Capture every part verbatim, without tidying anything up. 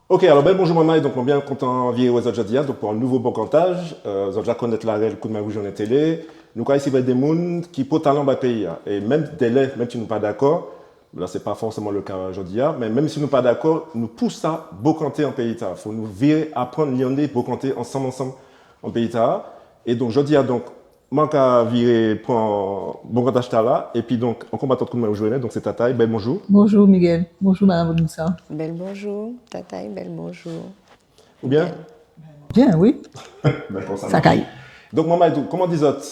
Ok, alò, bel bonjou manmay. Donk, mwen bien kontan viré wè zot jòdi-a, donk, pou an nouvo bokantaj. Euh, zot ja konnet larel Koudmen Wouj Vè Nwè Télé. Nou ka risivrè dé moun ki pòtalan ba péyi-a. É menm délè, menm si nou pa dakò, la, sé pa fòséman lé ka jòdi-a, mé menm si nou pa dakò, nou pou sa bokanté an péyi-tala. Fo nou viré aprann liannen, bokanté ansanm, ansanm an péyi-tala. É donk, jòdi-a, donk, mwen ka viré pran bokantaj-tala, épi donk, an konbatant Koudmen Wouj Vè Nwè, donk sé Tatay, bel bonjou. Bonjou, Miguel. Bonjou, madam Odrissa. Bel bonjou, Tatay, bel bonjou. Ou bien ? Bien, wi. Dakò, sa mach. Sa kay. Donk, manmay, donk, kouman di zot,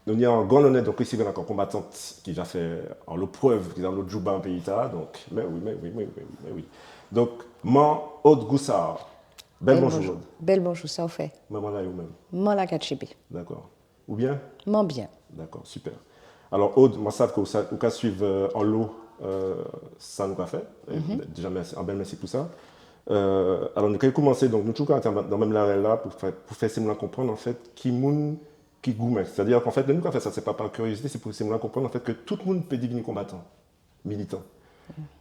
nou ni an gran lonnè, donk, risivrè ankò konbatant ki ja fè anlo prev, ki ja anlo djoubak an péyi-tala, donk, mé wi, mé wi, mé wi, mé wi. Donk, Man Aude Goussard. Bel bonjou, Aude. Bel bonjou, sa ou fè ? Mwen la, é ou menm ? Mwen la ka tjenbé. Dakò. Ou bien ? Mwen bien. Dakò, sipè. Alò, Aude, mwen sav ke ou sa, ou ka suiv, euh, anlo, euh, sa nou ka fè. Déja, mèsi, an bel mèsi pou sa. Euh, alò, nou kay koumansé, donk, nou toujou ka dan menm larel-la pou fè, pou fè sé moun-lan konprann, an fet, ki moun ki goumen. Sétadi ke, an fet, lè nou ka fè sa, sé pa pa kiriozité, sé pou sé moun-lan konprann, an fet, ke tout moun pé divini konbatan, militan.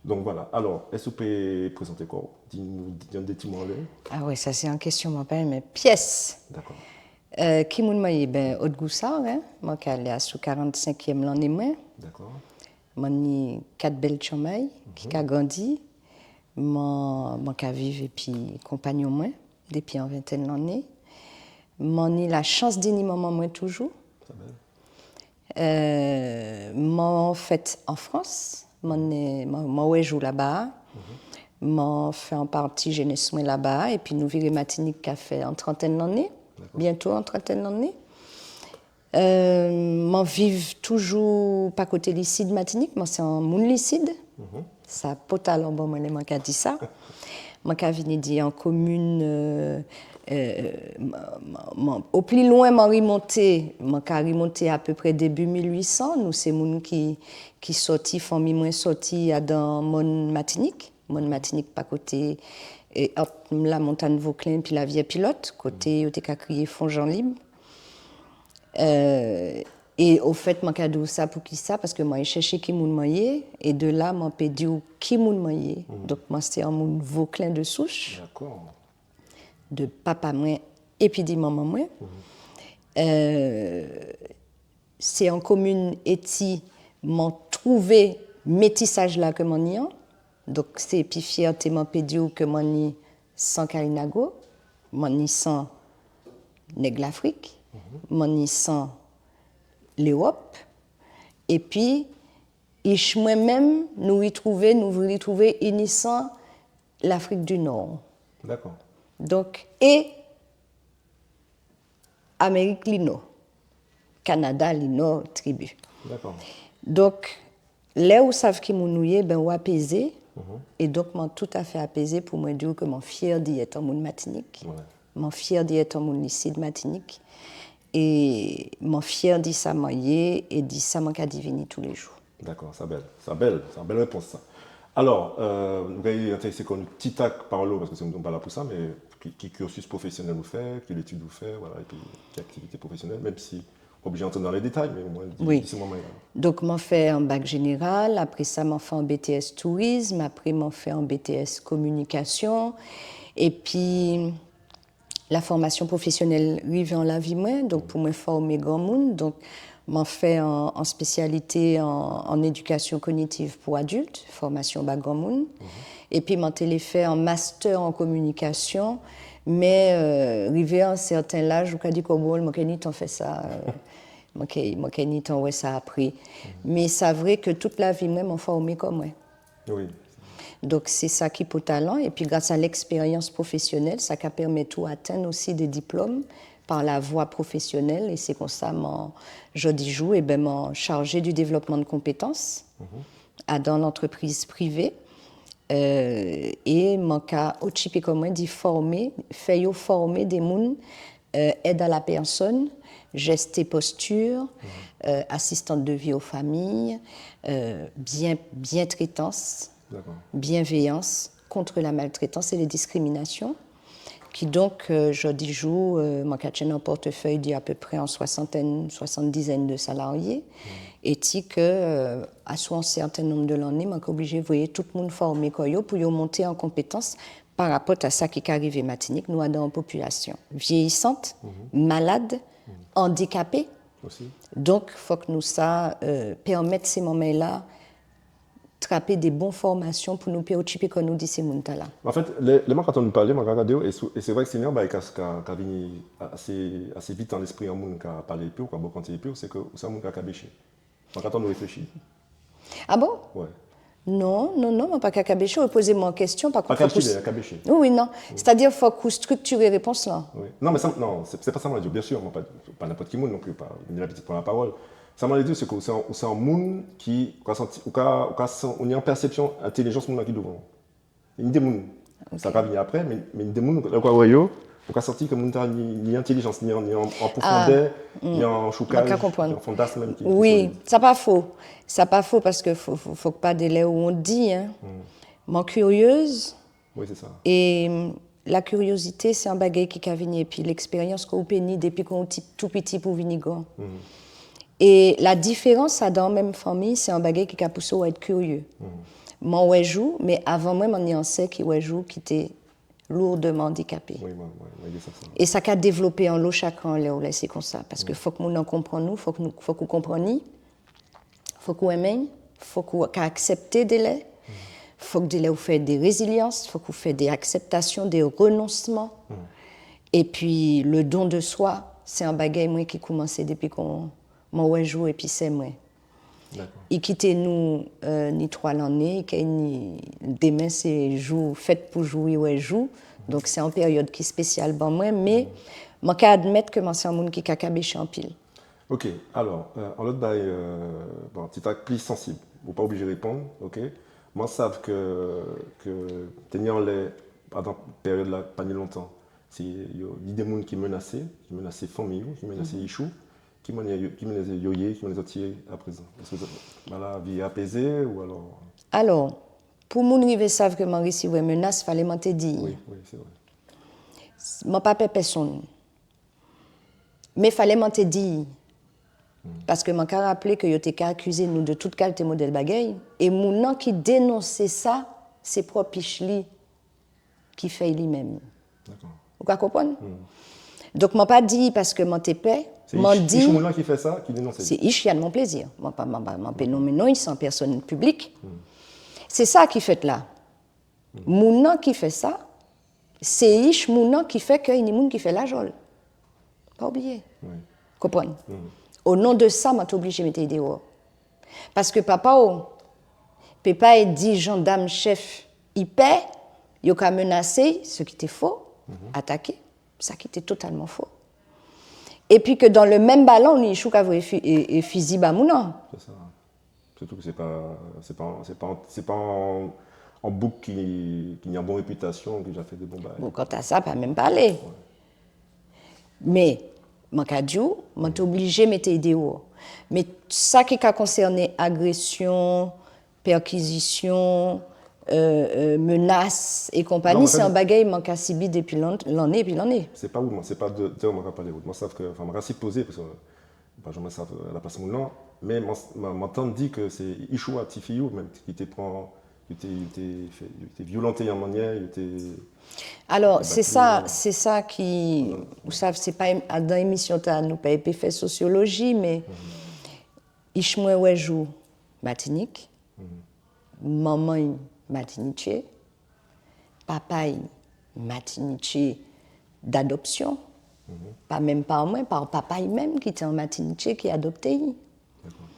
Donk, vwala. Alò, es ou pé prézanté kò'w ? Di nou, di nou dé ti mo anlè'w ? A wè, sa sé an kestion mwen pa enmen pies. Dakò. Euh, ki moun mwen yé ? Ben, Aude Goussard, en. Mwen ka alé asou karant-senkièm lanné mwen. Dakò. Mwen ni kat bel timanmay ki ka grandi. Mwen, mwen ka viv épi konpangnon mwen dépi an ventèn lanné. Mwen ni lachans di ni manman mwen toujou. Sa bel. Euh, mwen fet an Frans. Mwen, mwen, mwen wè jou laba-a. Mwen fè an pati jénes mwen laba-a. Épi nou viré Matinik, ka fè an trantèn lanné. Dakò. Bientò an trantèn lanné. Euh, mwen viv toujou pa koté lisid Matinik, mwen sé an moun lisid. Sa enpòtan pou mwen lè mwen ka di sa. Mwen ka vini di an komin, euh, euh, mwen, mwen, mwen, o pli lwen mwen rimonté, mwen ka rimonté apéprè débi mil uit san, nou sé moun ki, ki sòti, fanmi mwen sòti adan mòn Matinik. Mòn Matinik pa koté, euh, ant Lamontann Voklen épi Lariviè Pilot, koté yo té ka kriyé Fon Jan Lib. Euh, é ofet, mwen ka di'w sa, poukisa ? Paske mwen ay chèché ki moun mwen yé, é de la, mwen pé di'w ki moun mwen yé. Donk, mwen sé an moun Voklen de souche. Dakò. De papa mwen, épi di manman mwen. Euh, sé an komin éti mwen twouvé métisaj-la ke mwen ni an. Donk, sé épi fièté mwen pé di'w ke mwen ni san Kalinago, mwen ni san neg Lafrik, mwen ni san Léwop, épi ich mwen menm, nou ritwouvé, nou ritwouvé i ni san Lafrik di Nò. Dakò. Donk, é Amérik li Nò, Kanada li Nò, tribi. Dakò. Donk, lè ou sav ki moun ou yé, ben, ou apézé. É donk, mwen toutafè apézé pou mwen di'w ke mwen fiè di et an moun Matinik. Wè. Mwen fiè di et an moun lisid Matinik. É mwen fiè di sa mwen yé, é di sa mwen ka divini toulé jou. Dakò, sa bel. Sa bel, sa bel répons, sa. Alò, euh, nou kay entérésé kò-nou titak pa anlo, paske sé, nou pa la pou sa, mé ki, ki cursus professionnel ou fè, ki étid ou fè, vwala, épi ki aktivité professionnel, menm si pa oblijé antré dan lé détay, mé omwen, di, di sé mwen la. Donk, mwen fè an bak jénéral, apré sa, mwen fè an B T S tourisme, apré, mwen fè an B T S kominikasion, épi, la fòmasion profésionel rivé an lavi mwen, donk pou mwen fòmé granmoun, donk mwen fè an, an spésialité an, an édikasion kognitiv pou adilt, fòmasion ba granmoun. Épi mwen té lé fè an mastè an kominikasion, mé, euh, rivé a an sèten laj, ou ka di kò, bon, mwen ké ni tan fè sa, euh, mwen ké, mwen ké ni tan wè sa apré. Mé sa vré ke tout lavi mwen, mwen fòmé kò mwen. Wi. Donk, sé sa ki enpòtan. Épi, gras a lekspérians profésionel, sa ka pèmet ou atenn osi dé diplom pa lavwa profésionel. É sé konsa, mwen, jòdi jou, é ben, mwen chajé di dévlopman di konpétans adan lantrépriz privé. Euh, é mwen ka otjipé kò mwen di fòmé, fè yo fòmé dé moun euh, aide à la personne, geste et posture, euh, assistante de vie aux familles, euh, bien, bientraitance, bienveillance contre la maltraitance et les discriminations. Kidonk, euh, jòdi jou, euh, mwen ka tjenn an pòtfèy di apéprè an swasantèn, swasanndizèn de salarié, é ti ke, euh, asou an sèten nonb de lanné, mwen ka oblijé voyé tout moun fòmé kò yo pou yo monté an konpétans pa rapò a sa ki ka rivé Matinik, nou adan an popilasion viéyisant, malad, andikapé. Osi. Donk, fok nou sa, euh, pèmet sé manmay-la trapé dé bon fòmasion pou nou pé okipé kò nou di sé moun-tala. An fet, lè, lè man ka tann ou palé, man ka gadé'w, é sou, é sé vré ke sé an bagay ka, ka, ka vini asé, asé vit an lespri an moun ka palé épi'w, ka bokanté épi'w, sé ke ou sé an moun ka kabéché. Man ka tann ou réfléchi. Ah bon ? Wi. Non, non, non, man pa ka kabéché, ou pozé mwen an kestion, pa kont, fok ou... Kabéché, kabéché. Wi, wi, non. Sétadi, fok ou striktiré répons-la. Wi. Non, mé sa, non, sé, sé pa sa man lé di'w, bien sûr, man pa, pa nenpot ki moun non pli, pa, ni labitid pran lapawol. Sa man lé di'w, sé ke ou sé an, ou sé an moun ki, ou ka santi, ou ka, ou ka san-, ou ni an pèsepsion, entélijans moun-lan ki douvan'w. Ni dé moun. Ok. Sa ka vini apré, mé, mé ni dé moun, lè ou ka wè yo, ou ka santi ke moun-tala ni, ni entélijans, ni an, ni an, an pwofondè, ni an choukaj, ni an fondas menm ki, ki solid. Wi, sa pa fo. Sa pa fo paske fo, fo, fok pa délè ou wont di, en. Man kiriez. Wi, sé sa. É, mm, lakiriozité, sé an bagay ki ka vini épi lekspérians ke ou pé ni dépi ke ou ti, tou piti pou vini gran. É ladiférans, sa, dan menm fanmi, sé an bagay ki ka pousé'w a et kirié. Man wè jou, mé avan mwen, man ni an sè ki wè jou, ki té lourdement handicapé. Wi, mwen, mwen, mwen di sa, sa. É sa ka dévlopé anlo chagren lè ou lésé konsa. Paske fok moun-lan konprann ou, fok nou, fok ou konprann li, fok ou enmen'y, fok ou ka aksepté délè, fok délè ou fè dé rézilians, fok ou fè dé akseptasion, dé renonsman. Épi, le don de soi, sé an bagay mwen ki koumansé dépi ke man wè jou épi sè mwen. Dakò. I kité nou, euh, ni twa lanné, i ké ni, dèmen sé jou, fet pou jou i wè jou. Donk sé an périod ki espésial ban mwen, mé man ka admet ke man sé an moun ki ka kabéché anpil. Ok, alò, euh, an lot bagay, euh, bon, titak pli sansib. Ou pa oblijé réponn, ok. Man sav ke, ke té ni anlè, pandan périod-la, pa ni lontan, sé yo, ni dé moun ki menasé, ki menasé fanmi'w, ki menasé ich ou. Ki manniè yo, ki manniè yo yé, ki manniè zot yé aprézan ? Es zot, la vi apézé ou alò ? Alò, pou moun rivé sav ke man risivwè menas, falé man té di'y. Wi, wi, sé vré. Man pa pè pèsonn. Mé falé man té di'y. Paske man ka raplé ke yo té ka akizé nou de tout kalté model bagay, é moun-lan ki dénonsé sa, sé pwop ich li ki fè'y li menm. Dakò. Ou ka konprann ? Donk, man pa di'y paske man té pè, man di'y... Sé ich, ich moun-lan ki fè sa, ki dénonsé. Sé ich Yann Monplaisir. Man pa, man pa, man pé nonmen non, i sé an pèsonn piblik. Sé sa ki fet la. Moun-lan ki fè sa, sé ich moun-lan ki fè ke ni moun ki fè lajol. Pa oubliyé. Wi. Konprann ? O non de sa, man té oblijé mété'y déwò. Paske papa'w pé pa di jandam chef i pè, yo ka menasé'y, ce qui était faux, ataké, sa ki té totalman fo. Épi ke dan le menm balan, ni ich ou ka voyé fi-, é, é fizi ba moun-lan. Sé sa. Sirtou ke sé pa, sé pa, sé pa, sé pa an, an boug ki, ki ni an bon répitasion, ki ja fè dé bon bagay. Bon, kanta sa, pa menm palé. Wi. Mé, man ka di'w, man té oblijé mété'y déwò. Mé sa ki ka konsèné agrésion, pèrkizision, euh, euh, menas é konpani, sé an bagay man ka sibi dépi lan-, lanné épi lanné. Sé pa ou, sé pa de, de ou man ka palé, ou. Man sav ke, anfen, man ka sipozé, paske man pa janmen sav laplas moun-lan, mé man, man, man tann di ke sé ich ou a tifi ou menm ki té pran, ki té, té fè, té violanté an manniè, té... Alò, sé sa, sé sa ki, ou sav, sé pa, dan émision-tala, nou pa pé fè sosioloji, mé ich mwen wè jou Matinik, manman'y matinitjé, papa'y matinitjé d'adoption, pa menm pa mwen, pa papa'y menm ki té an Matinitjé ki adopté'y. Dakò.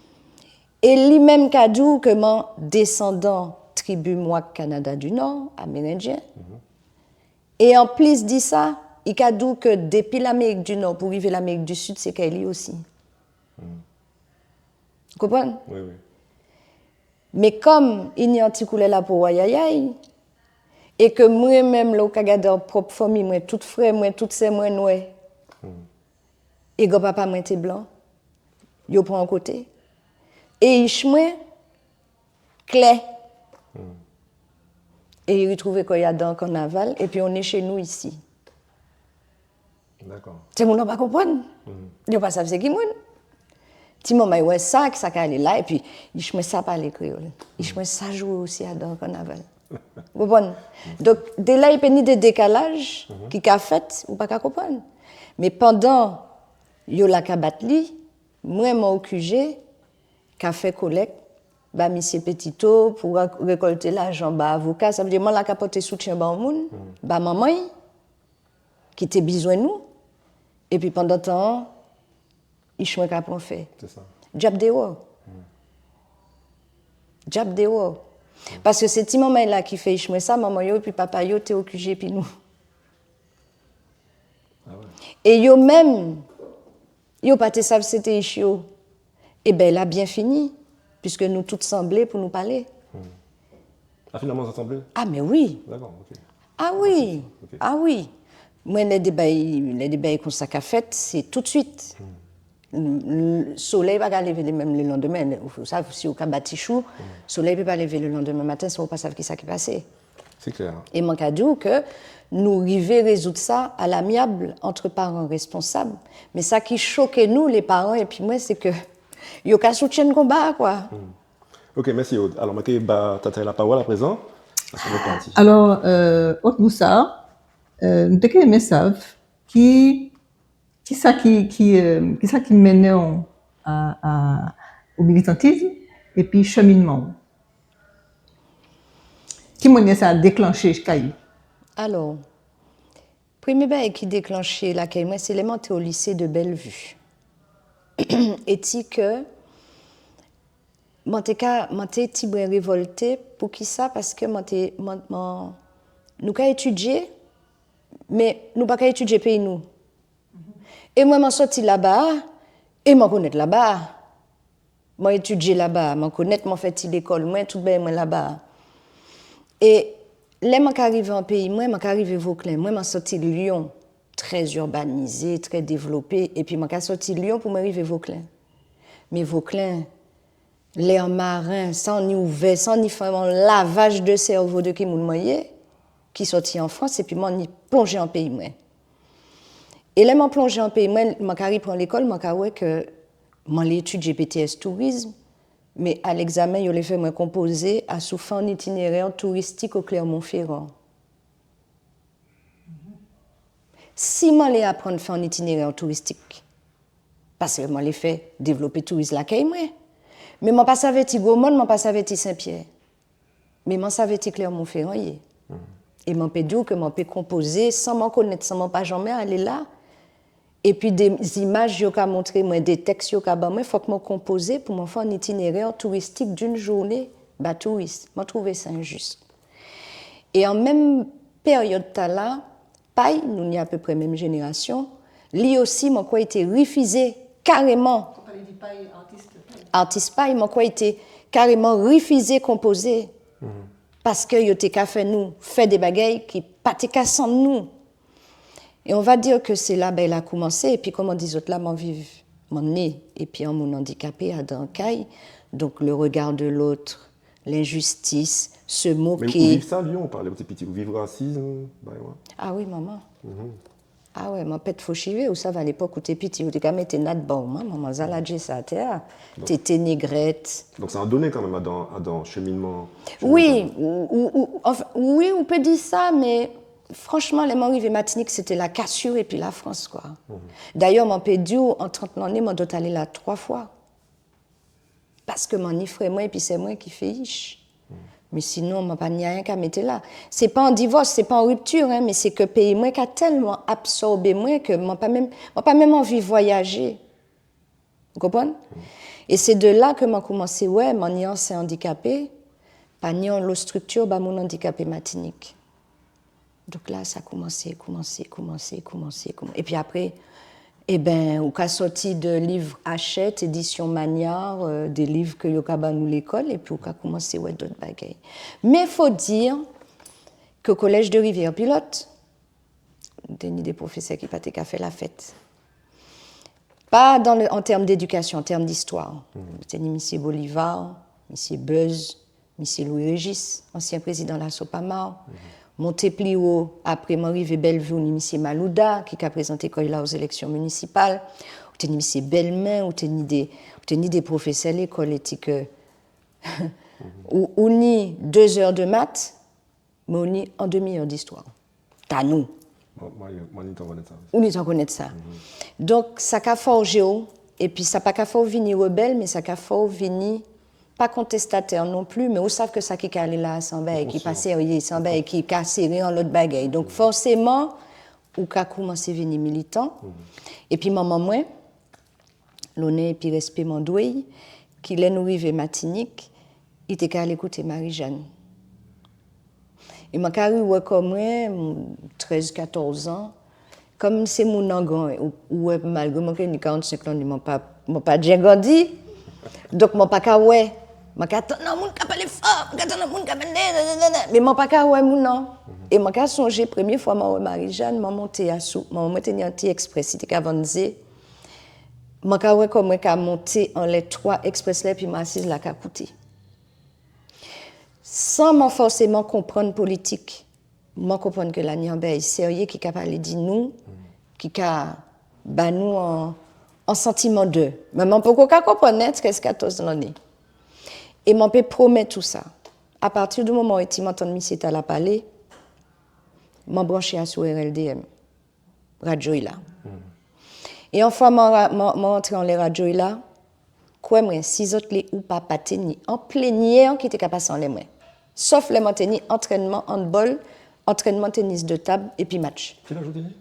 É li menm ka di'w ke man désandan tribi Mohawk Canada du Nord, amérendien. É an plis di sa, i ka di'w ke dépi Lamérik di Nò pou rivé Lamérik di Sid, sé kay li osi. Ou konprann ? Wi, wi. Mé kom i ni an ti koulè lapo wayayay, é ke mwen menm, lè ou ka gadé an pwop fanmi mwen, tout frè mwen, tout sè mwen nwè. É granpapa mwen té blan. Yo pran an koté. É ich mwen klè. É i ritrouvé kò'y adan kannaval, épi on est chez nous ici. Dakò. Sé moun-lan pa konprann. Yo pa sav sé ki moun. Ti manmay wè sa, ki sa ka alé la, épi ich mwen sa palé kréyol. Ich mwen sa jwé osi adan kannaval. Ou konprann? Donk, dé la, i pé ni dé dékalaj ki ka fet, ou pa ka konprann. Mé pandan yo la ka bat li, mwen, man o ki jé, ka fè kolek, ba misié Petitot pou ra-, rékolté lajan, ba avoka, sa vé di, man la ka pòté soutien ba moun, ba manman'y, ki té bizwen nou, épi pandan tan-an, ich mwen ka pran fè. Sé sa. Djab déwò. Djab déwò. Paske sé ti manmay-la ki fè ich mwen sa, manman yo épi papa yo té o ki jé épi nou. Ah ouais. É yo menm, yo pa té sav sé té ich yo. Ében, la bien fini, piske nou tout sanblé pou nou palé. Hmm. Ah, finalement, vous ensemble? Ah, mé wi. D'accord, ok. Ah wi. Ok. Ah wi. Mwen, lè dé bay, lè dé bay kon sa ka fet, sé tout suit. Hmm. L-, l-, soley pa ka lévé li menm lè landemen. Ou sav, si ou ka bat ich ou, soley pé pa lévé lè landemen maten san ou pa sav kisa ki pasé. Sé klè. É man ka di'w ke nou rivé rézoud sa à l'amiable entre parents responsables. Mé sa ki choké nou, lé paran, épi mwen, sé ke yo ka soutienn konba-a, kwa. Hmm. Ok, mèsi, Aude. Alò, man ké ba Tatay lapawol aprézan. Alò, euh, Aude Boussart, euh, nou té ké enmen sav ki Kisa ki, ki, euh, kisa ki mennen'w a, a, o militantism, épi chèminman'w? Ki manniè sa déklanché kay ou? Alò, prèmié bagay ki déklanché lakay mwen, sé lè man té o lisé de Bellevue. Éti ke man té ka, man té tibren révolté, poukisa? Paske man té, man, man, nou ka étidié, mé nou pa ka étidié péyi nou. É mwen, man sòti laba-a, é man konnet laba-a. Man étidié laba-a, man konnet, man fè ti lékol mwen, tout bagay mwen laba-a. É lè man ka rivé an péyi mwen, man ka rivé Voklen. Mwen, man sòti Lyon, trè urbanizé, trè dévlopé, épi man ka sòti Lyon pou mwen rivé Voklen. Mé Voklen, lè maren, sa anni ouvè, sa anni fè an lavaj de sèvo de ki moun mwen yé, ki sòti an Frans, épi man anni plonjé an péyi mwen. É lè man plonjé an péyi mwen, man ka ripran lékol, man ka wè ke man lé étidié B T S tourisme, mé a légzamen, yo lé fè mwen konpozé asou fè an itinérè touristik o Clermont-Ferrand. Si man lé aprann fè an itinérè touristik, paske man lé fè dévlopé touris lakay mwen. Mé man pa sav éti Gwo Mòn, man pa sav éti Senpiè. Mé man sav éti Clermont-Ferrand yé. É man pé di'w ke man pé konpozé san man konnet, san man pa janmen alé la. Épi dé zimaj yo ka montré mwen, dé teks yo ka ban mwen, fok man konpozé pou man fè an itinérè touristik d'une journée ba touris. Man trouvé sa enjis. É an menm périod-tala, Pay, nou ni apéprè menm jénérasion, li osi, man kwè, i té rifizé karéman. Ou palé di Pay, artis Pay. Artis Pay, man kwè, i té karéman rifizé konpozé. Paske yo té ka fè nou fè dé bagay ki pa té ka sanm nou. Et on va dire que c'est là, ben, la koumansé, épi kon man di zot la, man viv, man né, épi an moun andikapé adan kay, donk le regard de l'autre, lenjistis, se moké. Mé ou viv sa, Lyon, ou palé, ou té piti, ou viv rasizm, bagay, wè. Ah wi, manman. Ah wè, man pet fo chivé, ou sav, a lépok ou té piti, ou té ka mété nat ba'w, manman, man zaladjé sa atè-a, tété négrèt. Donk, sa an doné kanmenm adan, adan chèminman, chèminman. Wi, ou, ou, ou, anfen, wi, ou pé di sa, mé franchman, lè man rivé Matinik, sété la cassure épi Lafrans, kwa. Dayè, man pé di'w, an trant lanné, man dwet alé la twa fwa. Paske man ni frè mwen épi sè mwen ki fè ich. Mé sinon, man pa ni ayen ka mété la. Sé pa an divos, sé pa an riptir, en, mé sé ke péyi mwen ka telman absòbé mwen ke man pa menm, man pa menm anvi vwayajé. Ou konprann? É sé de la ke man koumansé wè, man ni ansien andikapé, pa ni anlo striktir ba moun andikapé Matinik. Donk la, sa koumansé, koumansé, koumansé, koumansé, kouman-, épi apré, ében, ou ka sòti de liv Hachette, édition Magnard, euh, dé liv ke yo ka ba nou lékol, épi ou ka koumansé wè dot bagay. Mé fo dir ke Collège de Rivière-Pilote, té ni dé pwofésè ki pa té ka fè lafet. Pa dan le, an term d'édikasion, an term d'istwa. Té ni misié Bolivar, misié Beuze, misié Louis Régis, ansien prézidan la Sopama. Monté pli wo, apré man rivé Bellevue, ou ni misié Malouda, ki ka prézanté kò'y la o zéleksion minisipal. Ou té ni misié Belmin, ou té ni dé, ou té ni dé pwofésè lékol éti ke ou, ou ni dé zè de mat, mé ou ni an demi-è d'istwa. Ta nou. Mwen, mwen, mwen ni tan konnet sa. Ou ni tan konnet sa. Donk, sa ka fòjé'w, épi sa pa ka fè'w vini rebel, mé sa ka fè'w vini pa kontestatè non pli, mé ou sav ke sa ki ka alé la, sé an bagay ki pa sérié, sé an bagay ki ka séré an lot bagay. Donk, fòséman, ou ka koumansé vini militan. Épi manman mwen, lonnè épi respé man dwé'y, ki lè nou rivé Matinik, i té ka alé kouté Marie-Jeanne. É man ka riwè kò mwen, trez, katòz an, kom sé moun-an gran, ou, ou wè, malgré mwen ké ni karannsenk lanné, mwen pa, mwen pa djè grandi. Donk, mwen pa ka wè. Mwen ka tann an moun ka palé fò, mwen ka tann an moun ka palé, nanana. Mé mwen pa ka wè moun-an. É mwen ka sonjé, prèmié fwa mwen wè Marie-Jeanne, mwen monté asou, mwen, mwen té ni an ti Express, i té ka vann zé. Mwen ka wè kò mwen ka monté anlè twa Express-la, épi mwen asiz la ka kouté. San mwen fòséman konprann politik, mwen konprann ke la ni an bagay sérié ki ka palé di nou, ki ka ba nou an, an santiman de. Mé mwen poko ka konprann, en, trez, katòz lanné. É mwen pé pwomet ou sa. A pati di moman éti mwen tann misié-tala palé, mwen branché asou R L D M. Radio-a la. É an fwa mwen ra-, mwen, mwen rantré anlè radio-a la, kwè mwen, si zot lé ou pa, pa té ni an plényè ki té ka pasé anlè mwen. Sof lè mwen té ni antrènman handball, antrènman tennis de table épi match. Ki laj ou té ni ?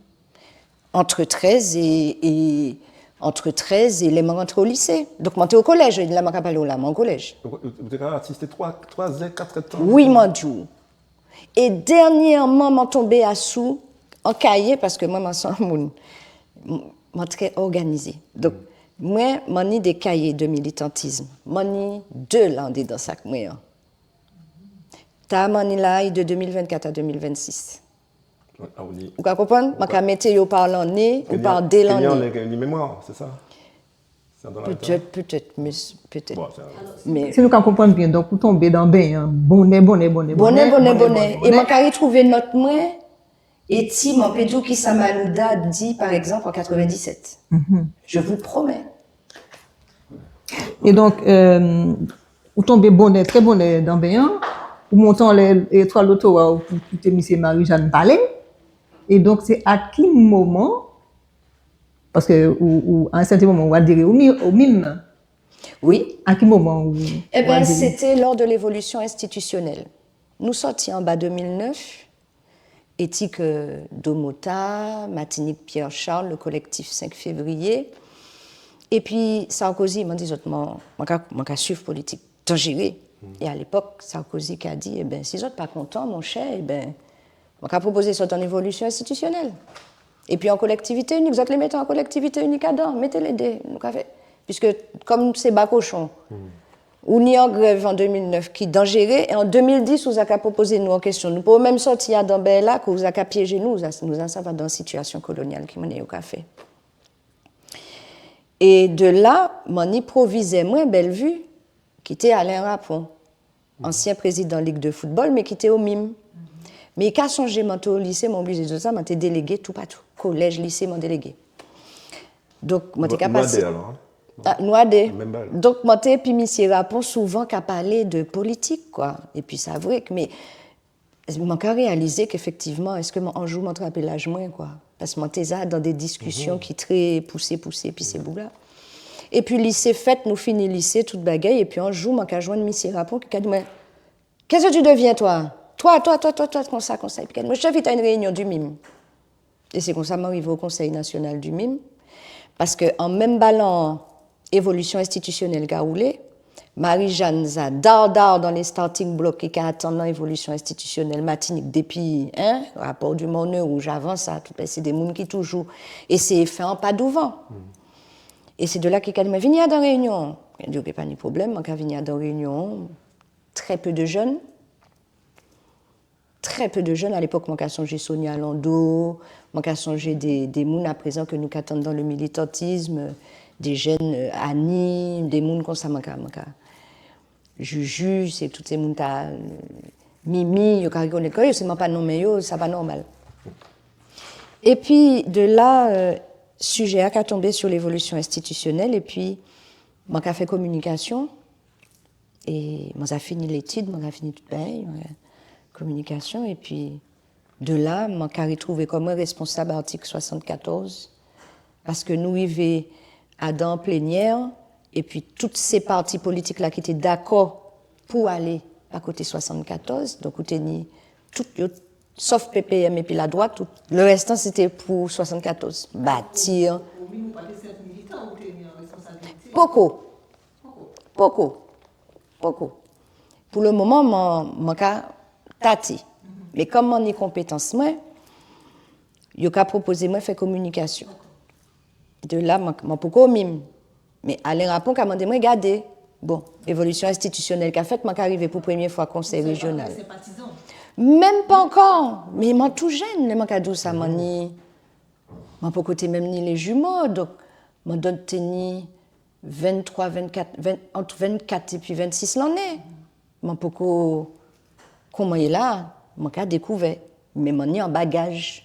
Entre treize et, et, entre treize et lè mwen rantré o lisé. Donk mwen té o kolej, la mwen ka palé'w la, mwen o kolej. Ou, ou, ou té ka asisté twa, twa zè, kat zè d'tan ? Wi, mwen di'w. É dènièman, mwen tonbé asou an kayé, paske mwen, mwen sé an moun, mwen trè òganizé. Donk, mwen, mwen ni dé kayé de militantisme. Mwen ni dé la andidan sak mwen an. Ta mwen ni la, i de deux mille vingt-quatre à deux mille vingt-six. Ou ka konprann ? Mwen ka mété yo pa lanné ou pa dé lanné. Ni mémwa, sé sa ? Pétet, pétet, mé pétet. Mé si nou ka konprann bien, donk ou tonbé dan ben-an bonnè, bonnè, bonnè, bonnè. É mwen ka ritrouvé not mwen, éti mwen pé di'w kisa Malouda di, pa ekzanp, an quatre-vingt-dix-sept. Je vous promets. É donk, euh, ou tonbé bonnè, trè bonnè dan ben-an, ou monté anlè, é, twa loto-a, ou kouté misié Marie-Jeanne palé. É donk, sé a ki moman Paske ou, ou, a an sèten moman, ou adéré o mi-, o mim. Wi. A ki moman ou, ou adéré ? Ében, sété lors de l'évolution institutionnelle. Nou sòti anba deux mille neuf, éti ke Domota, Matinik Pierre Charles, le collectif cinq février. Épi Sarkozy, mwen di zot, mwen, mwen ka, mwen ka suiv politik danjéré. É a lépok, Sarkozy ka di, ében, si zot pa kontan, monchè, ében, mwen ka pwopozé zot an évolision enstitisionel. Épi an kolektivité inik, zot lé mété an kolektivité inik adan, mété lé dé, nou ka fè. Piske, kom sé ba kochon, ou ni an grev an deux mille neuf ki danjéré, é an deux mille dix, ou za ka pwopozé nou an kestion. Nou poko menm sòti adan bagay-la, ke ou za ka piéjé nou, ou za, nou za sav adan sitiasion kolonial, ki manniè yo ka fè. É de la, man ni pwovizè mwen, Bellevue, ki té Alain Rapon, ansien prézidan Lig de football, mé ki té o mim. Mé i ka sonjé, mwen té o lisé, mwen oblijé di sa, mwen té délégé toupatou. Kolej, lisé, mwen délégé. Donk, mwen té ka pasé. Nou a dé, alò, en ? A, nou a dé. Menm bagay. Donk, mwen té épi misié Rapon souvan ka palé de politik, kwa. Épi sa vré ke, mé Mwen ka réyalizé ke éfektivman, es mwen, an jou, mwen trapé laj mwen, kwa. Paske mwen té za dan dé diskision ki trè pousé, pousé, épi sé boug-la. Épi lisé fet, nou fini lisé, tout bagay, épi an jou, mwen ka jwenn misié Rapon ki ka di mwen, « Qu'est-ce que tu deviens, toi ? Toi, toi, toi, toi, toi, konsa, konsa. » Épi mwen, « Je t'invite à une réunion du mim. » É sé konsa mwen rivé o Konsey Nasional di mim, paske an menm balan évolision enstitisionel ka woulé, Marie-Jeanne za dardar dan lé starting block ki ka atann évolision enstitisionel Matinik dépi, en, rapò di Mòn Wouj, avan sa, tout, sé dé moun ki toujou éséyé fè an pa douvan. É sé de la ki ka di mwen, « Vini adan réinion. » Mwen di, « Ok, pa ni pwoblem, mwen ka vini adan réinion. » Très peu de jeunes. Très peu de jeunes. À l'époque, mwen ka sonjé Sonia Landau, mwen ka sonjé dé, dé moun à présent que nou ka tann dans le militantisme, des jeunes, euh, Annie, dé moun konsa, mwen ka, mwen ka. Juju, sé tout sé moun-tala, euh, Mimi, yo ka rikonnet kò yo, si mwen pa nonmen yo, sa pa nòmal. Épi, de la, euh, sijé-a ka tonbé sur l'évolution institutionnelle, épi mwen ka fè kominikasion, É mwen ja fini létid, mwen ja fini tout bagay, mwen, kominikasion, épi de la, man ka ritrouvé kò mwen responsab artik swasann-katòz, paske nou rivé adan pléniè, épi tout sé pati politik-la ki té dakò pou alé pa koté swasann-katòz, donk ou té ni tout yo, sof P P M épi ladwat, tout le restan sé té pou swasann-katòz. Bati. Poko. Poko. Poko. Pou le moman, man, man ka taté. Mé kon man ni konpétans mwen, yo ka pwopozé mwen fè kominikasion. De la, man, man poko mim. Mé Alain Rapon ka mandé mwen gadé. Bon, évolision enstitisionel ka fet, man ka rivé pou prèmié fwa konsey réjional. Menm pa ankò, mé man tou jenn, lè man ka di'w sa, man ni, man poko té menm ni lé jimo, donk man dwet té ni venntwa, vennkat, ven, ant vennkat épi vennsis lanné. Man poko, kon man yé la, man ka dékouvè, mé man ni an bagaj.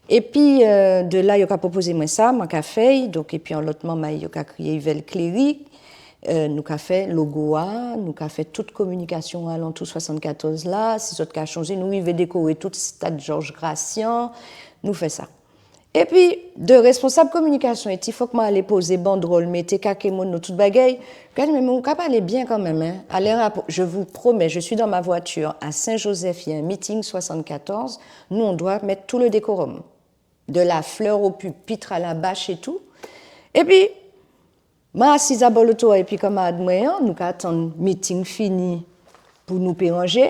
Épi, euh, de la, yo ka pwopozé mwen sa, man ka fè'y, donk, épi an lot manmay, yo ka kriyé Yvel Cléry, euh, nou ka fè logo-a, nou ka fè tout kominikasion alantou swasann-katòz la, si zot ka chonjé, nou rivé dékoré tout stad Georges Gratian, nou fè sa. Épi, dé responsab kominikasion, é ti fok mwen alé pozé bandwol, mété kakémono, tout bagay. Gadé, mé ou ka palé bien kanmenm, hein. Alain Rapon, je vous promets, je suis dans ma voiture à Saint-Joseph, il y a un meeting soixante-quatorze, nous, on doit mettre tout le décorum. De la fleur au pupitre à la bâche et tout. Épi, man asiz abò loto-a épi kanmarad mwen an, nou ka atann meeting fini pou nou pé ranjé.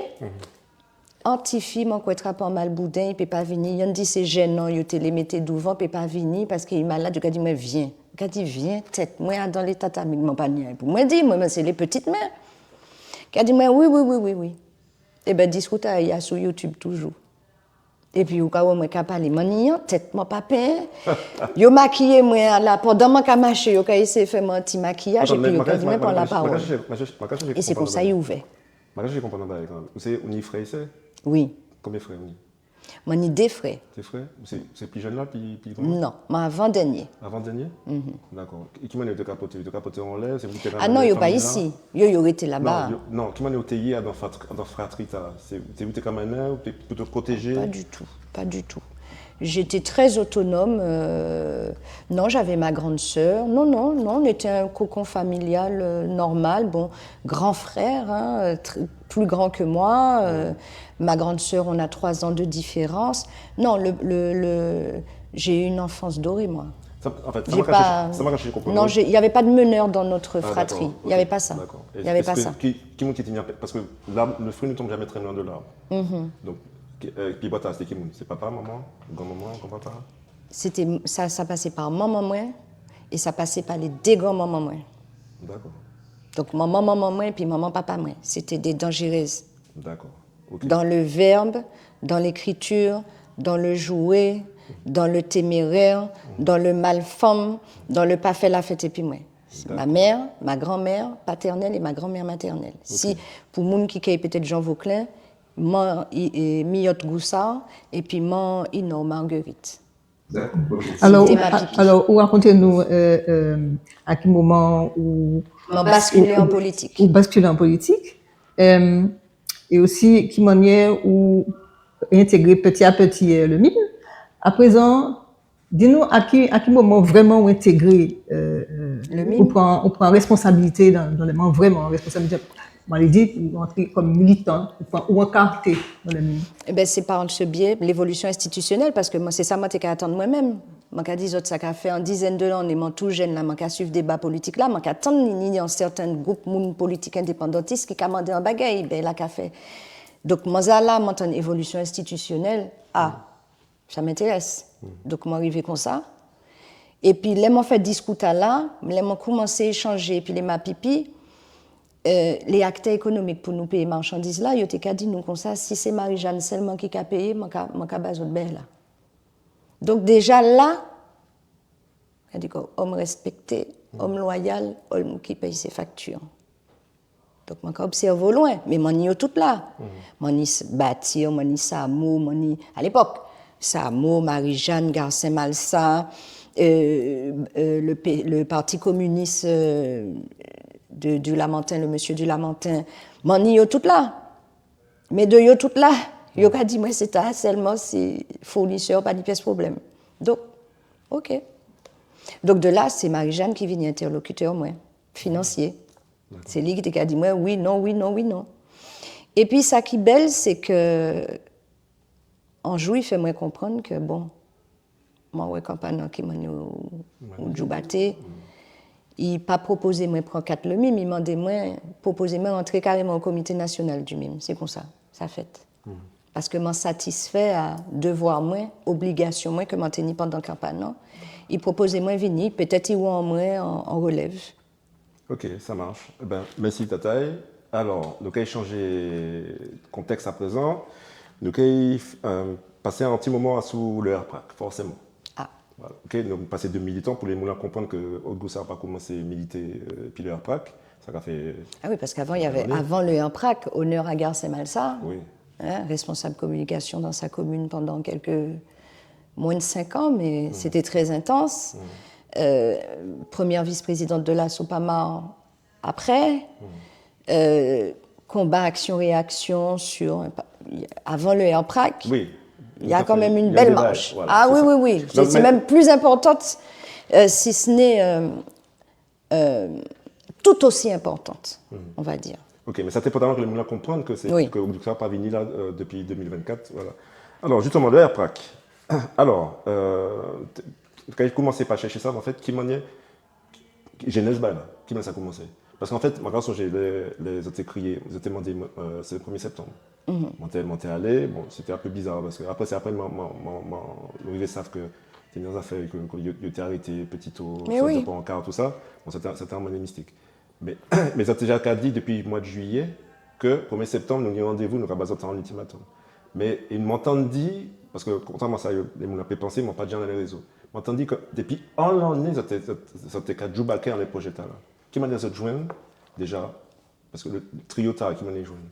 An tifi, man kwè, trapé an mal bouden, i pé pa vini. Yonn di sé jenn-an yo té lé mété douvan pé pa vini paske i malad. Yo ka di mwen, vien. Yo ka di, vien, tet mwen adan léta ta, mé man pa ni ayen pou mwen di, mwen, mwen sé lé pitit mwen. Yo ka di mwen, wi, wi, wi, wi, wi. Ében, diskou-tala sou YouTube toujou. Épi ou ka wè mwen ka palé, man ni an tet, man pa penyen. Yo makiyé mwen la, pandan man ka maché, yo ka éséyé fè mwen an ti makiyaj, épi yo ka di mwen pran lapawol. É sé konsa i ouvè. Man ka chèché konprann an bagay kanmenm. Ou sé, ou ni frè é sè ? Wi. Konbien frè ou ni ? Man ni dé frè. Dé frè ? Sé, sé pli jenn-la, pli, pli gran ? Non, man avan dènié. Avan dènié ? Mhm. Dakò. É ki manniè yo té ka pòté ? Yo té ka pòté anlè ? Sé ou ki té ka mennen fanmi-la ? Ah non, yo pa isi. Yo, yo rété laba. Non, yo, non, ki manniè ou té yé adan frat-, adan fratri-tala ? Sé, sé ou té ka mennen, ou té plito pwotéjé ? Pas du tout, pas du tout. J'étais très autonome. Euh, non, j'avais ma grande sœur. Non, non, non, on était un cocon familial, euh, normal. Bon, grand frère, hein, euh, tr-, plus grand que moi. Euh, ma grande sœur, on a trois ans de différence. Non, le, le, le, j'ai eu une enfance dorée, moi. Sa, an fet, sa man ka chèché, sa man ka chèché konprann. Non, j'ai, il y avait pas de meneur dans notre fratrie. Ah, d'accord, ok. Il y avait pas ça. D'accord. Il y avait pas ça. Ki, ki moun ki té ni, paske la, le fruit ne tombe jamais très loin de l'arbre. Mhm. Donk, ki, euh, pi bwa-tala, sé té ki moun ? Sé papa, manman, granmanman, granpapa ? Sété, sa, sa pasé pa manman mwen, é sa pasé pa lé dé granmanman mwen. Dakò. Donk, manman manman mwen, épi manman papa mwen, sété dé danjérez. Dakò. Ok. Dans le verbe, dans l'écriture, dans le jouet, dans le téméraire, dans le mal fanm, dans le pa fè lafet épi mwen. Dakò. Ma mère, ma grand-mère paternelle et ma grand-mère maternelle. Ok. Si, pou moun ki kay pétet Jean Vauquelin, Man I-, é, Miyot Goussard, épi Man Inor Marguerite. Dakò, ok. Alò, ou, alò, ou rakonté nou, euh, euh, a ki moman ou, ou baskilé an politik. Ou baskilé an politik. Euh, é osi, ki manniè ou entégré peti a peti, euh, le MIM. Aprézan, di nou a ki, a ki moman vréman ou entégré, euh, euh, le MIM, ou pran, ou pran responsabilité dan, dan le MIM, vréman responsabilité. Mwen, i di, ou antré kon militan, ou pran, ou ankarté dan le MIM. Ében, sé pa an se biais, lévolision enstitisionel, paske mwen, sé sa mwen té ka atann mwen menm. Mwen ka di zot sa ka fè an dizèn de lanné, mwen tou jenn la, mwen ka suiv déba politik la, mwen ka tann ni, ni an sèten group moun politik endépandantis ki ka mandé an bagay, ben, la ka fè. Donk, mwen, sa la, mwen tann évolision enstitisionel, a, ça m'intéresse. Donk, mwen rivé konsa. Épi, lè mwen fè diskou-tala, lè mwen koumansé échanjé épi lé mapipi, euh, lé aktè ékonomik pou nou péyé machandiz-la, yo té ka di nou konsa, si sé Marie-Jeanne selman ki ka péyé, mwen ka, mwen ka ba zot bagay-la. Donk, déja la, sa di kò, homme respecté, homme loyal, homme qui paye ses factures. Donk, mwen ka obsèvé o lwen, mé mwen ni yo tout la. Mwen ni s-, Batir, mwen ni Samo, mwen ni, a lépok, Samo, Marie-Jeanne, Garcin Malsa, euh, euh, le P-, le Parti communiste, euh, de, du Lamentin, le monsieur du Lamentin. Mwen ni yo tout la. Mé dè yo tout la, yo ka di mwen sé ta selman si founisè pa ni pies pwoblem. Donk, OK. Donk dè la, sé Marie-Jeanne ki vini entèlokitè mwen, finansié. Sé li ki té ka di mwen wi, non, wi, non, wi, non. Épi sa ki bel, sé ke an jou, i fè mwen konprann ke, bon, mwen wè kanpay-la ki manniè ou, ou djoubaté. I pa pwopozé mwen pran kat le MIM, i mandé mwen, pwopozé mwen rantré karéman o Komité Nasional di MIM. Sé konsa sa fet. Paske mwen satisfè a devwa mwen, obligasion mwen ke mwen té ni pandan kanpay-la. I pwopozé mwen vini, pétet i wè an mwen an, an relev. OK, ça marche. Eben, mèsi Tatay. Alò, nou kay chanjé kontex aprézan. Nou kay, euh, pasé an ti moman asou le RPPRAC, fòséman. Ah. Voilà. OK, donk pasé dè militan, pou lé moun-la konprann ke Aude Goussard pa koumansé milité, euh, épi le RPPRAC. Sa ka fè... Ah wi, paske avan, il y avait, avan le RPPRAC, Honneur Agar Semalsa, hein, responsable communication dans sa commune pendant quelques, moins de cinq ans, mais c'était très intense. Euh, première vice-présidente de la Sopama après. Euh, combat action-réaction sur, avant le RPPRAC, il y a quand même une belle marche. Ah oui, oui, oui. C'est même plus importante, euh, si ce n'est, euh, euh, tout aussi importante, on va dire. OK, mé sa té enpòtan ke lé moun-la konprann ke sé, ke Aude Goussard pa vini la, euh, dépi dé mil vennkat, voilà. Alò, jisteman, le RPPRAC. Alò, euh, té, té koumansé pa chèché sa, mé an fet, ki manniè, jénez bagay-la, ki manniè sa koumansé ? Paske an fet, mwen ka sonjé lè, lè zot té kriyé, zot té mandé, euh, sé le premié septanm. Mwen té, mwen té alé, bon, sé té an pé bizar, paske apré, sé apré, mwen, mwen, mwen, mwen, nou rivé sav ke té ni dé zafè ke, ke yo, yo té arété Petitot, swadizan pankart, tousa. Bon, sé té, sé té an manniè mistik. Mé, mé zot té ja ka di dépi mwa de juiyé ke premié septanm, nou ni randévou, nou ka ba zot an iltimatom. Mé, é mwen tann di, paske kontrèman a sa lé moun-la pé pansé, mwen pa di anlè lé rézo. Mwen tann di ke dépi an lanné, zot té, zot, zot té ka djoubaké anlè pwojé-tala. Ki manniè zot jwenn, déja, paske le, le trio-tala, ki manniè i jwenn ?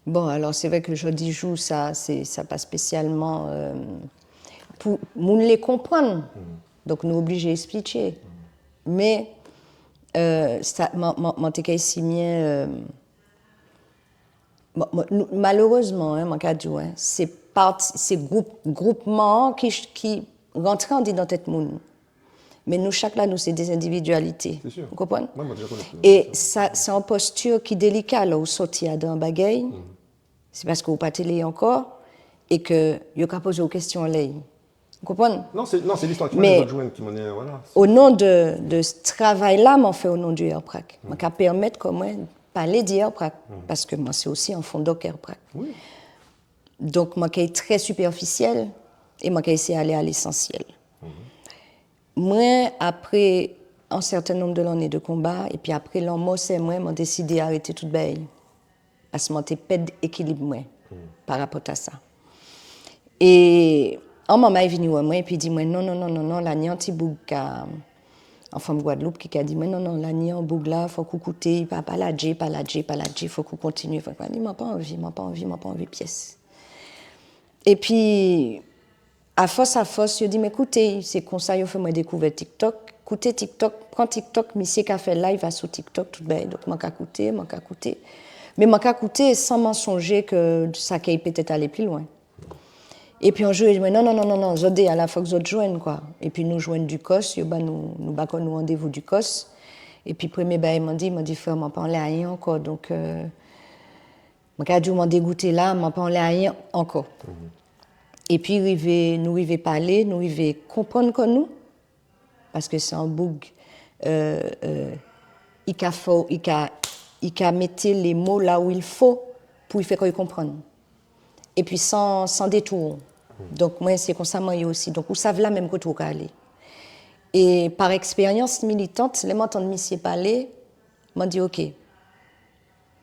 Bon, alò, sé vré ke jòdi jou, sa, sé, sa pa spésialman, euh, pou moun lé konprann. Donk, nou oblijé espliké. Mé, euh, sa, man, man, man té kay simyé, euh, bon, bon, nou, malérezman, hein, man ka di'w, hein, sé pati, sé group, groupman ki, ki rantré andidan tet moun. Mé nou chak la, nou sé dé endividialité. Sé si. Ou konprann ? Mwen, mwen déja konnet. É sa, sé an posti ki délika, lè ou sòti adan bagay, sé paske ou pa té lé ankò, é ke yo ka pozé'w kestion anlè'y. Ou konprann ? Non, sé, non, sé listwa ki... Mé, mwen jwenn ki manniè, voilà. O non de, de travay-la, mwen fè o non di RPPRAC. Mwen ka pèmet kò mwen palé di RPPRAC, paske mwen sé osi an fondok RPPRAC. Wi. Donk, mwen kay trè sipèfisiel é mwen kay éséyé alé a lésansiel. Mwen, apré an sèten nonb de lanné de konba, épi apré lanmò sè mwen, mwen désidé arété tout bagay. Paske mwen té ped ékilib mwen pa rapot a sa. É an manmay vini wè mwen, épi i di mwen, non, non, non, non, non, la ni an ti boug ka, an fanm Gwadloup ki ka di mwen, non, non, la ni an boug la, fok ou kouté'y, pa, pa ladjé, pa ladjé, pa ladjé, fok ou kontinié, fok ou... Mwen di, mwen pa anvi, mwen pa anvi, mwen pa anvi pies. Épi, afos, afos, yo di mwen kouté, sé konsa yo fè mwen dékouvè TikTok. Kouté TikTok, pran TikTok, misié ka fè live asou TikTok, tout bagay. Donk, mwen ka kouté, mwen ka kouté. Mé mwen ka kouté san mwen sonjé ke sa kay pétet alé pli lwen. Épi an jou, yo di mwen, non, non, non, non, non, zot dé a la, fok zot jwenn, kwa. Épi nou jwenn Dikos, yo ba nou, nou ba kò nou randévou Dikos. Épi prèmié bagay mwen di, mwen di, frè, mwen pa anlè ayen ankò, donk, euh, mwen ka di'w mwen dégouté la, mwen pa anlè ayen ankò. Épi rivé, nou rivé palé, nou rivé konprann kò nou, paske sé an boug, euh, euh, i ka fè, i ka, i ka mété lé mo la où il faut pou i fè kò'y konprann. Épi san, san détou. Donk, mwen, sé konsa mwen yé osi. Donk, ou sav la menm koté ou ka alé. É pa ekspérians militant, lè mwen tann misié palé, mwen di, OK,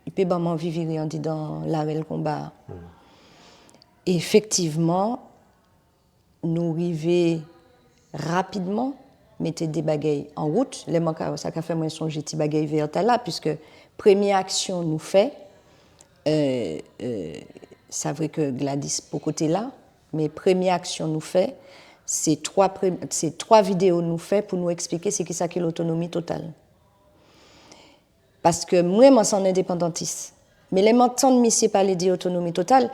i pé ban mwen anvi viré andidan larel konba-a. Éfektivman, nou rivé rapidman mété dé bagay an wout. Lè mwen ka, sa ka fè mwen sonjé ti bagay Vèta la, piske prèmié aksion nou fè, euh, euh, sa vré ke Gladys poko té la, mé prèmié aksion nou fè, sé twa prè-, sé twa vidéo nou fè pou nou ekspliké sé kisa ki lotonomi total. Paske mwen, mwen sé an endépandantis. Mé lè man tann misié palé di otonomi total,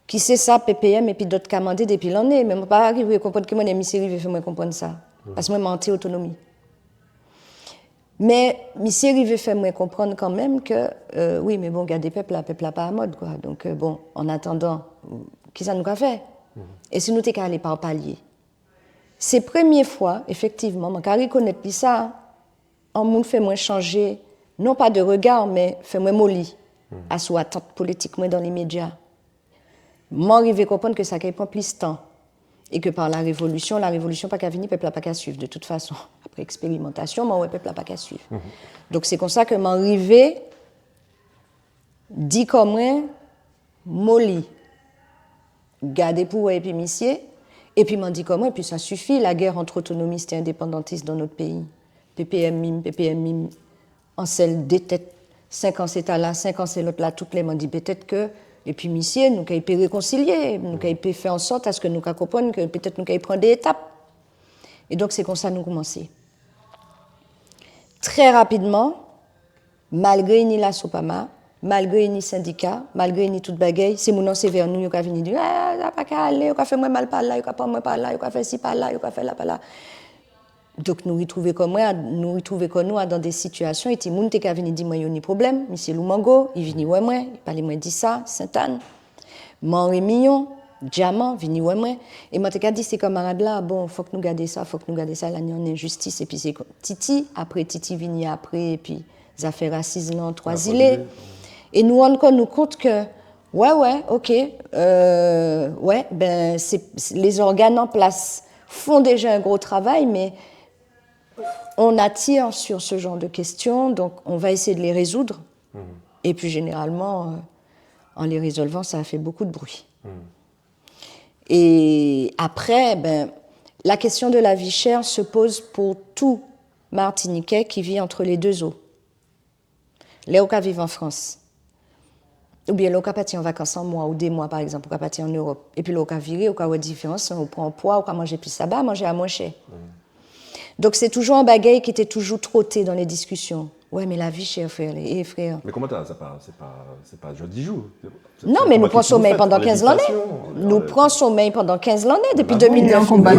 ki sé sa P P M épi dot ka mandé dépi lanné, mé man pa rivé konprann ki manniè misié rivé fè mwen konprann sa. Pas mwen, man anti-otonomi. Mé misié rivé fè mwen konprann kanmenm ke, euh, wi, mé bon, gadé pèp-la, pèp-la pa a mod, kwa. Donk, euh, bon, an atandan, kisa nou ka fè ? É si nou té ka alé pa palié ? Sé prèmié fwa, éfèktivman, man ka rikonnet li sa, an moun fè mwen chanjé, non pa de rega, mé fè mwen moli asou atant politik mwen dan limédia. Man rivé konprann ke sa kay pran plis tan. É ke pa larévolision, larévolision pa ka vini, pèp-la pa ka suiv de tout fason. Apré ekspérimantasion, man wè pèp-la pa ka suiv. Donk sé konsa ke man rivé di kò mwen moli. Gadé pou wè épi misié, épi man di kò mwen, épi sa sifi, la guerre entre autonomistes et indépendantistes dans notre pays. P P M mim, P P M mim, an sel dé tet. Senk an sé tala, senk an sé lot-la, tout lè man di pétet ke, épi misié, nou kay pé rékonsilié, nou kay pé fè an sòt aske nou ka konprann ke pétet nou kay pran dé étap. É donk sé konsa nou koumansé. Trè rapidman, malgré i ni la Sopama, malgré i ni sendika, malgré i ni tout bagay, sé moun-an sé vè nou yo ka vini di, ah, sa pa ka alé, yo ka fè mwen mal pa la, yo ka pran mwen pa la, yo ka fè si pa la, yo ka fè la pa la. Donk nou ritrouvé kò mwen, nou ritrouvé kò nou adan dé sitiasion, é timoun té ka vini di mwen yo ni pwoblem, misié Loumango, i vini wè mwen, i palé mwen di sa, Sentàn. Man Rémiyon, Djaman, vini wè mwen. É man té ka di sé kanmarad-la, bon, fok nou gadé sa, fok nou gadé sa, la ni an enjistis, épi sé kon-, Titi, apré Titi vini apré, épi zafè rasis-la, Twa Zilé. É nou rann kò nou kont ke, wè, wè, ok, euh, wè, ben, sé, sé, les organes en place font déjà un gros travail, mais on attire sur ce genre de questions, donc on va essayer de les résoudre. Et puis généralement, euh, en les résolvant, ça a fait beaucoup de bruit. Et après, ben, la question de la vie chère se pose pour tout Martiniquais qui vit entre les deux eaux. Lè ou ka viv an Frans, oubien lè ou ka pati an vakans an mwa ou dé mwa, pa egzanp, ou ka pati an Ewop, épi lè ou ka viré, ou ka wè diférans-la, ou pran pwa, ou ka manjé plis laba, manjé-a mwen chè. Donk sé toujou an bagay ki té toujou twoté dan lé diskision. Wè, mé lavi chè, frè é frè. Mé kouman sa, sa pa, sé pa, sé pa jòdi jou. Non, mé nou pran somèy pandan kenz lanné. Nou pran somèy pandan kenz lanné, dépi dé mil nèf. An konba.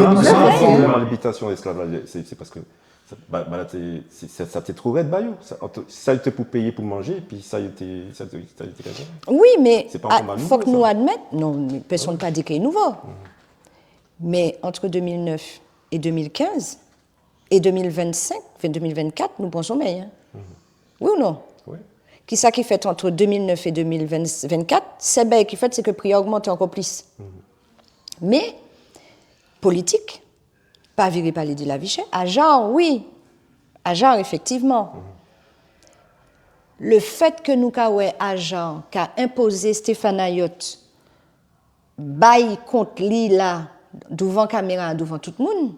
Lébitasion, esklavaj, sé, sé paske sa, ba, ba la, sé, sé, sa, sa té two red ba yo. Sa, anto, sa yo té pou péyé pou manjé, épi sa yo té, sa yo té, sa yo té ka fè. Wi, mé fok nou admet, non, mé pèsonn pa di ke i nouvo. Mé ant dé mil nèf é dé mil kenz, é dé mil vennsenk, enfin, dé mil vennkat, nou pran somèy, en. Wi ou non ? Wi. Kisa ki fet ant dé mil nèf é dé mil vennkat ? Sel bagay ki fet, sé ke pri-a ogmanté ankò plis. Mé politik, pa viré palé di lavi chè. Ajar, wi. Ajar, éfektivman. Lefet ke nou ka wè Ajar ka enpozé Stéphane Hayot bay kont li la, douvan kaméra, douvan tout moun,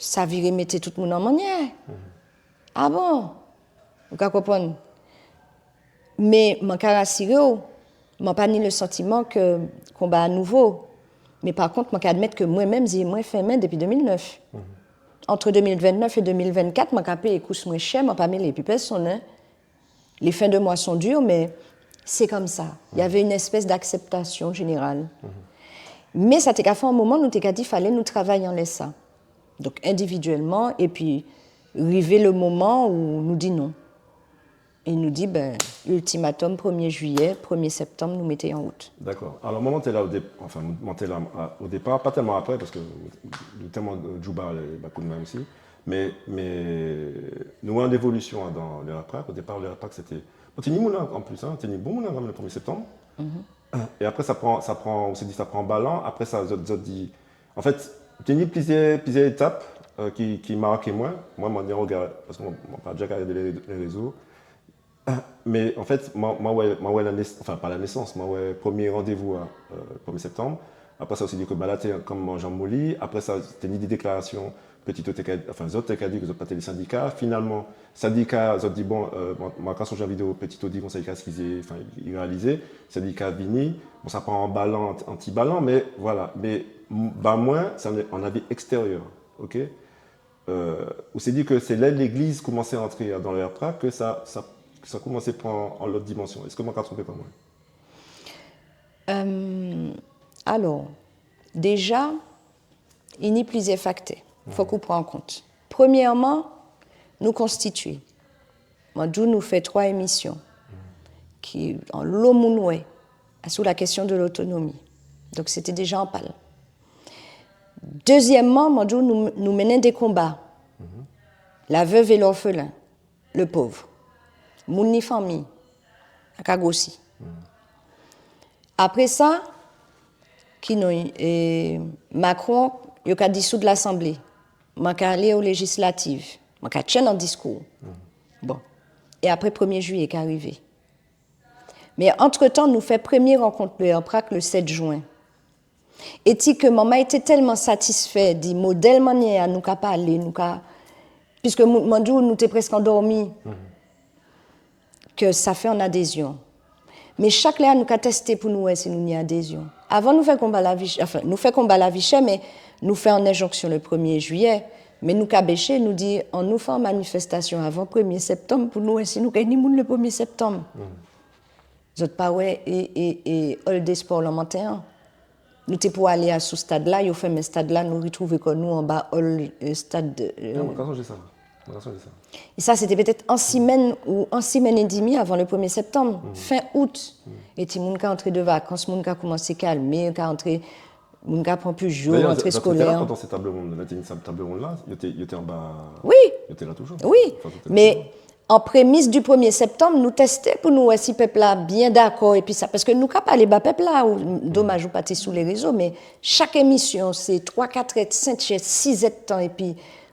sa viré mété tout moun an manniè. Ah bon ? Ou ka konprann ? Mé man ka rasiré'w, man pa ni le santiman ke konba-a nouvo. Mé pa kont, man ka admet ke mwen menm, zié mwen fèmen dépi dé mil nèf. Ant dé mil vennèf é dé mil vennkat, man ka péyé kous mwen chè, man pa mélé épi pèsonn, en. Les fins de mois sont dures, mais c'est comme ça. Il y avait une espèce d'acceptation générale. Mé sa té ka fè an moman, nou té ka di, falé nou travay anlè sa. Donk, endividièlman, épi rivé le moman ou nou di non. É nou di, ben, iltimatom, prèmié jiyé, prèmié septanm, nou mété an wout. Dakò. Alò, mwen, man té la o dé-, enfin, man té la, a, o dépa, pa telman apré, paske nou telman, euh, djouba, euh, ba koudmen osi. Mé, mé nou wè an évolision, en, dan le RPPRAC. O dépa, le RPPRAC, sé té, bon, té ni moun, en, an plis, en, té ni bon moun, en, kanmenm, le prèmié septanm. É apré, sa pran, sa pran, ou sé di, sa pran balan. Apré sa, zot, zot di, an fet, té ni pliziè, pliziè étap, euh, ki, ki maké mwen. Mwen, man ni an rega, paske mwen, man pa dja ka gadé lé, lé rézo. Mé an fet, man, man wè, man wè la nés-, enfin, pa la nésans, man wè prèmié randévou-a, euh, prèmié septanm. Apré sa, ou sé di ke, ba la, té kon an jan moli. Apré sa, té ni dé déklarasion, Petitot té ka, enfin, zot té ka di ke zot pa té lé sendika. Finalman, sendika, zot di, bon, euh, man, man ka sonjé an vidéo, Petitot di konsa, i ka eskizé, enfin, i réalizé. Sendika vini, bon, sa pran an balan, an, an ti balan, mé voilà. Mé m-, ba mwen, sé an, an avi ekstériè, ok ? Euh, ou sé di ke sé lè légliz koumansé antré dan le RPPRAC ke sa, sa, sa koumansé pran an lot dimansion. Es mwen ka tronpé pa mwen ? Euh, alò, déja, i ni pliziè faktè. Fok ou pran an kont. Prèmièman, nou konstitié. Mwen di'w nou fè twa émision ki anlo moun wè asou la kestion de lotonomi. Donk, sé té déja an pal. Dézièmman, mwen di'w nou, nou mennen dé konba. La veuve et l'orphelin, le pauvre. Moun ni fanmi, a ka gwosi. Apré sa, ki non, é, Macron, yo ka disoud Lasanblé. Mwen ka alé o léjislatif. Mwen ka tjenn an diskou. Bon. É apré, prèmié jiyé ka rivé. Mé antretan, nou fè prèmié rankont le RPPRAC le sèt jen. É ti ke manmay té telman satisfè di model manniè-a nou ka palé, nou ka, piske mou-, mwen di'w nou té preske andòmi, ke sa fè an adézion. Mé chak lè nou ka testé pou nou wè si nou ni adézion. Avan nou fè konba lavi ch-, anfen, nou fè konba lavi chè, mé nou fè an enjonksion le prèmié jiyé, mé nou ka béché, nou di, annou fè an manifestasion avan prèmié septanm pou nou wè si nou ka ni moun le prèmié septanm. Zot pa wè, é, é, é, hall de sport Lanmanten an. Nou té pou alé asou stad-la, yo fèmen stad-la, nou ritrouvé kò nou anba hall, euh, stad, euh. Non, mwen ka sonjé sa. Mwen ka sonjé sa. É sa, sé té pétet an simenn ou an simenn é dimi avan le prèmié septanm, fen out. É timoun ka antré de vakans, moun ka koumansé kalmé, ka antré, moun ka pran pli jou, dayè, rantré zot té la eskolè. Pandan sé tab ronn, la, té ni sa tab ronn-la, yo té, yo té anba, wi, yo té la toujou. Wi, anfen, zot té la toujou. Mé an prémis di prèmié septanm, nou testé pou nou wè si pep-la bien dakò épi sa. Paske nou ka palé ba pep-la, ou, domaj ou pa té sou lé rézo, mé chak émision, sé twa, katrè, senkè, sizè d'tan, épi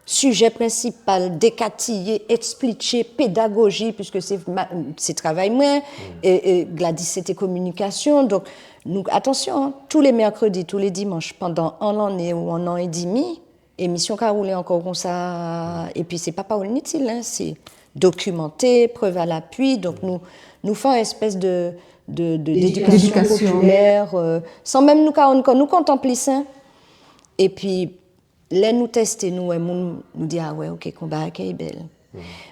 sijé prensipal, dékatiyé, ekspliké, pédagoji, piske sé ma-, sé travay mwen, é, é Gladys, sé té kominikasion. Donk, nou, atansion, en, tou lé mèkrédi, tou lé dimanch, pandan an lanné ou an an é dimi, émision ka woulé ankò kon sa, épi sé pa pawol initil, en, sé dokimanté, prev a lapui, donk nou, nou fè an espes de, de, de, d'édikasion popilè, euh, san menm nou ka rann kò nou kont an plis, en. Épi, lè nou testé, nou wè moun, nou di, a wè, oké, konba-a ké bel.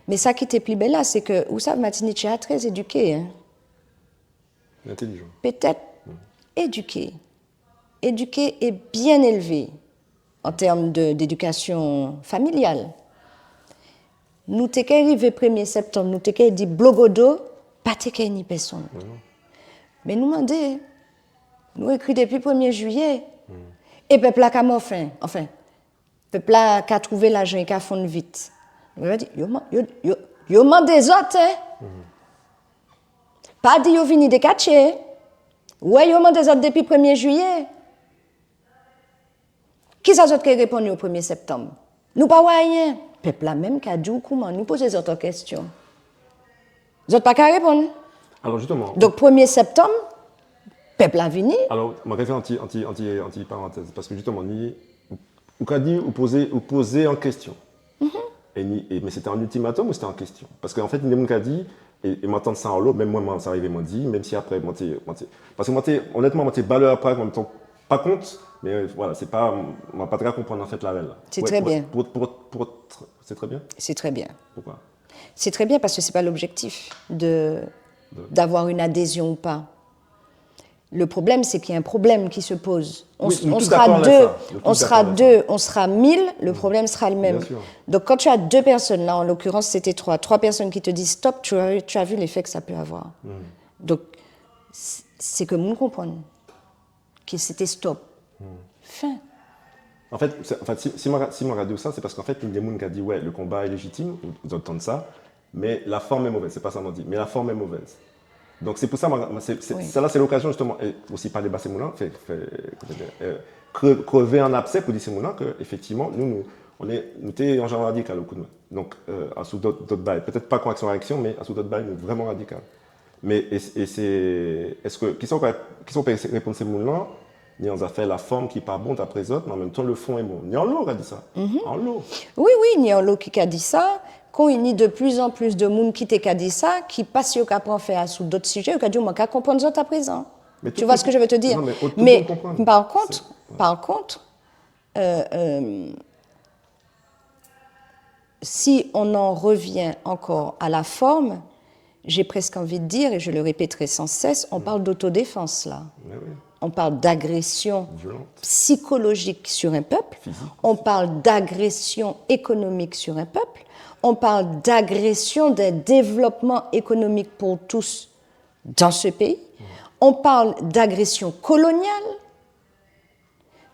Mé sa ki té pli bel la, sé ke, ou sav, Matinitjé-a trè édiké, en. Intelligent. Pétet édiké. Édiké é bien élvé an term de, d'édikasion familial. Nou té ké rivé prèmié septanm, nou té ké di blogodo, pa té ké ni pèsonn. Mé nou mandé, nou ékri dépi prèmié jiyé. É pep-la ka mò fen, anfen, pep-la ka trouvé lajan i ka fonn vit. Yo di, yo man-, yo, yo, yo mandé zot, en. Pa di yo vini dékatjé. Wè, yo mandé zot dépi prèmié jiyé. Kisa zot ké réponn yo prèmié septanm ? Nou pa wè ayen. Pep-la menm ka di'w kouman, nou pozé zot an kestion. Zot pa ka réponn. Alò, jisteman. Donk, prèmié septanm, pep-la vini. Alò, mwen ka fè an ti, an ti, an ti, an ti parantez, paske jisteman, ni, ou ka di, ou pozé, ou pozé an kestion. É ni, é, mé sé té an iltimatòm ou sé té an kestion ? Paske, an fet, ni moun ka di, é, é mwen tann sa anlo, menm mwen, mwen, sa rivé mwen di, menm si apré, mwen té, mwen té, paske mwen té, onetman, mwen té ba le RPPRAC, an menm tan, pa kont, mé, euh, vwala, sé pa, mwen pa té ka konprann, an fet, larel-la. Sé trè bien. Pou, pou, pou, pou, sé trè bien ? Sé trè bien. Poukwa ? C'est très bien parce que c'est pas l'objectif de, d'avoir une adhésion ou pas. Le problème, c'est qu'il y a un problème qui se pose. On, oui, s-, nous on tous sera d'accord avec deux, ça. Nous tous d'accord avec ça. On sera deux, on sera mille, le problème sera le même. Bien sûr. Donc, quand tu as deux personnes, là, en l'occurrence, c'était trois, trois personnes qui te disent stop, tu as, tu as vu l'effet que ça peut avoir. Donc, c-, c'est que moun konprann ki sé té stop. Fen. An fet, sé, an fet, si, si mwen, si mwen ka di'w sa, sé paske, an fet, ni dé moun ka di, wè, le combat est légitime, ou, ou tann sa, mais la forme est mauvaise, sé pa sa mwen di, mais la forme est mauvaise. Donk, sé pou sa, mwen, mwen, sé, sé, wi, sa la, sé lokazion, jisteman, é osi palé ba sé moun-lan, fè, fè, koman di, euh, kre-, krevé an absè pou di sé moun-lan ke, éfektivman, nou, nou, on est, nou té an jan radikal o Koudmen. Donk, euh, asou dot, dot bagay, pétet pa kon Aksyon Réaksion, mé asou dot bagay, nou vréman radikal. Mé, é, é sé, es, kisa ou ka, kisa ou pé réponn sé moun-lan ? Ni an zafè laform ki pa bon dapré zot, mé an menm tan le fon est bon. Ni anlo ka di sa. Anlo. Wi, wi, ni anlo ki ka di sa. Kon i ni de plus en plus de moun ki té ka di sa, ki, pas yo ka pran fè asou dot sijé, yo ka di, mwen ka konprann zot aprézan. Tu vois ce que je veux te dire ? Non, mé tout le monde comprend. Mé par kont, par kont, euh, euh, si on en revient encore à la forme, j'ai presque envie de dire, et je le répéterai sans cesse, on parle d'autodéfense, là. Mais oui. On parle d'agression psychologique sur un peuple, on parle d'agression économique sur un peuple, on parle d'agression d'un développement économique pour tous dans ce pays, on parle d'agression coloniale.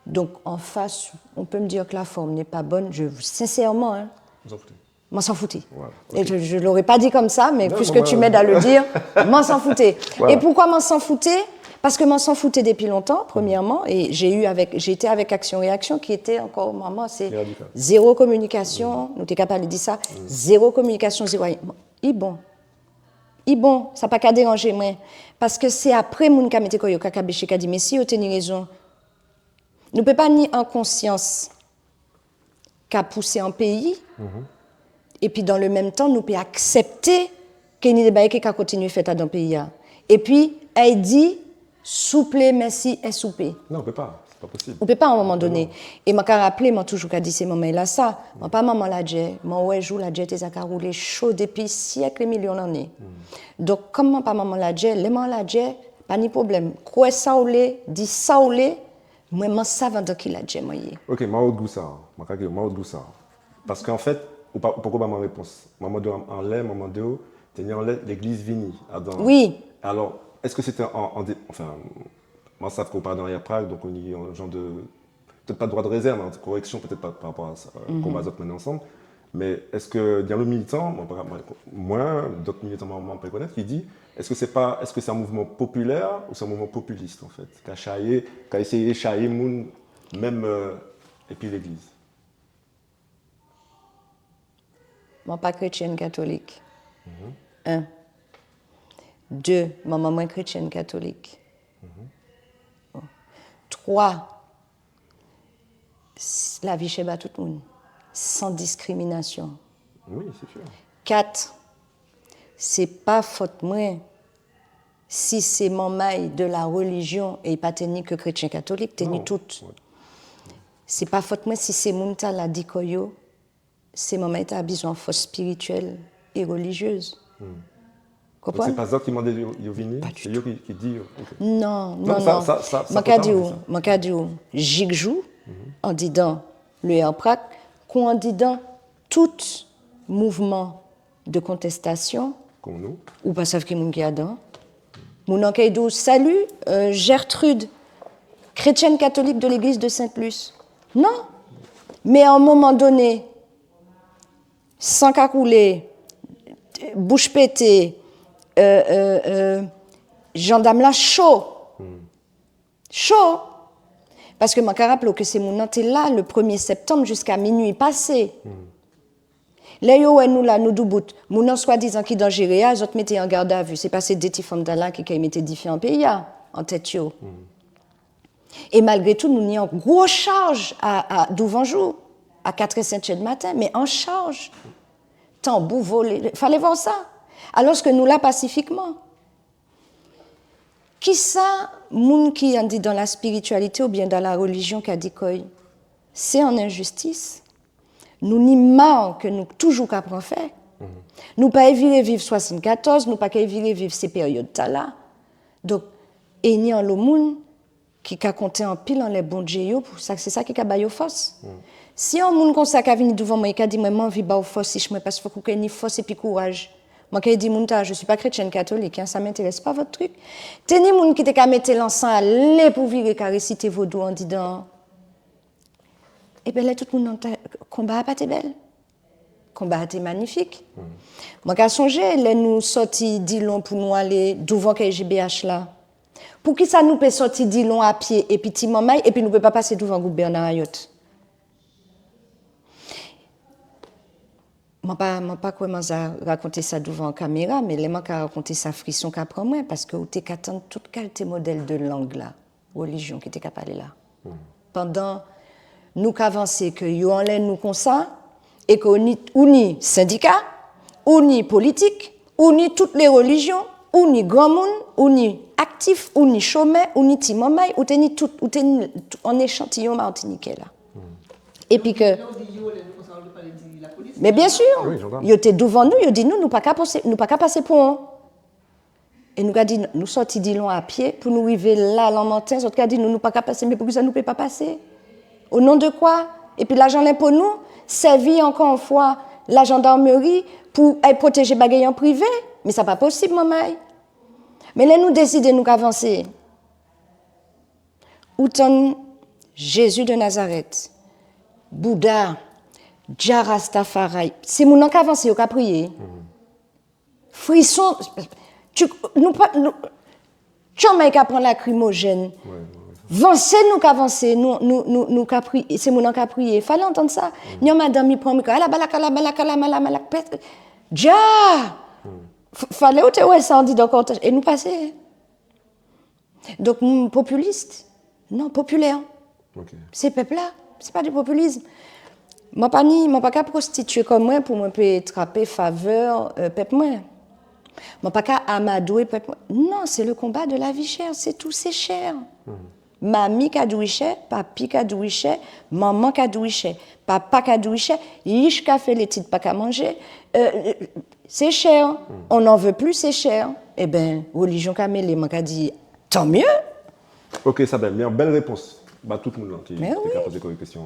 Donc, en face, on peut me dire que la forme n'est pas bonne, je, sincèrement, hein, Vous en foutez. M'en s'en fouter. Voilà. Et je, je l'aurais pas dit comme ça, mais puisque tu m'aides à le dire, m'en s'en fouter. Voilà. Et pourquoi m'en s'en fouter ? Parce que m'en s'en fouter depuis longtemps, premièrement, et j'ai eu avec, j'ai été avec Action Réaction, qui était encore, maman, c'est zéro communication, nou té ka palé di sa, zéro communication, zéro rien. I bon. I bon, sa pa ka déranjé mwen. Parce que c'est après moun ka mété kò yo ka kabéché, ka di, mais si yo té ni rézon. Nou pé pa ni an konsians ka pousé an péyi, épi dan le menm tan, nou pé aksepté ke ni dé bagay ki ka kontinié fet adan péyi-a. Épi, ay di, souplé, mèsi, é soupé. Non, on peut pas, c'est pas possible. Ou pé pa, a an moman doné. É mwen ka raplé, mwen toujou ka di sé manmay-lasa, mwen pa manman ladjè, mwen wè jou ladjè té ja ka woulé cho dépi siek é milion lanné. Donk, kon mwen pa manman ladjè, lè mwen ladjè, pa ni pwoblem. Kwè sa ou lé, di sa ou lé, Mwen, mwen sav andan ki ladjè mwen yé. Ok, mwen wè ou gou sa, mwen ka di, mwen wè ou gou sa. Paske an fet, ou pa, ou poko ba mwen répons. Mwen mandé'w anlè, mwen mandé'w, té ni anlè, légliz vini, adan. Wi. Alò, eske sé té an, an dé-, anfen, mwen sav ke ou pa adan Air Prague, donk ou ni an jan de, pétet pa dwa de rézèv, mé an koreksion, pétet pa, pa rapò a sa, euh, konba zot mennen ansanm. Mé eske ni an lot militan, mwen pa, mwen, mwen, dot militan mwen, mwen pa konnet, ki di, eske sé pa, eske sé an mouvman popilè ou sé an mouvman popilis, an fet, ka chayé, ka éséyé chayé moun, menm, euh, épi légliz ? Mwen pa krétièn katolik. Un. Deux, manman mwen krétièn katolik. Bon. Trois, s-, lavi chè ba tout moun, san diskriminasion. Wi, sé sir. Kat, sé pa fot mwen si sé manmay de la religion, é pa té ni ke krétien katolik, té ni tout. Non. Wi. Sé pa fot mwen si sé moun-tala di kò yo, sé manmay-tala bizwen fos spirituel é religiez. Konprann ? Donk sé pa zot ki mandé yo, yo vini, sé yo ki, ki di yo. Pa ditou. Ok. Non, non, non. Sa, sa, sa, sa enpòtan, sa. Mwen ka di'w, mwen ka di'w, jik jou, andidan le Air Prague, kon andidan tout mouvman de kontestasion, kon nou, ou pa sav ki moun ki adan. Moun-an kay di'w, salut, euh, Gertrude, chrétienne catholique de l'église de Sainte-Luce. Non. Mé a an moman doné, san ka koulé, bouch pété, euh, euh, euh, jandam-la cho. Cho. Paske mwen ka raplé ke sé moun-an té la le premier septembre jusqu'à minuit passé. Lè yo wè nou la, nou doubout, moun-an swadizan ki danjéré a, zot mété'y an garde à vue. Sé pa sé dé ti fanm-tala ki kay mété difé an péyi-a, an tet yo. É malgré tou, nou ni an gwo chaj a, a, douvan jou, a katrè, senkè di maten, mé an chaj. Tanbou volé, falé vwè sa. Alòske nou la pasifikman. Kisa moun ki andidan la spiritualité oubien dan la religion ka di kò'y ? Sé an enjistis. Nou ni ma ke nou toujou ka pran fè. Nou pa viré viv swasann-katòz, nou pa ka viré viv sé périod-tala. Donk, é ni anlo moun ki ka konté anpil anlè Bondié yo pou sa, sé sa ki ka ba yo fos. Si an moun kon sa ka vini douvan mwen, i ka di mwen, mwen anvi ba'w fos, ich mwen, pas fok ou ké ni fos épi kouraj. Mwen ké di moun-tala, je suis pas chrétienne catholique, hein, ça m'intéresse pas votre truc. Té ni moun ki té ka mété lansan alé pou viré ka résité vodou andidan. Ében, lè tout moun-an té, konba-a pa té bel. Konba-a té manifik. Mwen ka sonjé, lè nou sòti Dillon pou nou alé douvan K G B H la. Poukisa nou pé sòti Dillon a pié épi ti manmay, épi nou pé pa pasé douvan group Bernard Hayot ? Mwen pa, mwen pa kwè mwen ja rakonté sa douvan kaméra, mé lè mwen ka rakonté sa, frison ka pran mwen, paske ou té ka tann tout kalté model de lang la, religion ki té ka palé la. Pandan nou ka vansé ke yo anlè nou konsa, é ke ou ni, ou ni sendika, ou ni politik, ou ni tout lé religion, ou ni granmoun, ou ni aktif, ou ni chomè, ou ni ti manmay, ou té ni tout, ou té ni an échantiyon matiniké la. Épi ke, mé bien sir, yo té douvan nou, yo di nou, nou pa ka pasé, nou pa ka pasé pon-an. É nou ka di, nou sòti Dilon a pié pou nou rivé la Lanmanten, zot ka di nou, nou pa ka pasé, mé poukisa nou pé pa pasé ? Au nom de quoi ? Épi lajan lenpo nou, sèvi ankò an fwa lajandarmri pou ay pwotéjé bagay an privé, mé sa pa posib, manmay. Mé lè nou désidé nou ka vansé, ou tann Jésus de Nazareth, Bouddha, Jah Rastafari, sé moun-lan ka vansé, yo ka priyé. Frison, tu, nou pa, nou, tjanmay ka pran lakrimojèn. Vansé nou ka vansé, nou, nou, nou, nou ka pri-, sé moun-lan ka priyé. Falé antann sa. Ni an madanm, i pran mikwo, alabalak, alabalak, alabalak, alabalak, pèt, Jah ! F-, falé ou té wè sa andidan kòtèj. É nou pasé. Donk, m-, popilis ? Non, popilè. Ok. Sé pèp-la, sé pa di popilis. Mwen pa ni, mwen pa ka pwostitié kò mwen pou mwen pé trapé favè, euh, pèp mwen. Mwen pa ka amadwé pèp mwen. Non, c'est le combat de la vie chère, c'est tout, c'est cher. Mami ka di wi chè, papi ka di wi chè, manman ka di wi chè, papa ka di wi chè, ich ka fè létid pa ka manjé. Euh, euh, c'est cher. On n'en veut plus, c'est cher. Ében, relijion ka mélé, mwen ka di, tant mieux. Ok, sa bèl, mé an bèl répons. Ba tout moun-lan ki, ki té ka pozé kò-yo kèsion.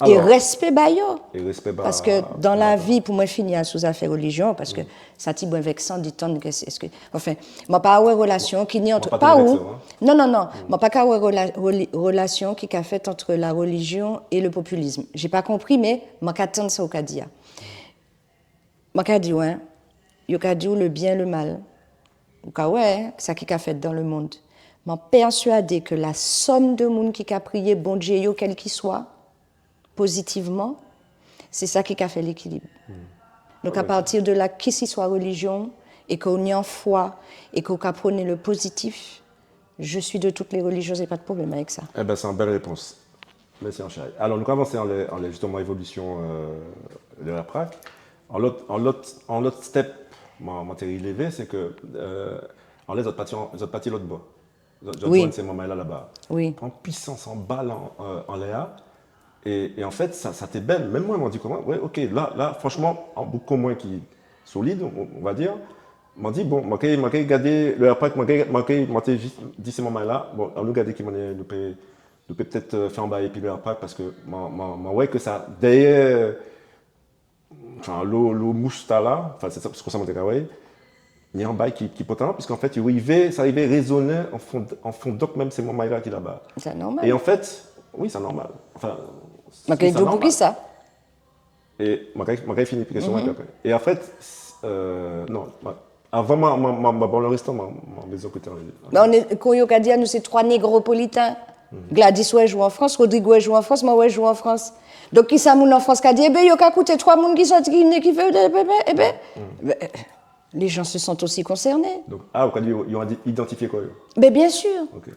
É respé ba yo. É respé ba, paske dan lavi, pou mwen fini asou zafè relijion, paske sa ti bwen vèksan di tann ke sé, èske, anfen, mwen pa wè relasion ki ni ant, pa ou. Non, non, non. Mwen pa ka wè rela-, reli-, relasion ki ka fèt ant la relijion é le popilis. J'ai pas compris, mé mwen ka tann sa ou ka di a. Mwen ka di'w, en, yo ka di'w le bien, le mal. Ou ka wè, en, sa ki ka fèt dan le mond. Mwen pèswadé ke la sòm de moun ki ka priyé Bondié yo, kèlkiswa, pozitivman, sé sa ki ka fè lékilib. Donk, a partir de la, kisiswa relijion, é ke ou ni an fwa, é ke ou ka proné le pozitif, je suis de toutes les religions, j'ai pas de problème avec ça. Ében, sé an bèl répons. Mèsi anchay. Alò, nou ka avansé anlè, anlè, jisteman, évolision, euh, le RPPRAC. An lot, an lot, an lot step, mwen, mwen té rilévé, sé ke, euh, anlè zot pati, zot pati lot bò. Zot, zot jwenn sé manmay-la laba. Wi. An pwisans, an bal an, euh, anlè a. É, é an fèt, sa, sa té bèl. Menm mwen, mwen di kon mwen, wè, ok, la, la, franchman, an boug kon mwen ki solid, on, on va dire, mwen di, bon, mwen ké, mwen ké gadé le RPPRAC, mwen ké, mwen ké, mwen té jis di sé manmay-la, bon, annou gadé ki manniè nou pé, nou pé pétèt, euh, fè an bagay épi le RPPRAC, paske mwen, mwen, mwen wè ke sa, dèyè, anfen, lo, lo mouch-tala, anfen, sé sa, sé kon sa mwen té ka wè, ni an bagay ki, ki pòtan, piske an fèt, yo rivé, sa rivé rézoné an fon, an fondok menm sé manmay-la ki laba. Sé nòmal. É an fèt, wi, sé nòmal. Anfen, mwen ké di'w poukisa. É mwen ka, mwen ka fini, pi kèsion-an, épi apré. É an fèt, euh, non, mwen, avan mwen, mwen, mwen, mwen, bon, le restan, mwen, mwen bizwen kouté. Mé nou, kon yo ka di, nou sé twa négropoliten. Gladys wè jou an Frans, Rodrigue wè jou an Frans, mwen wè jou an Frans. Donk, kisa moun an Frans ka di ? Ében, yo ka kouté twa moun ki sòti, ki, ki fè, ében, ében, ében, euh, les gens se sentent aussi concernés. Donk, a, ou ka di, yo, yo idantifié kò-yo. Ben, bien sûr. Ok.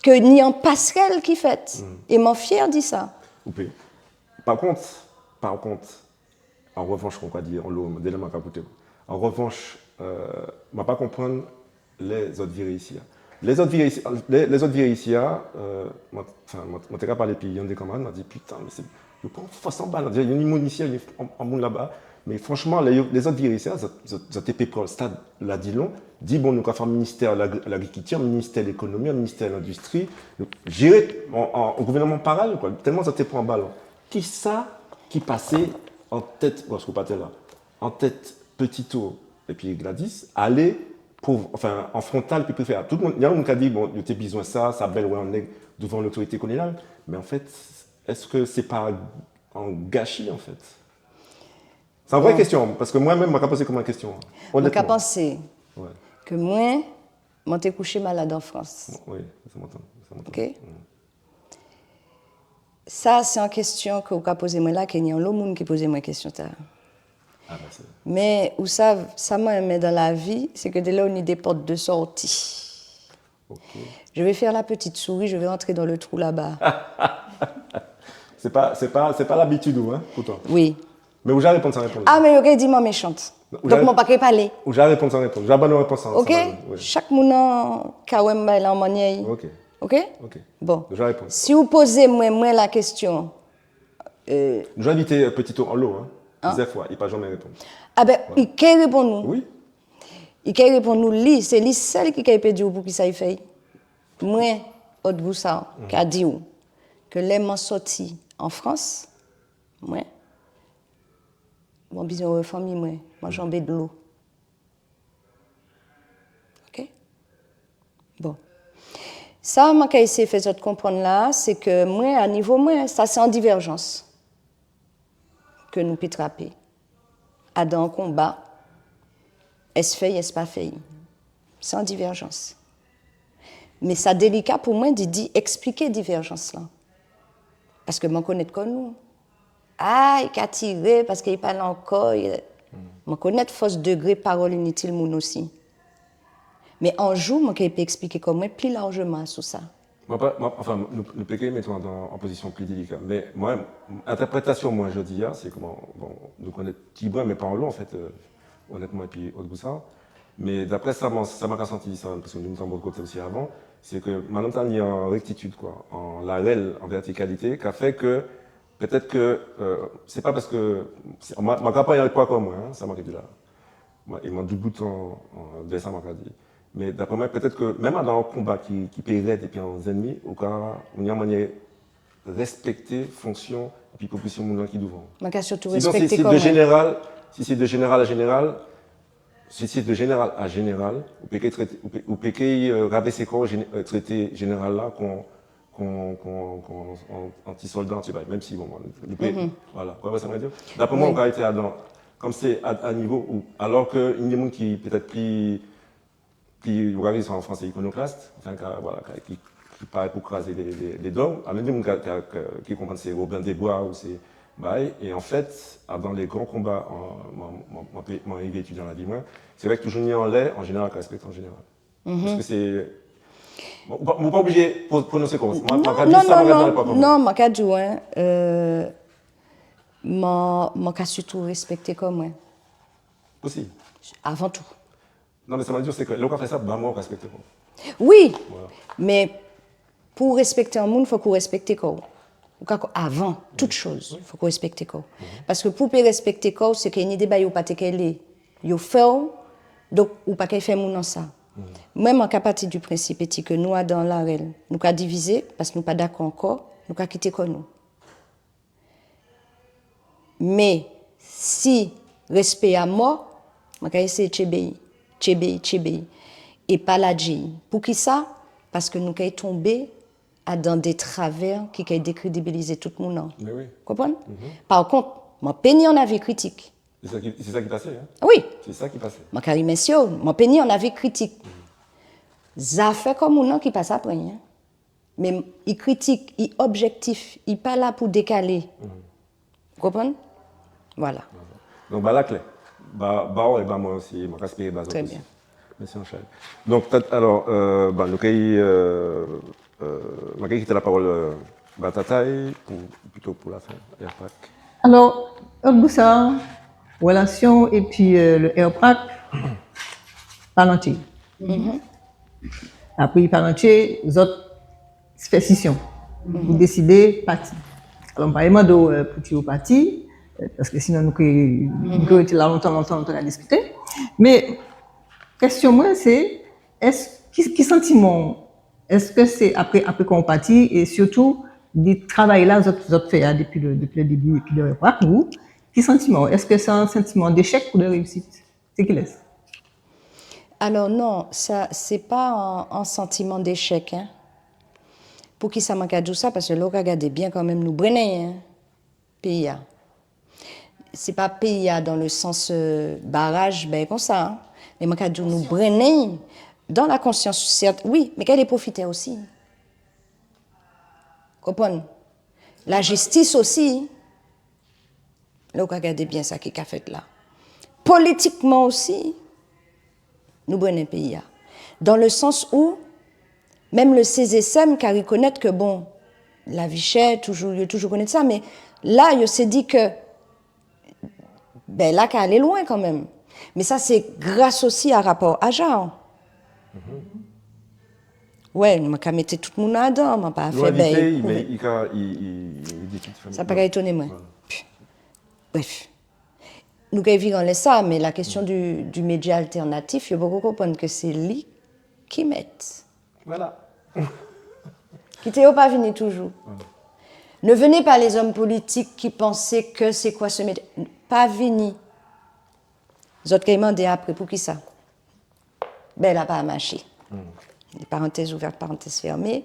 Ke ni an pasrèl ki fèt. É mwen fiè di sa. Ou pé. Pa kont, pa kont, an revanch, kon ou ka di, anlo, délè mwen ka kouté'w. An revanch, euh, mwen pa konprann lè zot viré isi-a. Lè zot viré isi, lè, lè zot viré isi-a, euh, mwen, anfen, mwen, mwen té ka palé épi yonndé kanmarad, mwen di, piten, mé sé, yo pran fòs an bal, on dirait, ni moun isi-a, ni an, an moun laba. Mé franchman, lè yo, lè zot viré isi-a, zot, zot, zot té pé pran stad Ladilon, di, bon, nou ka fè ministè lagri-, lagrikilti, ministè lékonomi, ministè lendistri, nou jéré an, an, an gouvènman paralèl, kwa. Tèlman zot té pran bal. Kisa ki pasé an tèt, bon, paske ou pa té la, an tèt Petitot épi Gladys, alé pou, anfen, an frontal épi préfé-a. Tout moun, ni moun ka di, bon, yo té bizwen sa, sa bèl wè an nèg douvan lotorité kolonial. Mé an fèt, èske sé pa an gachi, an fèt ? Sé an vré kèsion, paske mwen menm, mwen ka pozé kon an kèsion, onètman. Mwen ka pansé ke mwen, mwen té kouché malad an Frans. Wi, sa mwen tann, sa mwen tann. Ok ? Sa, sé an kèsion ke ou ka pozé mwen la, ke ni anlo moun ki pozé mwen kèsion-tala. A, mèsi. Mé ou sav, sa mwen enmen dan lavi, sé ke délè ou ni dé pòt de sòti. Ok. Je vais faire la petite souris, je vais rentrer dans le trou là-bas. Sé pa, sé pa, sé pa labitid ou, en, poutan. Wi. Mé ou ja réponn san réponn. A, mé yo ké di mwen méchant. Donk, mwen pa ké palé. Ou ja réponn san réponn. Ou ja ba nou répons-la, wi. Ok ? Chak moun ka wè bagay-la an manniè'y. Ok. Ok ? Ok. Bon. Ou ja réponn. Si ou pozé mwen, mwen la kèsion, euh, nou ja envité, euh, Petitot anlo, en. Pliziè fwa, i pa janmen réponn. A ben, i ké réponn nou. Wi. I kay réponn ou li, sé li sel ki kay pé di'w poukisa i fè'y. Mwen, Aude Goussard, ka di'w ke lè man sòti an Frans, mwen, man bizwen wè fanmi mwen, man janbé dlo. OK? Bon. Sa man ka éséyé fè zot konprann la, sé ke mwen, a nivo mwen, sa sé an divèjans ke nou pé trapé. Adan an konba, es fè'y, es pa fè'y. Sé an divèjans. Mé sa délika pou mwen di, di ekspliké divèjans-la. Paske man konnet kò nou. Ah, i ka tiré paske i palé ankò. I... Man konnet fos dégré pawol initil moun osi. Mé an jou, man ké pé ekspliké kò mwen pli lajman asou sa. Mwen pa, mwen, anfen, nou, nou pé ké mété an, an pozision pli délika. Mé mwen, entèprétasion mwen jòdi-a, sé koman, bon, nou konnet tibren, mé pa anlo, an fet, euh, onetman, épi Aude Goussard. Mé dapré sa, mwen, sa man ka santi sa, paske nou té bò koté osi avan, sé ke madanm-lan ni an rektitid, kwa, an larel, an vètikalité, ka fè ke pétet ke, euh, sé pa paske, sé, man, man ka pa anlè pwa kò mwen, en, sa man ka di la. Mwen, é man doubout an, an, dèyè sa man ka di. Mé dapré mwen, pétet ke menm adan an konba ki, ki pé red épi an zennmi, ou ka, ou ni an manniè respekté fonksion épi pozision moun-lan ki douvan. Man ka sirtou respekté kò mwen. Sinon, si, si de jénéral, si sé de jénéral a jénéral, si sé de jénéral a jénéral, ou pé ké trété, ou pé, ou pé ké, euh, rabésé kò'w, euh, trété jénéral-la kon, kon, kon, kon an, an ti solda, an ti bagay, menm si, bon, nou pé, voilà. Ou konprann sa man vé di ? Dapré mwen, ou ka rété adan, kom sé a, a nivo ou, alò ke ni dé moun ki pétet pli ki, ou ka di sa an fransé, ikonoklas, anfen, ka, voilà, ka, ki, ki paré pou krazé dé, dé, dé dogm. An menm tan, moun ka, ka, ka, ki konprann sé Robin des Bois ou sé, bagay, é an fet, adan lé gran konba, an, man, man, man pé, man rivé étidié an lavi mwen, sé vré ke toujou ni anlè, an jénéral, ka respekté an jénéral. Paske sé, bon, ou pa, ou pa oblijé pro-, prononsé kon sa. Mwen, mwen ka di sa, mwen ka di pa kon sa. Non, man ka di'w, en, euh, man, man ka sirtou respekté kò mwen. Osi. Avan tou. Non, mé sa man di'w, sé ke lè ou ka fè sa, ba mwen ou ka respekté kò'w. Wi, mé pou ou respekté an moun, fok ou respekté kò'w. Ou ka, avan tout choz, fok ou respekté kò'w. Paske pou ou pé respekté kò'w, sé ke ni dé bagay ou pa té ké lé yo fè'w, donk ou pa ké fè moun-lan sa. Mwen, man ka pati di prensip étik ke nou adan larel, nou ka divizé, paske nou pa dakò ankò, nou ka kité kò nou. Mé si respé-a mò, man ka éséyé tjenbé'y, tjenbé'y, tjenbé'y, é pa ladjé'y. Poukisa ? Paske nou kay tonbé adan dé travè ki kay dékrédibilizé tout moun-lan. Mé wi. Konprann ? Pa kont, man pé ni an avi kritik. Sé sa ki, sé sa ki pasé, en ? Wi. Sé sa ki pasé. Man ka rimèsié'w, man pé ni an avi kritik. Zafè kò moun-lan ki pasé apré, en. Mé i kritik, i objektif, i pa la pou dékalé. Ou konprann ? Voilà. Donk, ba la klè. Ba, ba'w é ba mwen osi, man ka espéré ba zot osi. Très bien. Mèsi anchay. Donk, pétet, alò, euh, ba, nou kay, euh, euh, man kay kité lapawol, euh, ba Tatay, pou, plito pou lafen, RPPRAC. Alò, Aude Goussard, relasion épi, euh, le RPPRAC, pa lantjé. Apré, pa lantjé, zot fè sision. Ou désidé pati. Alò, man pa mandé'w, euh, poutji ou pati, euh, paske sinon nou ké, nou ké rété la lontan, lontan, lontan a diskité. Mé kestion mwen sé, es, ki, ki santiman'w, es sé apré, apré kan ou pati, é sirtou di travay-la zot, zot fè a dépi le, dépi le débi, dépi le dépa, ou, ki santiman'w, es sé an santiman d'échec ou de réussite ? Sé kilès ? Alò non, sa, sé pa an, an santiman d'échec, en. Poukisa man ka di'w sa ? Paske lè ou ka gadé bien kanmenm, nou brennen, en, péyi-a. Sé pa péyi-a dan le sans, euh, baraj, bagay kon sa, en. Mé man ka di'w nou brennen dan la konsians, sèt, wi, mé kay dé pwofitè osi. Konprann ? Lajistis osi. Lè ou ka gadé bien sa ki ka fet la. Politikman osi, nou brennen péyi-a. Dan le sans ou, menm le CGSM ka rikonnet ke, bon, lavi chè, toujou, yo toujou konnet sa, mé la, yo sé di ke, ben, la ka alé lwen kanmenm. Mé sa, sé gras osi a rapò AJAR. Wè, man ka mété tout moun adan, man pa fè, ben, i ka, i, i, i di tout fè. Sa pa ka étoné mwen. Voilà. Bref. Nou kay viré anlè sa, mé la kestion di, di média altènatif, yo poko konprann ke sé li ki met. Voilà. Kité yo pa vini toujou. Ne venez pas les hommes politiques qui pensaient que c'est quoi ce média. Pa vini. Zot kay mandé apré, poukisa ? Ben, la pa maché. Parenthèse ouverte, parenthèse fermée.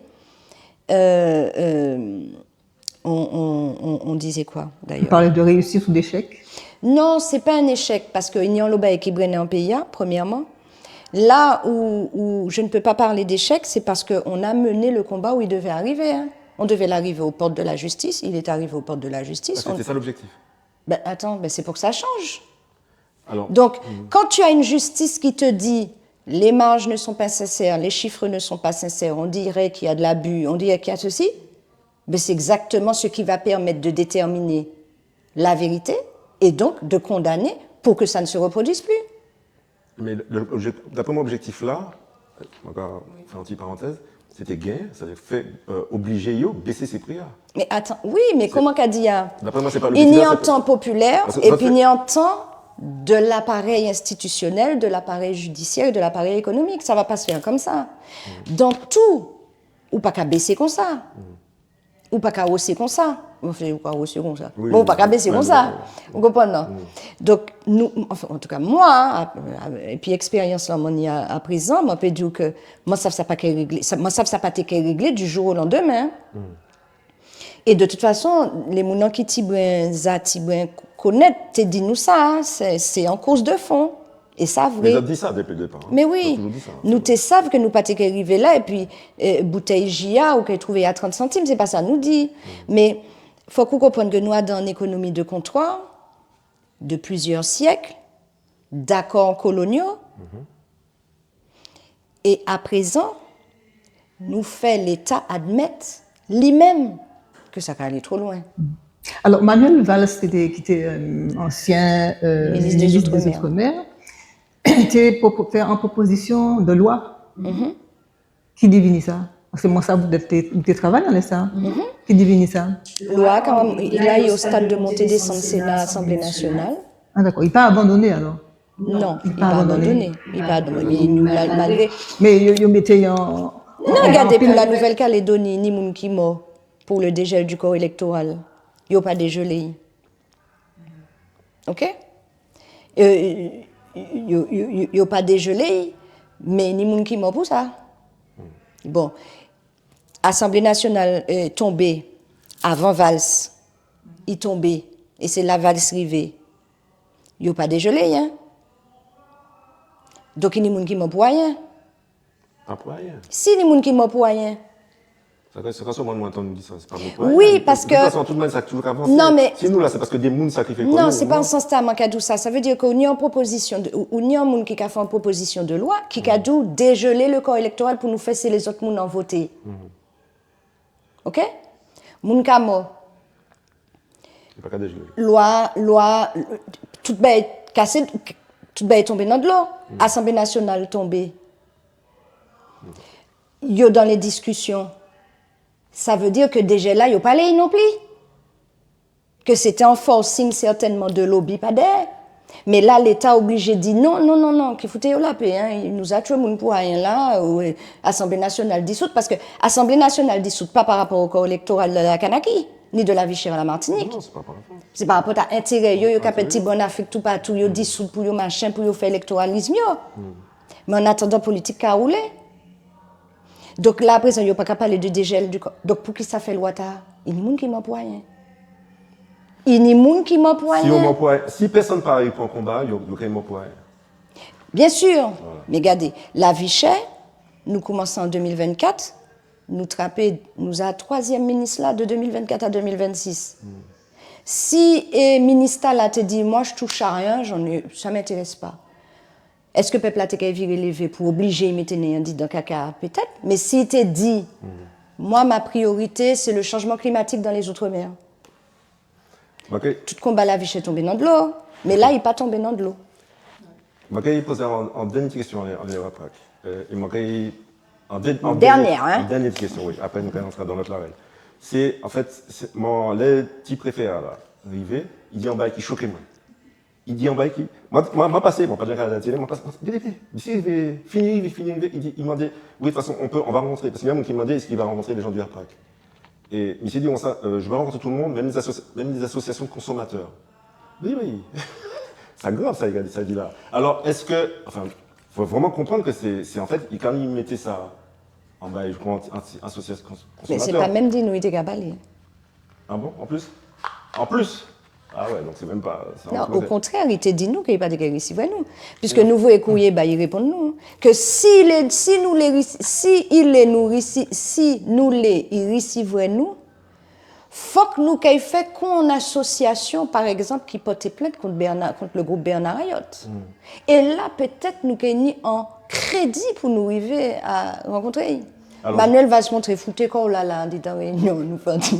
Euh, euh, on, on, on, on disait quoi, d'ailleurs ? Parler de réussite ou d'échec ? Non, c'est pas un échec, parce que il y a un lobby qui brenne en pays, hein, premièrement. Là où, où je ne peux pas parler d'échec, c'est parce qu'on a mené le combat où il devait arriver, hein. On devait l'arriver aux portes de la justice, il est arrivé aux portes de la justice. Ah, c'était ça l'objectif ? Ben, attends, ben, c'est pour que ça change. Alors, donc, quand tu as une justice qui te dit, les marges ne sont pas sincères, les chiffres ne sont pas sincères, on dirait qu'il y a de l'abus, on dirait qu'il y a ceci, mais c'est exactement ce qui va permettre de déterminer la vérité et donc de condamner pour que ça ne se reproduise plus. Mais le, le, l'objec-, d'après moi, l'objectif là, man ka fè an ti parantez, sé té genyen, sétadi fè, euh, oblijé yo bésé sé pri-a. Mais attends, oui, mais comment qu'a dit, hein ? D'après moi, c'est pas l'objectif. Il y a un temps populaire et puis il y a un temps de l'appareil institutionnel, de l'appareil judiciaire et de l'appareil économique. Ça va pas se faire comme ça. Dans tout, ou pa ka bésé kon sa. Ou pa ka wosé kon sa. Anfen, ou ka wosé kon sa. Bon, ou pa ka bésé kon sa. Ou konprann, non ? Donk, nou, anfen, an tou ka, mwen, épi ekspérians-la man ni a, a prézan, man pé di'w ke man sav sa pa ké réglé, sa, man sav sa pa té ké réglé du jour au lendemain. É de tout fason, lé moun-lan ki tibren, za tibren konnet, té di nou sa, sé, sé an kous de fon. É sa vré. Mé zot di sa dépi le départ, hein. Mé wi. Zot toujou di sa. Nou té sav ke nou pa té ké rivé la, épi, euh, boutey ji-a, ou ké trouvé'y a trant santim, sé pa sa nou di. Mé fok ou konprann ke nou adan an ékonomi de kontwa, de pliziè siek, dakò kolonial. É a prézan, nou fè Léta admet li menm ke sa ka alé two lwen. Alò, Manuel Valls, ki té, ki té, euh, ansien, euh, minis dé Zoutremè, té propo-, fè an propozision de lwa ki divini sa. Paske mwen sav ou té, ou té travay anlè sa. Ki divini sa. Lwa, kanmenm, i la, i o stad de monté désann Séna, Asanblé Nasional. Ah, dakò. I pa abandoné, alò. Non, i pa abandoné. I pa abandoné. I pa abandoné. Mal-, malgré. Mé yo, yo mété an, non, an, gadé, pou la Nouvelle-Calédonie, ni moun ki mò pou le dégel du corps électoral. Yo pa déjelé'y. OK ? Euh, yo, yo, yo, yo pa déjelé'y, mé ni moun ki mò pou sa. Bon. Asanblé Nasional, euh, tonbé avan Valls. I tonbé. É sé la Valls rivé. Yo pa déjelé'y, hein. Donk, ni moun ki mò pou ayen. Pa pou ayen. Si ni moun ki mò pou ayen. Sa ka, sa ka sèlman mwen tann di sa, sé pa mò pou ayen. Wi, paske, de tout fason, tout moun sa toujou ka vansé. Non, mé si nou la, sé paske dé moun sakrifyé kò yo, non, sé pa an sans-tala man ka di'w sa. Sa vé di ke ou ni an propozision de, ou, ou ni an moun ki ka fè an propozision de lwa, ki ka di'w déjelé le corps électoral pou nou fè sé lézot moun-lan voté. OK ? Moun ka mò. Yo pa ka déjelé. Lwa, lwa, tout bagay kasé, tout bagay tonbé dan dlo. Asanblé Nasional tonbé. Yo dan lé diskision. Sa vé di ke déjel-la, yo pa lé'y non pli. Ke sé té an forcing sètènman de lobby pa dèyè. Mé la, Léta oblijé di non, non, non, non, ki fouté yo lapé, hein. Nou ja tjwé moun pou ayen la, ou, euh, Asanblé Nasional disout, paske Asanblé Nasional disout pa pa rapò o corps électoral de la Kanaky, ni de la vie chère à la Martinique. Non, sé pa pa rapò. Sé pa rapò a entéré yo, yo ka ped tibren an Afrik toupatou, yo disout pou yo machin, pou yo fè élektoralism yo. Mé an atandan, politik ka woulé. Donk la, aprézan, yo pa ka palé de déjel di kò. Donk poukisa fè lwa-tala ? I ni moun ki mò pou ayen. I ni moun ki mò pou ayen. Si yo mò pou ayen, si pèsonn pa ripran konba, yo, yo kay mò pou ayen. Bien sûr. Voilà. Mé gadé, lavi chè, nou koumansé an dé mil vennkat, nou trapé, nou ja twazièm minis-la de dé mil vennkat a dé mil vennsis. Si, é, minis-tala té di, moi, je touche à rien, j'en ai, ça m'intéresse pas. Eske pep-la té kay viré lévé pou oblijé'y mété nen'y andidan kaka-a ? Pétet. Mé si i té di, moi, ma priorité, c'est le changement climatique dans les Outre-mer. Tout konba lavi chè tonbé dan dlo. Mé la, i pa tonbé dan dlo. Man kay pozé an, an dènié ti kestion anlè, anlè Raprak. Euh, é man kay, an dè-, an dènié, an dènié ti kestion, wi. Apré, nou kay antré dan lot larel. Sé, an fet, sé, man, lè ti préfé-a la rivé, i di an bagay ki choké mwen. I di an bagay ki, mwen, mwen, mwen pasé, bon, pa di an télé, mwen pasé, vite, vite, vite, vite, fini, vite, fini, vite, i di, i mandé, oui, de toute façon, on peut, on va rentrer. Parce que même qui demandait, est-ce qu'il va rencontrer les gens du R P R A C ? Et monsieur dit, on s'a-, euh, je vais rencontrer tout le monde, même les associ-, même les associations de consommateurs. Oui, oui. Ça grave, ça, il a dit, ça, il dit là. Alors, est-ce que, enfin, faut vraiment comprendre que c'est, c'est en fait, quand il mettait ça en bas, je crois, anti-, association cons-, consommateur. Mé sé pa menm di nou i té ka palé. Ah bon, en plus ? En plus ? Ah ouais, donc c'est même pas, c'est un autre côté. Non, okontrè, i té di nou ke i pa té ké risivwè nou. Piske nou voyé kourié ba'y, i réponn nou. Ke si lé, si nou lé risi-, si i lé nou risi-, si nou lé i risivwè nou, fok nou kay fè kon an asosiasion, par egzanp, ki pòté plent kont Bernard, kont le group Bernard Hayot. É la, pétet nou ké ni an krédi pou nou rivé a rankontré'y. Alò, Manuel Valls montré, fouté kò'w la, la, andidan réinion, nou fè an ti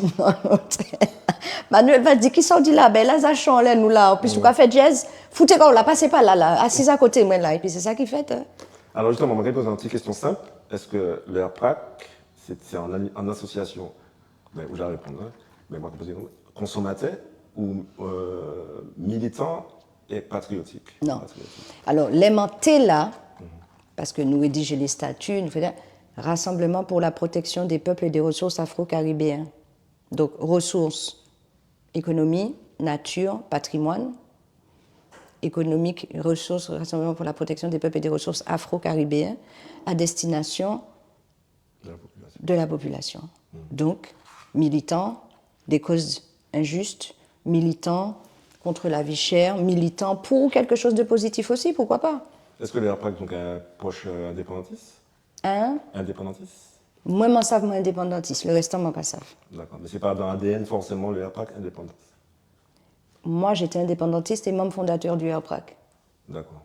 Manuel Valls di, kisa ou di la ? Ben, la, sa chanlé nou la, an plis, ou ka fè jazz, fouté kò'w la, pasé pa la, la, asiz akoté mwen la, épi sé sa ki fet, en. Alors justement, mwen ka pozé an ti kestion senp. Est-ce que le R P R A C, c'est, c'est en, en association, ben, ou ja réponn, en, mé mwen ka pozé, consommateur ou, euh, militant et patriotique ? Non. Patriotique. Alò, lè man té la, paske nou rédijé lé stati, nou fè Rassemblement pour la protection des peuples et des ressources afro-caribéens. Donk, ressources, économie, nature, patrimoine, économique, ressources, Rassemblement pour la protection des peuples et des ressources afro-caribéens, à destination de la population. De la population. Donk, militant des causes injustes, militant contre la vie chère, militant pour quelque chose de positif aussi, pourquoi pas ? Est-ce que le R P R A C, donc, est proche, euh, indépendantiste ? Hein ? Indépendantiste ? Mwen, man sav mwen endépandantis, le restan, man pa sav. D'accord. Mais c'est pas dans l'A D N forcément le R P R A C indépendantiste. Moi, j'étais indépendantiste et membre fondateur du R P R A C. D'accord.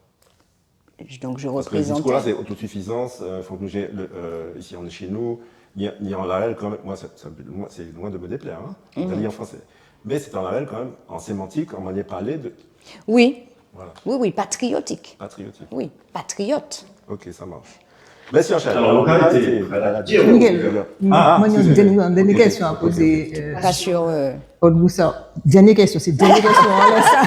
Donc, je représentais. Parce que le discours là, c'est autosuffisance, euh, faut que nous, le, euh, ici, on est chez nous, il y a, il y a un label quand même, moi, ça, ça, moi, c'est loin de me déplaire, hein, je le dis en français. Mais c'est un label quand même en sémantique, en manière parlée de... Oui. Voilà. Oui, oui, patriotique. Patriotique. Oui, patriote. Ok, ça marche. Merci, Anchal. Alors, le cas était, voilà, Miguel, ah, ah, excusez-moi. Moi, j'ai une dernière, une dernière question à poser, euh, pas sur, euh, Aude Boussard. Dernière question, c'est dernière question, hein, là, ça.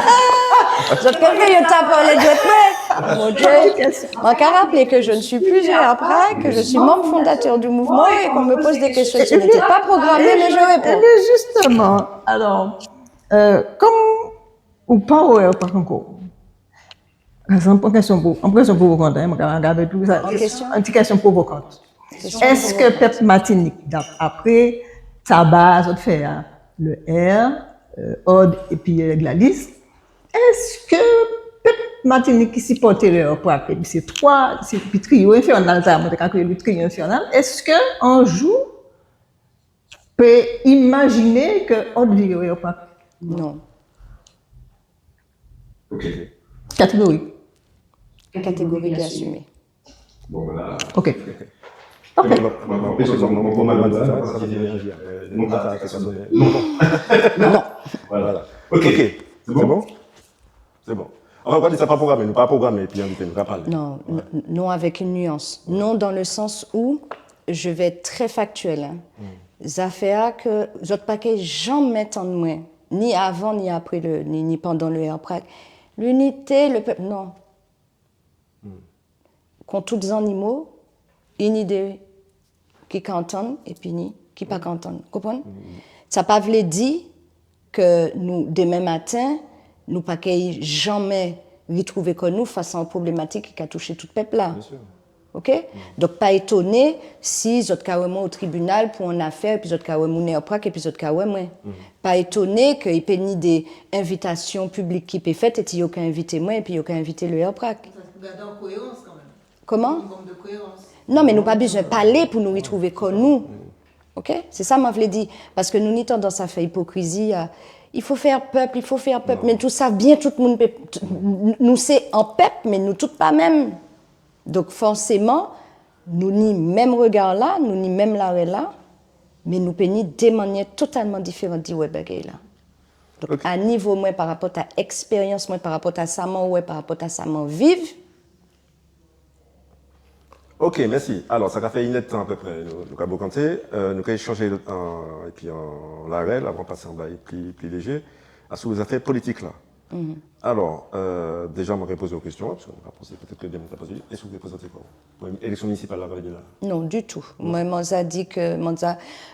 Je te fais le tape, les doigts de main. Mon Dieu. Dernière question. Mwen ka rapélé que je ne suis plus R P R A C, que je suis membre fondateur du mouvement et qu'on me pose des questions. Ce n'était pas programmé, mais je réponds. Eh bien, justement, alors, euh, comme ou pa wè, pa ankò. An kestion pou, an kestion pwovokant, en, mwen ka gadé tou sa. An kestion ? An ti kestion pwovokant. Kestion pwovokant. Eske pep Matinik, dap-, apré taba zot fè a, le R, euh, Aude épi, euh, Gladys, eske pep Matinik ki sipòté le R P R A C, épi sé twa, sé, épi trio enfernal sa, mwen té ka kriyé li trio enfernal, eske an jou pé imajiné ke Aude viré R P R A C ? Non. Ok. Catégorique. Catégorique et assumé. Bon, voilà. Ok. Ok. Non. Non. Voilà. Ok. C'est bon ? C'est bon. Enfin, on va dire ça pas programmé, nous pas programmé, et puis invité, nous pas parlé. Non, n-, non, avec une nuance. Non, dans le sens où, je vais être très factuelle, hein. Zafè-a ke zot pa ké janmen tann mwen, ni avan, ni apré le, ni, ni pandan le R P R A C. L'unité, le peuple, non. Kon tout zannimo, ini dé ki ka antann, épi ni ki pa ka antann. Konprann ? Sa pa vlé di ke nou, dèmen maten, nou pa ké janmen ritrouvé kò nou fas a an pwoblématik ki ka touché tout pep-la. Bien sûr. Ok ? Donk, pa étoné si zot ka wè mwen o tribinal pou an afè, épi zot ka wè moun R P R A C, épi zot ka wè mwen. Pa étoné ke i pé ni dé envitasion piblik ki pé fet, éti yo ka envité mwen, épi yo ka envité le R P R A C. Sa, sé pou gadé an koérans kanmenm. Koman ? Minimòm de koérans. Non, mé nou pa bizwen palé pou nou ritrouvé kò nou. Ok ? Sé sa mwen vlé di. Paske nou ni tandans a fè ipokrizi, a, il faut faire peuple, il faut faire peuple. Non. Mé tout sa, bien, tout moun pé, t-, n-, nou sé an pep, mé nou tout pa menm. Donk, fòséman, nou ni menm riga-la, nou ni menm larel-la, mé nou pé ni dé manniè totalman diféran di wè bagay-la. Donk, ok, a nivo mwen, pa rapò a ekspérians mwen, pa rapò a sa man wè, pa rapò a sa man viv, Ok, mèsi. Alò, sa ka fè inèdtan apéprè, nou, nou ka bokanté, euh, nou ka échanjé, euh, épi an larel, avan pasé an bagay pli, pli léjé, asou zafè politik-la. Alò, euh, déja, man ka pozé'w an kestion, paske man ka pansé pétet ke dé moun ka pozé, es ou ké prézanté kò'w pou élection municipale-la ki ka vini la? Non, ditou. Mwen, man ja di ke, man ja,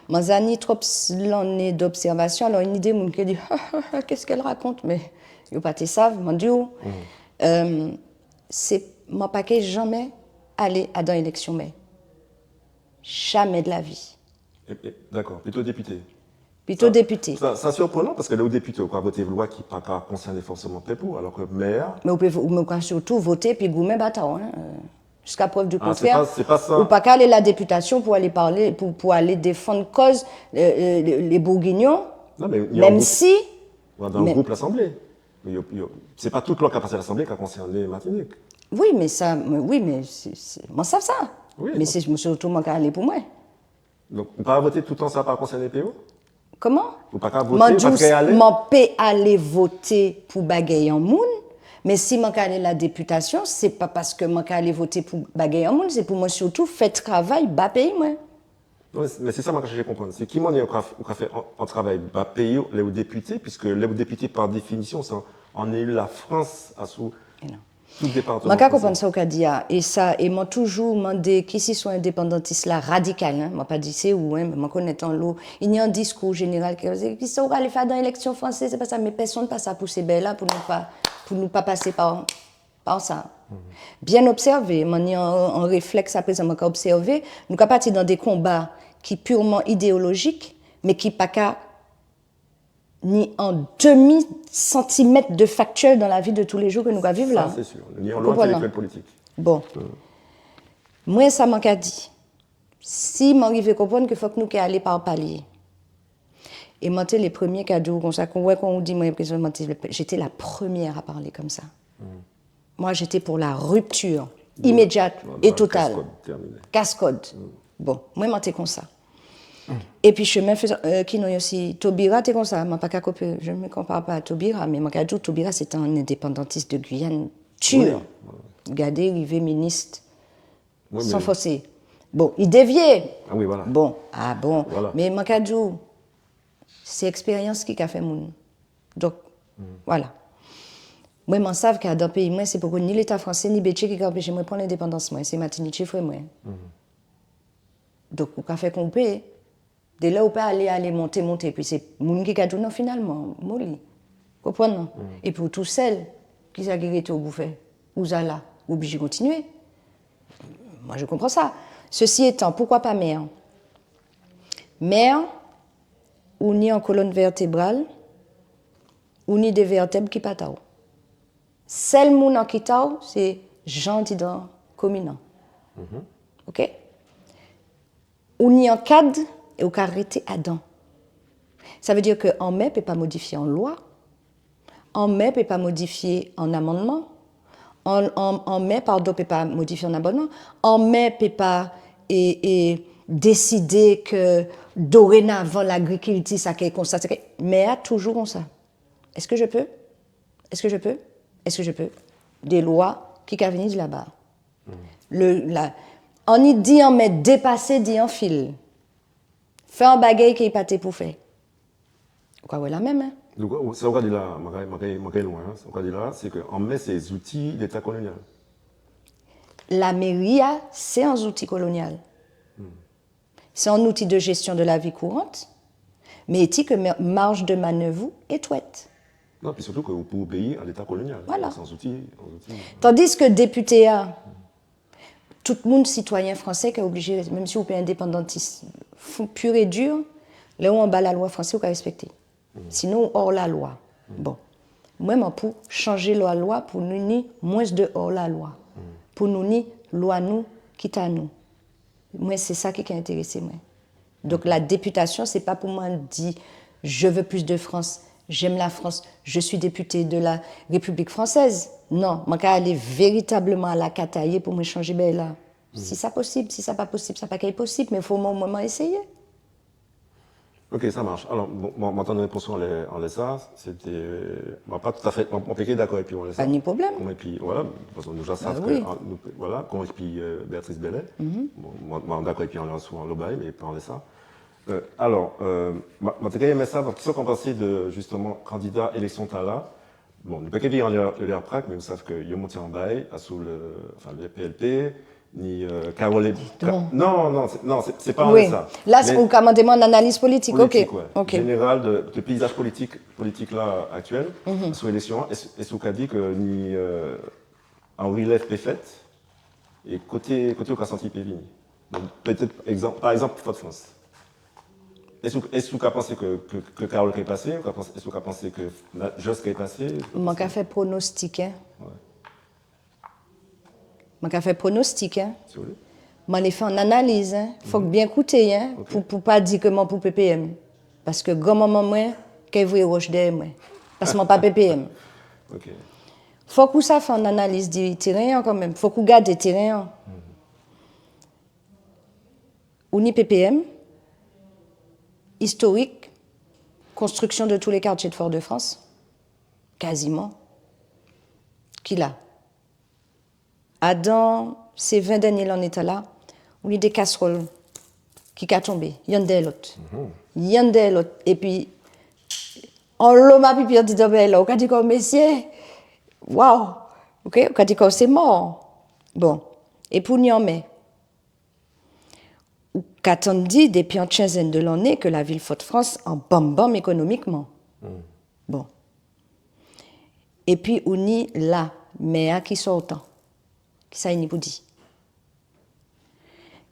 man ja ni twop s-, lanné d'observation. Alò, ni dé moun ki di, qu'est-ce qu'elle raconte? Mé yo pa té sav, man di'w. Euh, sé, man pa ké janmen alé adan élection mè. Jamais de la vie. É, é, dakò, plito dépité. Plito dépité. Sa, sa sirprénan, paske lè ou dépité, ou ka voté lwa ki pa ka konsèné fòséman pep ou, alò ke mè... Mé ou pé, mé ou ka sirtou voté épi goumen bata'w, hein, euh, jusqu'à preuve du contraire. Ah, sé pa, sé pa sa. Ou pa ka alé la dépitasion pou alé palé, pou, pou alé défann koz, euh, euh, lé, lé Bourguignon, menm si... Non, mé ni an group, dan an group Lasanblé. Mé yo, yo, sé pa tout lwa ki ka pasé Lasanblé ki ka konsèné Matinik. Wi, mé sa, mé wi, mé sé, sé, mwen sav sa. Wi, mé sé, mwen sirtou mwen ka alé pou mwen. Donk, ou pa voté toutan sa pa konsèné péyi-ou? Kouman? Ou pa ka voté, ou pa ka alé? Man pé alé voté pou bagay an moun, mé si man ka alé la dépitasion, sé pa paske man ka alé voté pou bagay an moun, sé pou mwen sirtou fè travay ba péyi mwen. Non, mé sé, mé sé sa man ka chèché konprann. Sé ki manniè ou ka, ou ka fè an, an travay ba péyi-ou, lè ou dépité, piske lè ou dépité, pa définision, sé an, an éli Lafrans asou tout dépatman fransé. Man ka konprann sa ou ka di a, é sa, é man toujou mandé, kisiswa endépandantis-la radikal, hein, man pa di sé ou, hein, mé man konnet anlo, i ni an diskou jénéral ki, kisa ou ka alé fè dan élection fransé, sé pa sa, mé pèsonn pa sa pou sé bagay-la, pou nou pa, pou nou pa pasé pa pa sa. Bien obsèvé, man ni an, an réfleks aprézan, man ka obsèvé, nou ka pati dan dé konba ki purman idéolojik, mé ki pa ka ni an demi santimet de faktiel dan lavi de tou lé jou ke nou ka viv la. Sa, sé sir. Ni an lwa entélektiel politik. Bon. Mwen, sa man ka di, si man rivé konprann ke fok nou ké alé pa palié. É man té lé prèmié ka di'w konsa, kon, wè, kon ou di mwen, enprésion man té, j'étais la première à parler comme ça. Moi, j'étais pour la rupture immédiate et totale. Kaskod, tèminé. Kaskod. Bon, mwen, man té konsa. Épi, chemin faisant, euh, ki non osi, Taubira té konsa, man pa ka kopé, je me compare pas à Taubira, mé man ka di'w Taubira, sé té an endépandantis de Guyane pur. Gadé, rivé minis. Wi, mé san fòsé. Bon, i dévié. Ah wi, voilà. Bon, ah bon. Voilà. Mé man ka di'w, sé ekspérians ki ka fè moun. Donk, voilà. Mwen, man sav ke adan péyi mwen, sé poko ni Léta fransé, ni bétjé ki ka anpéché mwen pran lendépandans mwen. Sé Matinitjé frè mwen. Donk, ou ka fè kon ou pé. Délè ou pé alé, alé, monté, monté, épi sé moun ki ka di'w non, finalman, moli. Konprann, non? Épi ou tousel, kisa ki rété'w pou fè? Ou ja la, ou oblijé kontinié. Moi, je comprends ça. Ceci étant, pourquoi pas mè? Mè, ou ni an kolonn vètébral, ou ni dé vètèb ki pa ta'w. Sel moun-an ki ta'w, sé jan an ti dan komin-an. OK? Ou ni an kad é ou ka rété adan. Sa vé di ke an mè pé pa modifié an lwa, an mè pé pa modifié an amannman, an, an, an mè, padon, pé pa modifié an amannman, an mè pé pa, é, é, désidé ke dorénavan lagrikilti sa ké konsa, sa ké, mè-a toujou konsa. Est-ce que je peux? Est-ce que je peux? Est-ce que je peux? Dé lwa ki ka vini di laba. Le, la, anni di an mè dépasé, di an fil. Fè an bagay ke i pa té pou fè. Ou ka wè la menm, hein? Donk, sa ou ka di la, man kay, man kay, man kay lwen, hein. Sa ou ka di la, sé ke an mè sé zouti Léta kolonial. Lamèri-a, sé an zouti kolonial. Sé an outil de gestion de la vie courante, mé i di ke ma-, marge de manœuvre ou étwet. Non, épi sirtou ke ou pé obéi a Léta kolonial. Voilà. Sé an zouti, an zouti. Tandis ke dépité-a, tout moun, sitwayen fransé, ki oblijé, menm si ou pé endépandantis, fou, pur et dur, lè ou anba lalwa fransé, ou ka respekté. Sinon, ou hors la loi. Bon. Mwen, man pou chanjé lalwa pou nou ni mwens de hors la loi. Pou nou ni lwa nou ki ta nou. Mwen, sé sa ki, ki entérésé mwen. Donk, la dépitasion, sé pa pou mwen di, je veux plus de France, j'aime la France, je suis député de la République française. Non, mwen ka alé véritableman a la katayé pou mwen chanjé bagay-la. Si sa posib, si sa pa posib, sa pa kay posib, mé fo mwen, mwen, mwen éséyé. OK, ça marche. Alò, bon, bon, man tann répons-ou anlè, anlè sa, sé té, euh, bon, pa toutafè, man, man pé ké dakò épi'w anlè sa. Pa ni pwoblem. Kon épi, voilà, paske nou ja sav ke, ah, nou, voilà, kon épi, euh, Béatrice Bellay. Bon, man, man dakò épi'w anlè sa, anlo bagay, mé pa anlè sa. Euh, alò, euh, man, man té ké enmen sav, kisa ou ka pansé di, jisteman, kandida éleksion-tala, Bon, nou pa ké viré anlè, anlè Prague, mé ou sav ke yo monté an bagay asou le, enfin, le P L P, ni, euh, Carole et... Ka-, non, non, sé, non, sé, sé pa anlè sa. La, sé, ou ka mandé mwen an analiz politik, OK. Politik, wè. OK. Jénéral de, de péizaj politik, politik la aktiel, asou éleksion, es, es ou ka di ke ni, euh, an rilèv pé fet, é koté, koté ou ka santi pé vini. Donk, pétet, egzanp, pa egzanp, Fodfrans. Es ou, es ou ka pansé ke, ke, ke Carole ké pasé, ou ka pansé, es ou ka pansé ke na-, Jos ké pasé? Mwen ka fè pronostik, en. Wè. Mwen ka fè pronostik, en. Si ou lé. Mwen lé fè an analiz, en. Fok bien kouté, en, pou, pou pa di ke mwen pou P P M. Paske granmanman mwen ké voyé woch dèyè mwen. Paske mwen pa P P M. OK. Fok ou sa fè an analiz di téren-an kanmenm. Fok ou gadé téren-an. Ou ni P P M, istorik, konstriksion de tous les quartiers de Fort-de-France, kaziman, ki la. Adan sé ven dènié lanné-tala, ou ni dé kaswol ki ka tonbé, yonn dèyè lot. Yonn dèyè lot. Épi, anlo mapipi andidan bagay-la, ou ka di kò'w, mésié, waw, OK, ou ka di kò'w sé mò. Bon. Épi ou ni an mè. Ou ka tann di, dépi an tjenzenn de lanné, ke lavil Fodfrans an banmbanm ékonomikman. Bon. Épi ou ni la, mè-a ki sòtan. Kisa i ni pou di?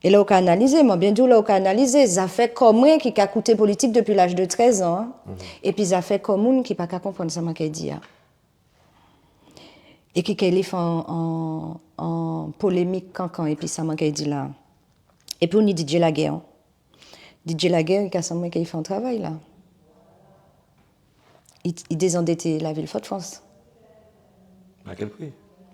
É la ou ka analizé, mwen bien di'w, la ou ka analizé, zafè kò mwen ki ka kouté politik dépi laj de trèz an, en. Épi zafè kò moun ki pa ka konprann sa mwen kay di a. É ki ké lé fè an, an, an polémik kankan épi sa mwen kay di la. Épi ou ni Didier Laguerre. Didier Laguerre, i ka sanm mwen ké i fè an travay la. I, i dézandété lavil Fodfrans. À quel prix ?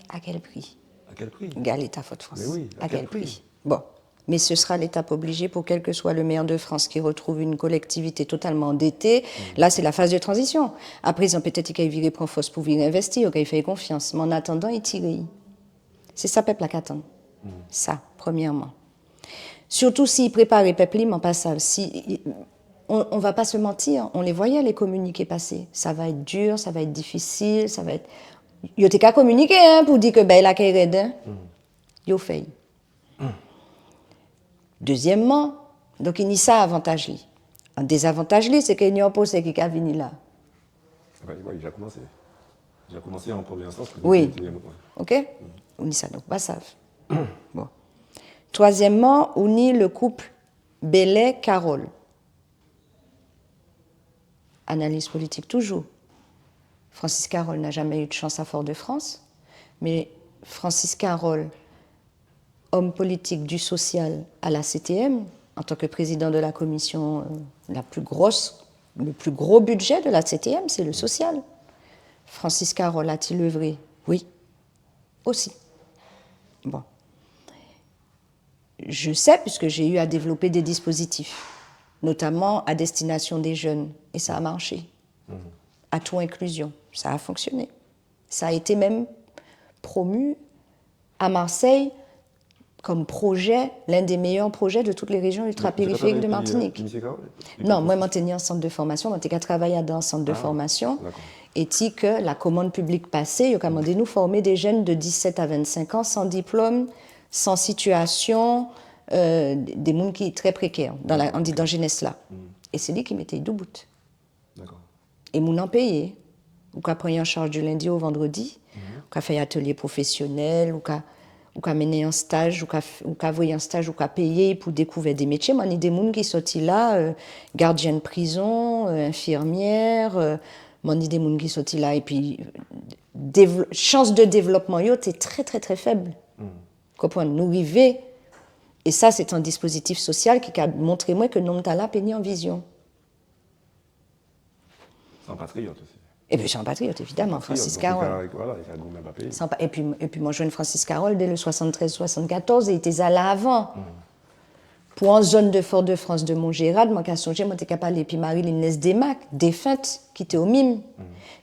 À quel prix ? À quel prix ? Gad léta Fodfrans. Mais oui, à quel prix ? Bon. Mais ce sera l'étape obligée pour quel que soit le maire de France qui retrouve une collectivité totalement endettée. Là, c'est la phase de transition. Aprézan, pétet, i kay viré pran fos pou viré envesti, i kay fè'y konfians. Mé an atandan, i tiré'y. Sé sa pep-la ka atann. Sa, prèmièman. Sirtou si i préparé pep-li, mé pa sa, si, on, on va pas se mentir, on les voyait, les communiqués passer. Ça va être dur, ça va être difficile, ça va être... Yo té ka kominiké, en, pou di ke, ben, la kay red, en. Yo fè'y. Dézièmman, donk, i ni sa avantaj li. An dézavantaj li, sé ke ni an pwosé ki ka vini la. Wi, wi, i ja koumansé. I ja koumansé an prèmié enstans, wi. OK ? Ou ni sa, donk, pa sav. Bon. Twazièmman, ou ni le couple Bellay-Carole. Analyse politique toujours. Francis Carole n'a jamais eu de chance à Fort-de-France, mais Francis Carole, homme politique du social à la C T M, en tant que président de la commission, euh, la plus grosse, le plus gros budget de la C T M, c'est le social. Francis Carole a-t-il œuvré ? Oui, aussi. Bon. Je sais, puisque j'ai eu à développer des dispositifs, notamment à destination des jeunes, et ça a marché. Atout inclusion, ça a fonctionné. Ça a été même promu à Marseille comme projet, l'un des meilleurs projets de toutes les régions ultrapériphériques de Martinique. Non, mwen, mwen té ni an sant de fòmasion, mwen té ka travay adan an sant de fòmasion. Éti ke la commande publique pasé, yo ka mandé nou fòmé des jeunes de dix-sept à vingt-cinq ans, sans diplôme, sans situation, euh, des moun ki très précaires, dans la, andidan jénes-la. É sé li ki mété'y doubout. Dakò. É moun-an péyé. Ou ka pran'y an chaj di lendi o vandrèdi, ou ka fè'y atelier professionnel, ou ka, ou ka mennen'y an staj, ou ka f-, ou ka voyé'y an staj, ou ka péyé'y pou dékouvè dé métié. Mwen ni dé moun ki sòti la, euh, gardienne prison, euh, infirmière, euh, mwen ni dé moun ki sòti la, épi, euh, dévl-, chans de dévlopman yo té très, très, très faible. Konprann, nou rivé, é sa, sé an dispozitif sosial ki ka montré mwen ke nonm-tala pé ni an vizion. Sé an patriyot osi. Épi sé an patriyot, évidaman, Francis Carole. Sé an patriyot, donk, li ka, voilà, li ka goumen ba péyi. Sé an pa-, épi, épi mwen jwenn Francis Carole dès le soixante-treize soixante-quatorze, é i té za la avan. Pou an zòn de Fort-de-France, de Montgérald, mwen ka sonjé, mwen té ka palé épi Marie-Line Lesdemaque, définte, ki té o MIM.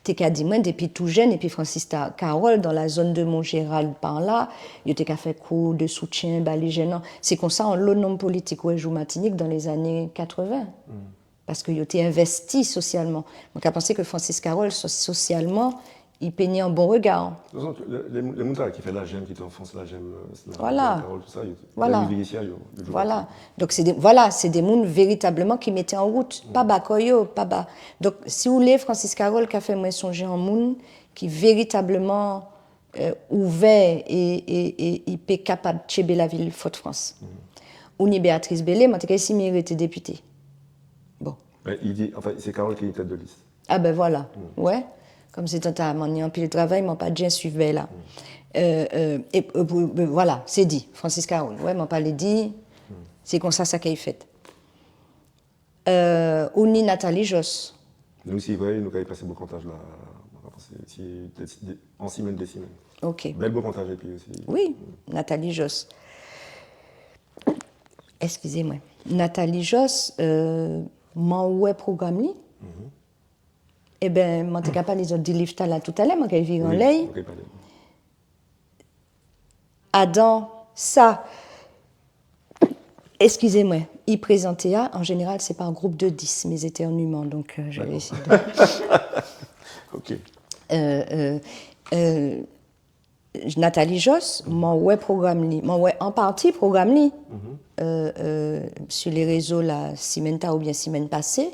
Té ka di mwen, dépi tou jenn, épi Francis Ta-, Carole, dans la zone de Montgérald, par là, yo té ka fè kou de soutien ba lé jenn. Sé konsa, anlo nonm politik wè jou Matinik dans les années quatre-vingts. Paske yo té envesti sosialman. Mwen ka pansé ke Francis Carole, so-, sosialman, i pé ni an bon rega. De toute façon, lé, lé, lé moun-tala ki fè la gem, ki té an Frans, la gem, euh, Carole, tout sa, yo, yo rivé isi-a, yo, yo jwé. Voilà. Donk sé dé, voilà, sé dé moun véritableman ki mété an wout, pa ba kò yo, pa ba. Donk, si ou lé, Francis Carole ka fè mwen sonjé an moun ki véritableman, euh, ouvè é, é, é i pé kapab tjenbé lavil Fodfrans. Ou ni Béatrice Bellay, mwen té ka di si i rété dépité. Bon. Mé i di, anfen, sé Carole ki ni tet de lis. Ah ben voilà, ouais. Kom sé tanta, mwen ni anpil travay, mwen pa jen suiv bagay-la. Euh, euh, é, euh, pou, euh, voilà, sé di, Francis Carole, ouais, mwen pa lé di, sé konsa sa kay fet. Euh, ou ni Nathalie Jos. Nou osi, vwè, nou kay pasé bokantaj-la, mwen ka pansé, si, dé, dé, an simenn, dé simenn. Ok. Bel bokantaj épi osi. Wi, Nathalie Jos. Eskizé mwen. Nathalie Jos, euh, mwen wè pwogram li. Eben, mwen té ka palé zot di liv-tala toutalè, mwen kay viré anlè'y. Wi, ok, palé. Adan sa, eskizé mwen, i prézanté a, an jénéral, sé pa group de dis, mes éternuements, donc, euh, je vais essayer de... Ok. Euh, euh, euh, Nathalie Jos, mwen wè pwogram li, mwen wè an pati pwogram li, euh, euh, sur les réseaux la simenn-tala oubien simenn pasé,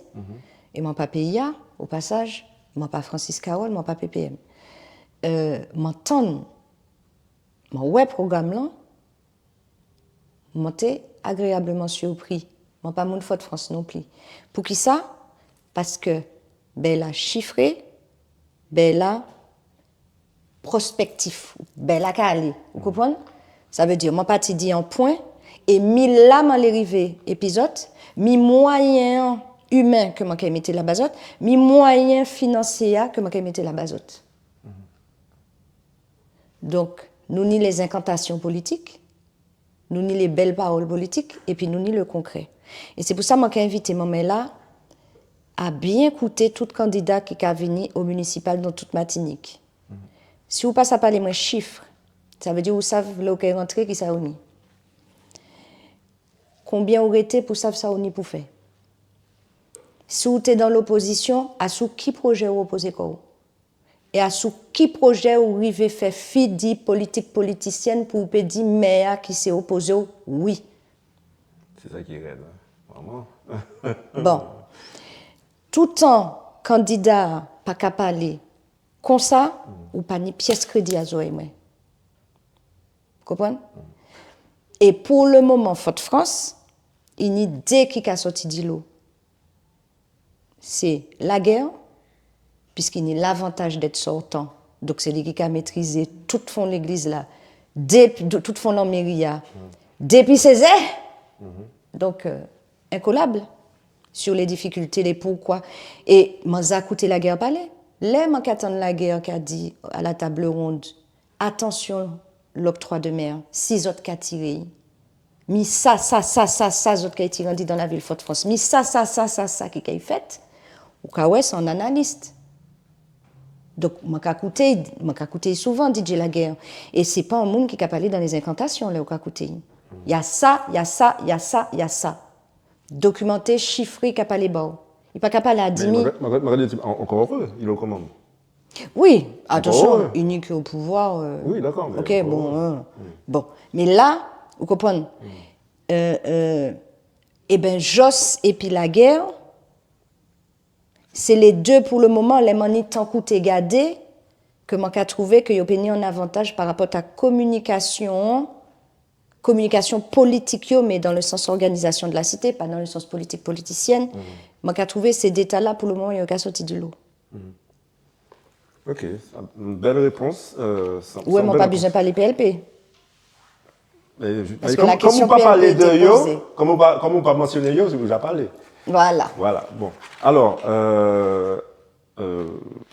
é mwen pa péyi-a, o pasaj, mwen pa Francis Carole, mwen pa P P M. Euh, mwen tann, mwen wè pwogram-lan, mwen té agréableman sipri. Mwen pa moun Fodfrans non pli. Poukisa ? Paske bagay-la chifré, bagay-la prospektif, bagay-la ka alé. Ou konprann ? Sa vé di, mwen pati di an pwen, é mi la mwen lé rivé épi zot, mi mwayen imen ke mwen kay mété la ba zot, mi mwayen finansié a ke mwen kay mété la ba zot. Donk, nou ni lé zenkantasion politik, nou ni lé bel pawol politik, épi nou ni le konkrè. É sé pou sa mwen ka envité manmay-la a bien kouté tout kandida ki ka vini o minisipal dan tout Matinik. Si ou pa sa palé mwen chif, sa vé di ou sav lè ou kay rantré kisa ou ni. Konbien ou rété pou sav sa ou ni pou fè. Si ou té dan lopozision, asou ki pwojé ou opozé kò'w ? É asou ki pwojé ou rivé fè fi di politik politisièn pou ou pé di mè-a ki sé opozé'w wi ? Sé sa ki red, en, vréman. Bon. Toutan kandida-a pa ka palé konsa, ou pa ni pies krédi a zorey mwen. Konprann ? É pou le moman, Fodfrans, i ni dé ki ka sòti dilo. Sé Laguerre, piski i ni lavantaj d'être sortant. Donk sé li ki ka métrizé tout fon légliz-la, dé-, tout fon lanméri-a, dépi Césaire. Donk, euh, incollable sur les difficultés, les pourquoi. É man ja kouté Laguerre palé. Lè man ka tann Laguerre ka di à la table ronde, atansion, l'octroi de mer, si zot ka tiré'y, mi sa, sa, sa, sa, sa zot kay tiré andidan lavil Fodfrans, mi sa, sa, sa, sa, sa ki kay fet, ou ka wè sé an analis. Donk, man ka kouté'y, man ka kouté'y souvan, Didier Laguerre. É sé pa an moun ki ka palé dan lé zenkantasion, lè ou ka kouté'y. Y a sa, y a sa, y a sa, y a sa. Dokimanté, chifré, ka palé ba'w. I pa ka palé a di mi. Mé Margaret, Margaret, Margaret, an-, encore heureux, il est aux commandes. Wi, atansion, unique au pouvoir, euh, oui, d'accord, mais OK, bon, euh, bon. Mé la, ou konprann, euh, euh, ében, Jos épi Laguerre, sé lé dé pou le moman, lè man ni tan kouté gadé, ke man ka trouvé ke yo pé ni an avantaj pa rapot a kominikasion, kominikasion politik yo, mé dan le sans organisation de la cité, pa dan le sans politik politisièn. Man ka trouvé sé dé-tala pou le moman yo ka sòti dilo. OK, une belle réponse. Euh, sa, ouais, man pa bizwen palé P L P. Paske la kestion P L P té pozé. Kom ou pa, kom ou pa mansioné yo, sé pou ja palé. Voilà. Voilà, bon. Alò, euh, euh,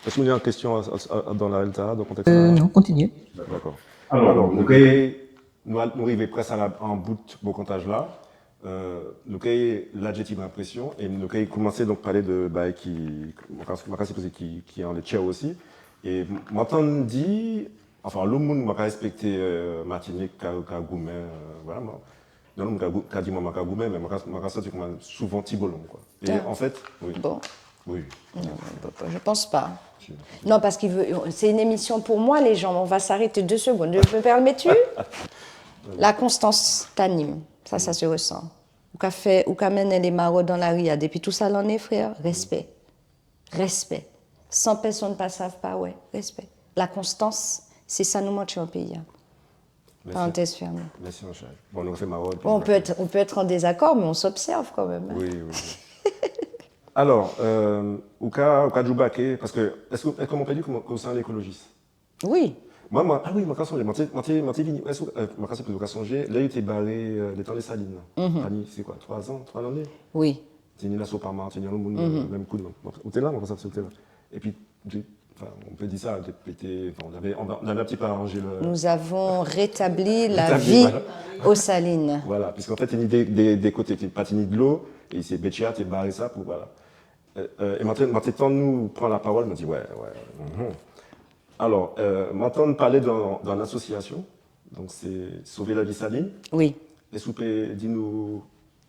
es ou ni an kestion a, a, a, dan la, la, dan konteks-la ? Euh, non, kontinié. Dakò. Alò, nou, nou rivé preske a la, an bout bokantaj-la. Euh, nou kay ladjé ti enprésion é nou kay koumansé donk palé di bagay ki, man ka, man ka sipozé ki, ki anlè tjè'w osi. É m-, man tann di, anfen, lot moun man ka respekté, euh, Matinik, ka, ka goumen, euh, voilà, man, non, lot moun ka gou-, ka di mwen man ka goumen, mé man ka, man ka santi kouman souvan ti bolonm, kwa. É an fet, wi. Bon. Oui. Non, je pense pas. Non, parce qu'il veut, c'est une émission pour moi, les gens. On va s'arrêter deux secondes. Je me permets-tu ? La constance t'anime. Ça, ça se ressent. Ou ka fè, ou ka mennen lé marod dan lari-a dépi tout sa lanné, frè, respé. Respé. San pèsonn pa sav pa wè. Respé. La constance, sé sa nou mantjé an péyi-a. Merci. Parenthèse fermée. Merci, mon chéri. Bon, nou fè marod, épi... Bon, on peut être, on peut être en désaccord, mais on s'observe quand même, hein. Oui, oui, oui. Alors, euh, ou ka, ou ka djoubaké, parce que, est-ce que, est-ce que mon père dit que, que c'est un écologiste ? Wi. Mwen, mwen, a wi, mwen ka sonjé, mwen té, mwen té, mwen té vini, èske, euh, mwen ka sonjé, mwen ka sonjé, lè yo té baré, euh, létan Désalin, la. Mhm. Ani, sé kwa, twa zan, twa lanné ? Wi. Té ni la Sopama, té ni anlo moun, euh, menm kou, non. Ou té la, mwen ka sonjé ou té la. Épi, dé, enfin, on peut dire ça, dé pété, enfin, on avait, on a, on avait un petit peu arrangé le... Nous avons rétabli la vie aux Salines. Rétabli, voilà. Voilà, puisqu'en fait, té ni dé, dé, dé koté, té pa té ni dlo, é sé bétjé-a té baré sa pou, voilà. Euh, euh, é mwen té, mwen té tann ou pran lapawol, mwen di, wè, wè, mhm. Alò, euh, mwen tann palé d'an, d'an asosiasion, donk sé Sauver la vie Saline. Wi. Èske ou pé di nou,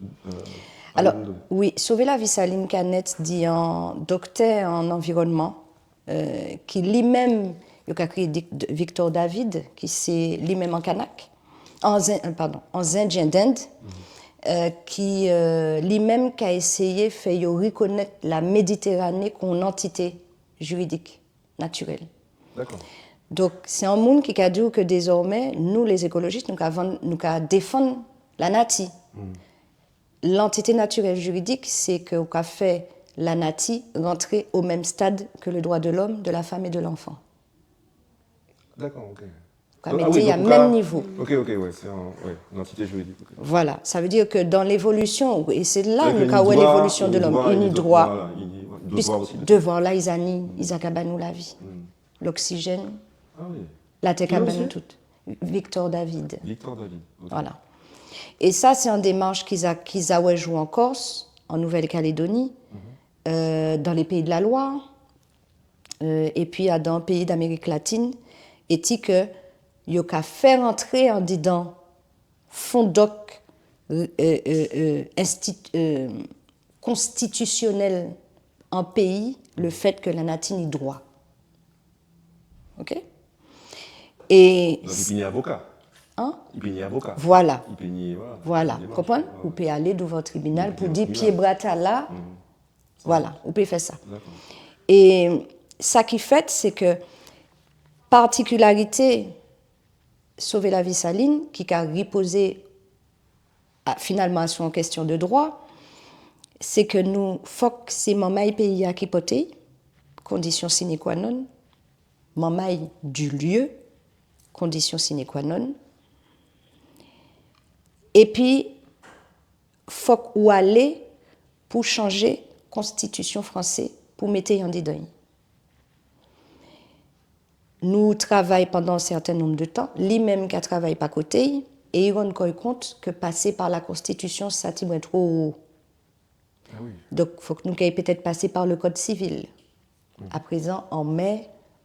euh, palé nou de... Alò, wi, Sauver la vie Saline, ka net di an doktè an anviwonnman, euh, ki li menm, yo ka kriyé Dic-, Victor David, ki sé li menm an Kanak, an Zen-, euh, pardon, an Zendien d'Inde, euh, ki, euh, li menm ka éséyé fè yo rikonnet la Méditerranée kon antité juridik natirel. Dakò. Donk, sé an moun ki ka di'w ke dézòmé, nou, lé zékolojis, nou ka vann, nou ka défann lanati. Hmm. Lantité natirel jiridik, sé ke ou ka fè lanati rantré o menm stad ke le droit de l'homme, de la femme et de l'enfant. Dakò, ok. Ka mété'y a menm nivo. Ok, ok, wè, sé an, wè, an antité jiridik, ok. Voilà, sa vé di ke dan lévolision, é sé la nou ka wè lévolision de l'homme, i ni dwa, piske dévwa-la, i ja ni, i ja ka ba nou lavi. Loksijèn, latè ka ba nou tout. Victor David. Victor David, ok. Voilà. É sa, sé an démach ki ja, ki ja wè jou an Kors, an Nouvel Kalédoni, euh, dan lé péyi de la Lwa, euh, épi adan péyi d'Amérik Latin, éti ke yo ka fè rantré andidan fondok, euh, euh, euh, instit-, euh, konstitisionel an péyi, le fet ke lanati ni dwa. Ok ? É... Donk, i pé ni avoka. Hein ? I pé ni avoka. Voilà. I pé ni, voilà. Voilà. Konprann ? Ou pé alé douvan tribinal pou di pié bra-tala, Voilà, ou pé fè sa. Dakò. É sa ki fet, sé ke patikilarité Sauver la vie Saline, ki ka ripozé a, finalman, asou an kestion de dwa, sé ke nou, fok sé manmay péyi-a ki pòté'y, condition sine qua non, manmay du lieu, condition sine qua non, épi fok ou alé pou chanjé konstitision fransé pou mété'y andidan'y. Nou travay pandan an sèten nonb de tan, li menm ka travay pa koté'y, é i rann kò'y kont ke pasé pa la konstitision, sa tibwen two wo. Ah wi. Donk, fok nou kay pétet pasé pa le kod sivil. Aprézan, an mè,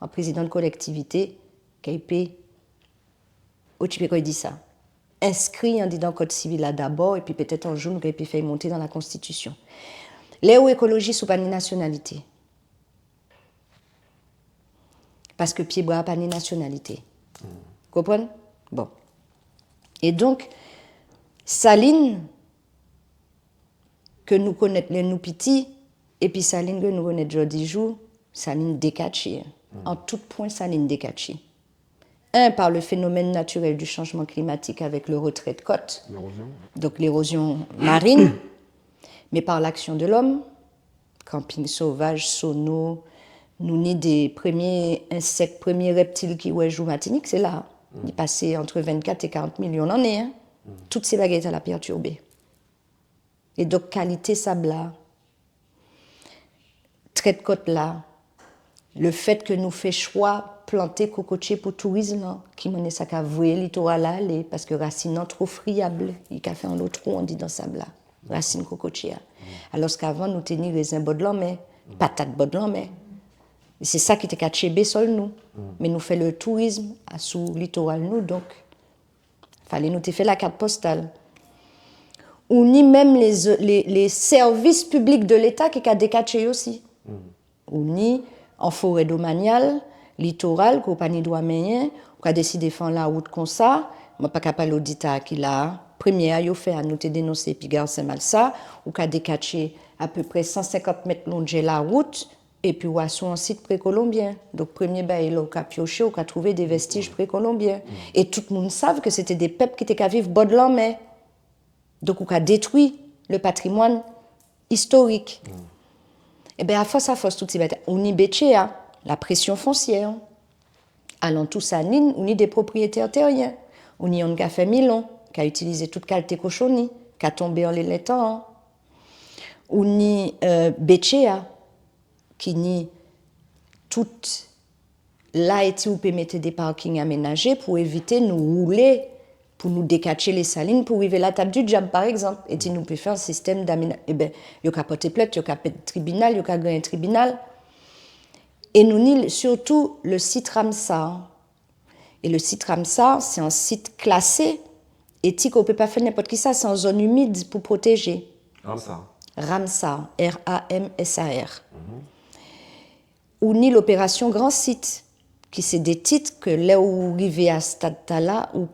an prézidan de kolektivité, kay pé otjipé kò'y di sa. Enskri andidan kod sivil la dabò, épi pétet an jou nou kay pé fè'y monté dan la konstitision. Lè ou ékolojis, ou pa ni nasionalité. Paske pié bwa pa ni nasionalité. Konprann ? Bon. É donk, Salin, ke nou konnet lè nou piti, épi Salin ke nou konnet jòdi jou, Salin dékatjé. An tout pwen, Salin dékatjé. Un, par le phénomène naturel du changement climatique avec le retrait de côte. L'érosion. Donc l'érosion marine, mais par l'action de l'homme, camping sauvage, sono, nou ni dé prèmié ensek, prèmié reptil ki wè jou Matinik, sé la. Li pasé ant vennkat é karant milion lanné, en. Tout sé bagay-tala pèrtibé. É donk, kalité sab-la, tret kot-la, le fet ke nou fè chwa planté kokotjé pou tourizm-lan, ki manniè sa ka voyé litoral-la alé, paske rasin-lan two friab, i ka fè anlo trou andidan sab-la, rasin kokotjé-a. Alòske avan, nou té ni rézen bòdlanmè, patat bòdlanmè. Sé sa ki té ka tjenbé sol nou. Mé nou fè le tourizm asou litoral nou, donk, falé nou té fè lakat postal. Ou ni menm lé, lé, lé sèvis piblik de Léta ki ka dékatjé yo osi. Ou ni an foré domanial, litoral, ke ou pa ni dwa manyen, ou ka désidé fè an larout konsa, mwen pa ka palé di ta ki la, prèmié-a yo fè a, nou té dénonsé épi Garcin Malsa, ou ka dékatjé apéprè san senkant mèt longè larout, épi ou asou an sit prékolonbien. Donk, prèmié bagay-la ou ka pioché, ou ka trouvé dé vèstij prékolonbien. É tout moun sav ke sé té dé pèp ki té ka viv bò lanmè. Donk, ou ka détwi le patrimoine historique. Ében, afos, afos tout ti bagay, ou ni bétjé-a, la pression foncière. Alantou Salin, ou ni dé propriétaires terriens. Ou ni yonn ka fè milon, ka itilizé tout kalté kochonni, ka tonbé anlè létan-an. Ou ni, euh, bétjé-a, ki ni tout la, éti ou pé mété dé parking aménajé pou évité nou woulé, pou nou dékatjé Lé Salin, pou rivé Latab di Djab, pa ègzanp. Éti nou pé fè an sistèm d'aména-, ében, yo ka pòté plent, yo ka pèd tribinal, yo ka gannyé tribinal. É nou ni sirtou le site Ramsar. É le site Ramsar, sé an sit klasé, éti ke ou pé pa fè nenpòt kisa, sé an zòn imid pou protéjé. Ramsar. Ramsar, R A M S A R. Ou ni lopérasion Gran Sit, ki sé dé tit ke lè ou rivé a stad-tala, ou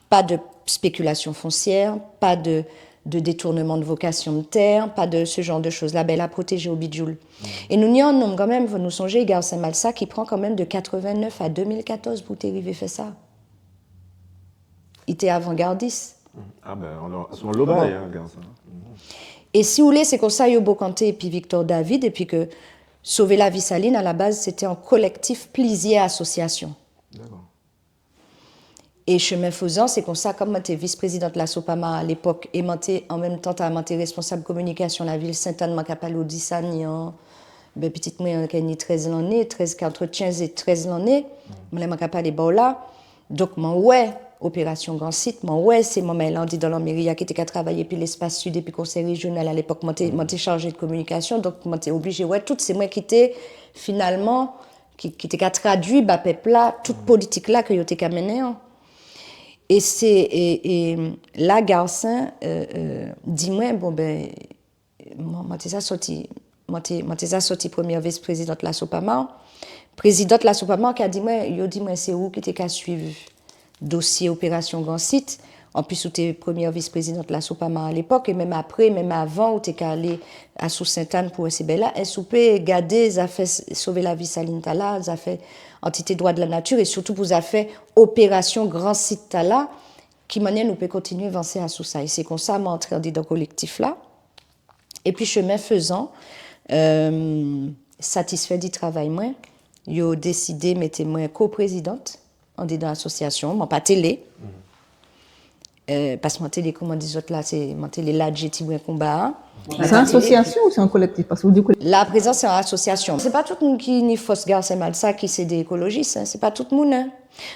pa de spéculation foncière, pa de, de détournement de vocation de terre, pa de ce genre de choses-là, ben, la protéjé o bidjoul. É nou ni an nonm kanmenm, fo nou sonjé, Garcin Malsa, ki pran kanmenm de quatre-vingt-neuf à deux mille quatorze pou té rivé fè sa. I té avangardis. Ah ben, on a, on lobby, hein, Garcin. É si ou lé, sé konsa yo bokanté épi Victor David, épi ke Sauver la vie Salin, à la base, sété an kolektif pliziè asosiasion. Dakò. É chimen fézan, sé konsa, kom mwen té vis-prézidant la Sopama a lépok, é mwen té, an menm tan, mwen té responsab kominikasion lavil Sentàn, mwen ka palé di sa, ni an, ben, pitit mwen, ki ni trèz lanné, trèz, ant kenz é trèz lanné, mwen, lè mwen ka palé ba'w la. Donk, mwen wè opérasion Gran Sit, mwen wè sé manmay-la andidan lanméri a ki té ka travay épi Lespas Sid, épi Konsèy réjional a lépok, mwen té, mwen té chajé de kominikasion, donk mwen té oblijé wè tout, sé mwen ki té, finalman, ki, ki té ka tradui ba pep-la tout politik-la ke yo té ka mennen an. É sé, é, é la Garcin, euh, euh, di mwen, bon, ben, mwen, mwen té ja sòti, mwen té, mwen té ja sòti prèmiè vis-prézidant la Sopama. Prézidant la Sopama ka di mwen, yo di mwen, sé ou ki té ka suiv dosié opérasion Gran Sit. Anplis, ou té prèmiè vis-prézidant la Sopama a lépok, é menm apré, menm avan, ou té ka alé asou Sentàn pou wè sé bagay-la. Es ou pé gadé zafè s-, Sauver la vie Salin tala, zafè antité dwa de la nati, é sirtou pou zafè opérasion Gran Sit tala, ki manniè nou pé kontinié vansé asou sa. É sé konsa mwen antré andidan kolektif-la. Épi, chimen fézan, euh, satisfè di travay mwen, yo désidé mété mwen ko-prézidant andidan asosiasion, mwen pa té lé. Euh, paske mwen té lé, kouman di zot la, sé, mwen té lé ladjé tibren konba-a. Sé an asosiasion ou sé an kolektif ? Paske ou di kolektif. La, aprézan, sé an asosiasion. Sé pa tout moun ki ni fos Garcin Malsa ki sé dé ékolojis, en. Sé pa tout moun, en.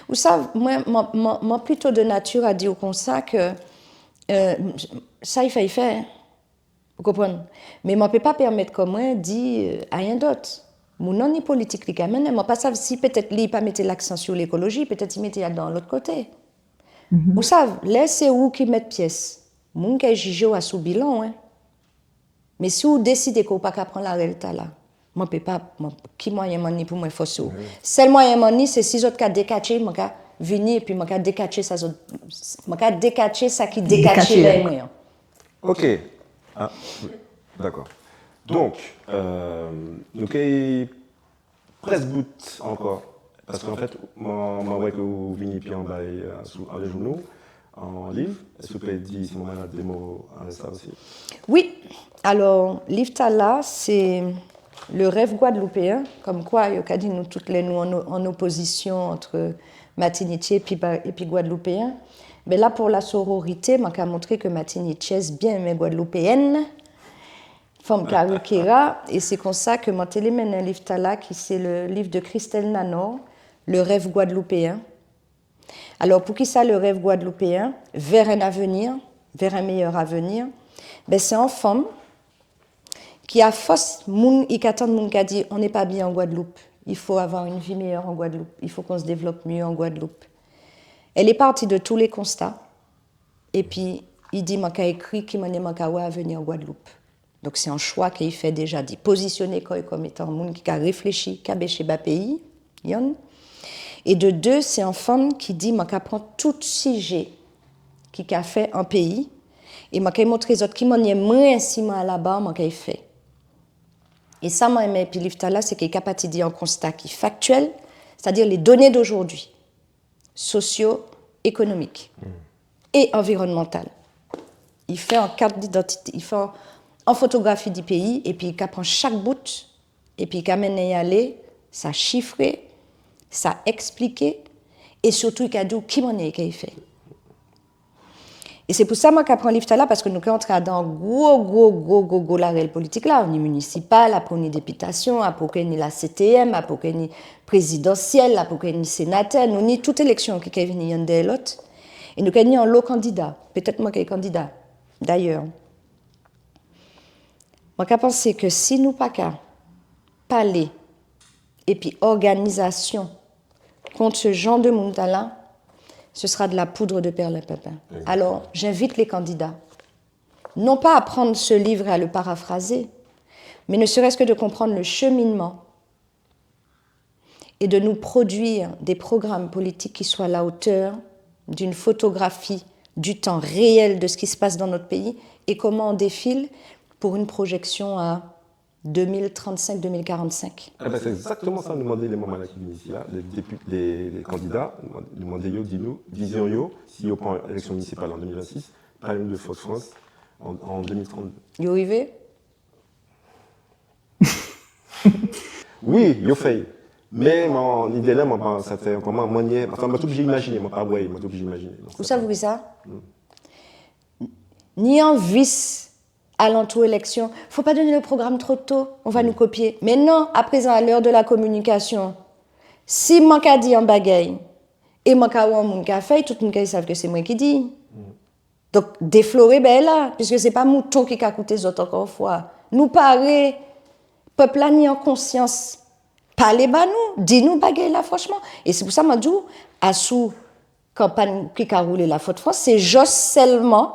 Ou sav, mwen, mwen, mwen, mwen plito de nati a di'w konsa ke, euh, sa i fè, i fè, en. Ou konprann ? Mé mwen pé pa pèmet kò mwen di, euh, ayen dot. Moun-lan ni politik li ka mennen, mwen pa sav si pétet li pa mété laksan si lékoloji, pétet i mété adan lot koté. Ou sav, lè sé ou ki met pies, moun ka jijé'w asou bilan'w, en. Mé si ou désidé ke ou pa ka pran larel tala, mwen pé pa, mwen, ki mwayen mwen ni pou mwen fòsé'w ? Sel mwayen mwen ni, sé si zot ka dékatjé, mwen ka vini, épi mwen ka dékatjé sa zot, mwen ka dékatjé sa ki dékatjé lè mwen an. Ok. Ah, wi. Dakò. Donk, euh, nou ké presk bout ankò. Paske an fet, mwen, mwen wè ke ou vini épi an bay, euh, sou, an jounou, an liv. Es ou pé di, si mwen di an mo anlè sa osi ? Wi. Alò, liv tala, sé Le rêve guadeloupéen, kom kwa yo ka di nou tout lè nou an, an opozision ant Matinitjé épi, épi Gwadloupéyen. Ben la, pou la sororité, man ka montré ke Matinitjez bien enmen Gwadloupéyèn. Fanm Karukéra, é sé konsa ke man té lé mennen liv tala, ki sé le liv de Christelle Nanor, Le rêve guadeloupéen. Alò, poukisa Le rêve guadeloupéen ? Vers un avenir, vers un meilleur avenir. Ben, sé an fanm ki, a fos moun, i ka tann moun ka di, on n'est pas bien en Guadeloupe, il faut avoir une vie meilleure en Guadeloupe, il faut qu'on se développe mieux en Guadeloupe. Elle est partie de tous les constats, épi i di, man ka ékri ki manniè man ka wè avenir Gwadloup. Donk sé an chwa ki fè déja, di pozisioné kò'y kon étan an moun ki ka réfléchi, kabéché ba péyi, yonn. É de dé, sé an fanm ki di, mwen ka pran tout sijé ki ka fè an péyi, é mwen ka montré zot ki manniè mwen, si mwen a la bar, mwen ka fè. É sa mwen enmen épi liv-tala, sé ki ka pati di an konsta ki faktiel, sétadi lé doné d'aujourd'hui, socio-économiques et environnementales. I fè an kat d'idantité, i fè an, an fotografi di péyi, épi i ka pran chak bout, épi i ka mennen'y alé, sa chifré, sa èspliké, é sirtou i ka di'w ki manniè i ka fè. É sé pou sa mwen ka pran liv-tala, paske nou ka antré adan gwo, gwo, gwo, gwo, gwo larel politik la. Ou ni minisipal, apré ou ni dépitasion, apré ou ké ni la C T M, apré ou ké ni prézidansiel, apré ou ké ni sénatè, nou ni tout éleksion ki ké vini yonn dèyè lot. É nou ké ni anlo kandida. Pétet mwen ké kandida, dayè. Mwen ka pansé ke si nou pa ka palé épi òganizasion kont se jan de moun-tala, ce sera de la poudre de perlimpinpin. Exactement. Alors, j'invite les candidats, non pas à prendre ce livre et à le paraphraser, mais ne serait-ce que de comprendre le cheminement et de nous produire des programmes politiques qui soient à la hauteur d'une photographie du temps réel de ce qui se passe dans notre pays et comment on défile pour une projection à deux mille trente-cinq, deux mille quarante-cinq. Eh ben, sé ekzaktéman sa nou mandé lé manm-la ki vini isi-a, lé dépi-, lé, lé kandida, nou mandé yo di nou vizion yo, si yo pran éleksion minisipal an dé mil vennsis, pa menm de Fodfrans an, an dé mil trant. Yo rivé ? Wi, yo fè'y. Mé mwen, lidé-la, mwen, mwen, sa fè ankò, mwen, mwen, anfen, mwen té oblijé imajiné, mwen pa wè'y, mwen té oblijé imajiné. Donk, ou sa sav poukisa ? Hmm. Ni an vis alantou éleksion. Faut pas donner le programme trop tôt, on va nous copier. Mé non, à présent, à l'heure de la communication, si mwen ka di an bagay, é mwen ka wè an moun ka fè'y, tout moun ka sav ke sé mwen ki di'y. Donk, défloré bagay-la, piske sé pa mouton ki ka kouté zot ankò an fwa. Nou paré, pep-la ni an konsians. Palé ba nou, di nou bagay-la franchman. É sé pou sa mwen di'w, asou kanpay ki ka woulé la Fodfrans, sé Jos selman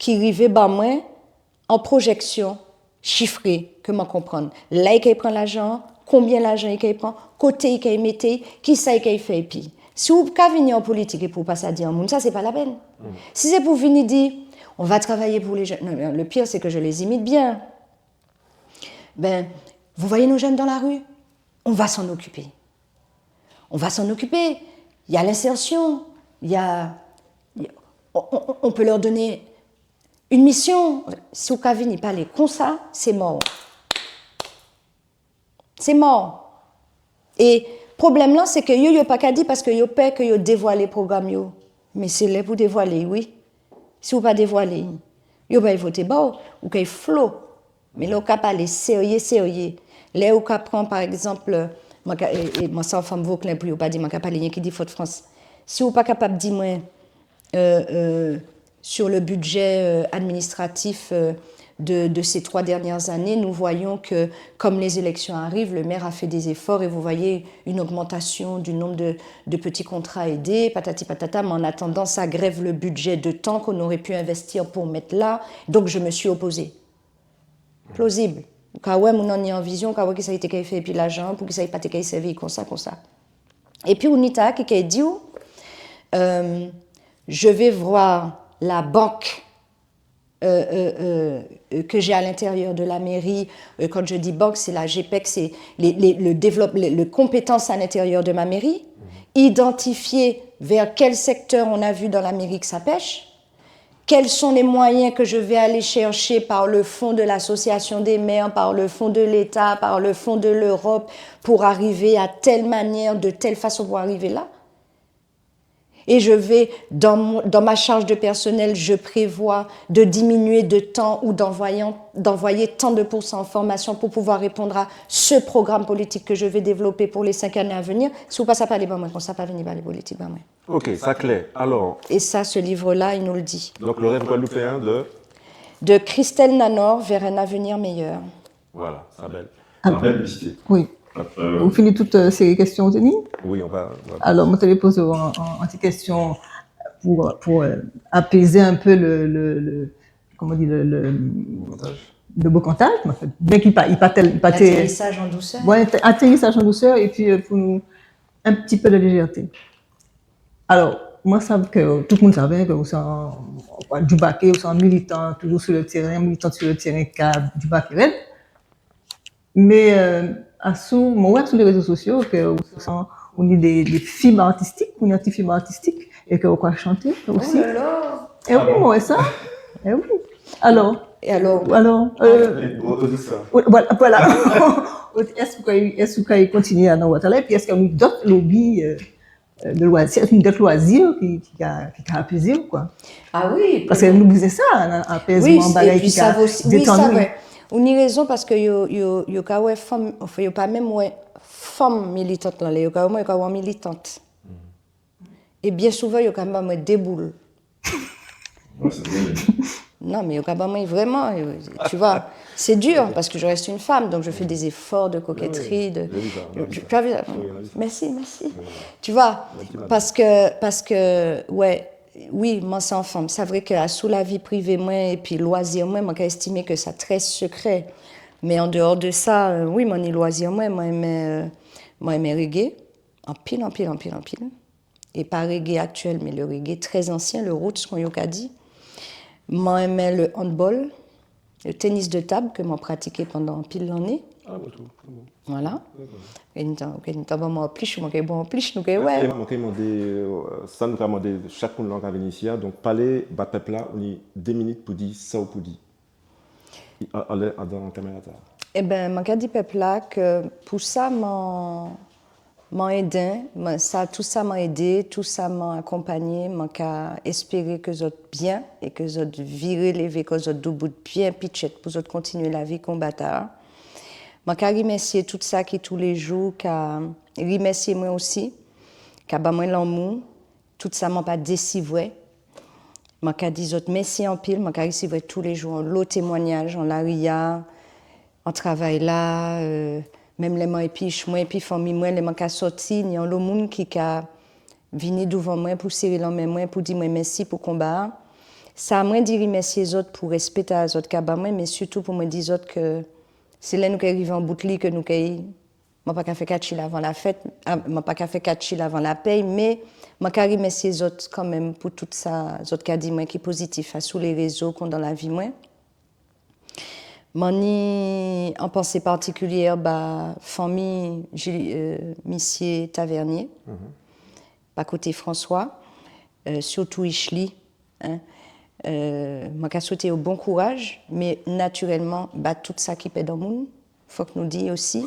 ki rivé ba mwen an projeksion chifré ke mwen konprann. La i kay pran lajan, konbien lajan i kay pran, koté i kay mété'y, kisa i kay fè épi. Si ou ka vini an politik épi ou pa sa di an moun sa, sé pa lapenn. Si sé pou vini di, on va travailler pour les jeunes. Non, mais le pire, c'est que je les imite bien. Ben, vous voyez nos jeunes dans la rue ? On va s'en occuper. On va s'en occuper. Il y a l'insertion, il y a, il y a, on, on, on peut leur donner une mission. Si ou ka vini palé kon sa, sé mò. Sé mò. É pwoblem-la, sé ke yo, yo pa ka di paske yo pè ke yo dévwalé pwogram yo. Mé sé lè pou dévwalé'y, wi. Si ou pa dévwalé'y, yo pa'y voté ba'w, ou kay flo. Mé lè ou ka palé sérié, sérié, lè ou ka pran, pa ekzanp, mwen ka, é, é mwen sé an fanm Voklen, pou yo pa di mwen ka palé yenki di Fodfrans. Si ou pa kapab di mwen, euh, euh, sur le budget, euh, administratif, euh, de, de ces trois dernières années, nous voyons que, comme les élections arrivent, le maire a fait des efforts et vous voyez une augmentation du nombre de, de petits contrats aidés, patati patata, mais en attendant, ça grève le budget de tant qu'on aurait pu investir pour mettre là, donc je me suis opposée. Plozib. Ou ka wè moun-lan ni an vizion, ou ka wè kisa i té kay fè épi lajan, poukisa i pa té kay sèvi'y kon sa, kon sa. Épi ou ni ta ki kay di'w, euh, je vais voir la banque, euh, euh, euh, que j'ai à l'intérieur de la mairie. Euh, quand je dis banque, c'est la GPEC, c'est les, les, le développe-, les, les compétences à l'intérieur de ma mairie. Identifier vers quel secteur on a vu dans la mairie que ça pèche. Quels sont les moyens que je vais aller chercher par le fonds de l'association des maires, par le fonds de l'État, par le fonds de l'Europe, pour arriver à telle manière, de telle façon pour arriver là ? Et je vais, dans mon, dans ma charge de personnel, je prévois de diminuer de temps ou d'envoyer, d'envoyer tant de pourcents en formation pour pouvoir répondre à ce programme politique que je vais développer pour les cinq années à venir. Si ou pa sa palé ba mwen kon sa, pa vini palé politik ba mwen. Ok, sa klè. Alò. Et ça, ce livre-là, il nous le dit. Donk, Le rêve guadeloupéen de ? De Christelle Nanor, Vers un avenir meilleur. Voilà, sa bel. Ah. Sa bel piblisité. Oui. Euh, ou fini tout, euh, sé kestion ou té ni ? Oui, on va, on va. Alò, mwen té lé pozé'w an, an, an ti kestion pou, pou, euh, apézé an pé le, le, le, koman di, le, le, de bokantaj, mé an fet, bien ki pa, i pa tel, i pa té... Atterrissage en douceur. Ouais, até-, atterrissage en douceur, épi, euh, pou nou, un petit peu de légèreté. Alò, mwen sav ke, tout moun sav ke ou sé an, an djoubaké, ou sé an militan, toujours sur le terrain, militante sur le terrain, ka djoubaké red. Mé, euh, asou, mwen wè asou lé rézo sosio ke ou sé an, ou ni dé, dé fib artistik, ou ni an ti fib artistik, é ke ou ka chanté osi. Oh là là. É wi, mwen wè sa. É wi. Alò. É alò ? Alò, euh, voilà, voilà. Es ou ka, es ou ka kontinié adan wot-la, épi es ou ni dot lobby, euh, euh, de loisirs, dot loisirs ki, ki ka, ki ka apézé'w, kwa. Ah wi, paske nou bizwen sa, an apèzman, bagay ki ka détann nou. Wi, sa vré. Ou ni rézon, paske yo, yo, yo ka wè fanm, anfen, yo pa menm wè fanm militant-la, yo ka wè mwen, yo ka wè militant. É bien souvan, yo ka ba mwen dé boul. Non, mé yo ka ba mwen vréman, euh, tu vois, c'est dur parce que je reste une femme, donc je fais des efforts de coquetterie, de, tu as vu ça ? Merci, merci. Tu vois, parce que, parce que, ouais, wi, mwen sé an fanm. Sa vré ke asou lavi privé mwen épi lwazir mwen, mwen ka estimé ke sa trè sekré. Mé an déwò de sa, euh, wi, mwen ni lwazir mwen, mwen enmen, euh, mwen enmen reggae, anpil, anpil, anpil, anpil. É pa reggae aktiel, mé le reggae trè ansien, le roots, kon yo ka di. Mwen enmen le handball, le tennis de table ke mwen pratiké pandan anpil lanné. Ah, bon, tout, bon. Voilà. Dakò. É nou té, OK, nou té ba mwen anplis, mwen ké ba mwen anplis, nou ké wè. É mwen ké mandé, euh, sa nou ka mandé chak moun-lan ka vini isi-a, donk palé ba pep-la, ou ni dé minit pou di sa ou pou di. Alé, adan kaméra-tala. Eben, mwen ka di pep-la ke pou sa mwen, mwen édé, mwen, sa, tout sa mwen édé, tout sa mwen akonpanyé, mwen ka espéré ke zot bien é ke zot viré lévé kò zot doubout bien pitjet pou zot kontinié lavi konba-tala. Mwen ka rimèsié tout sa ki toulé jou ka rimèsié mwen osi, ka ba mwen lanmou, tout sa mwen pa risivwè. Mwen ka di zot mèsi anpil, mwen ka risivwè toulé jou anlo témwanyaj, an lari-a, an travay-la, euh, menm lè mwen épi ich mwen, épi fanmi mwen, lè mwen ka sòti, ni anlo moun ki ka vini douvan mwen pou séré lanmen mwen, pou di mwen mèsi pou konba-a. Sa mwen di rimèsié zot pou respé-tala zot ka ba mwen, mé sirtou pou mwen di zot ke sé lè nou ké rivé an bout li ke nou ké Mwen pa ka fè katjil avan lafet, a, mwen pa ka fè katjil avan lapey, mé mwen ka rimèsié zot kanmenm pou tout sa zot ka di mwen ki pozitif asou lé rézo kon dan lavi mwen. Mwen ni an pansé partikilié ba fanmi Jil-, euh, misié Tavernier, pa koté François, euh, sirtou ich li, en. Euh, mwen ka swété yo bon kouraj, mé natirelman, ba tout sa ki ped an moun, fok nou di osi,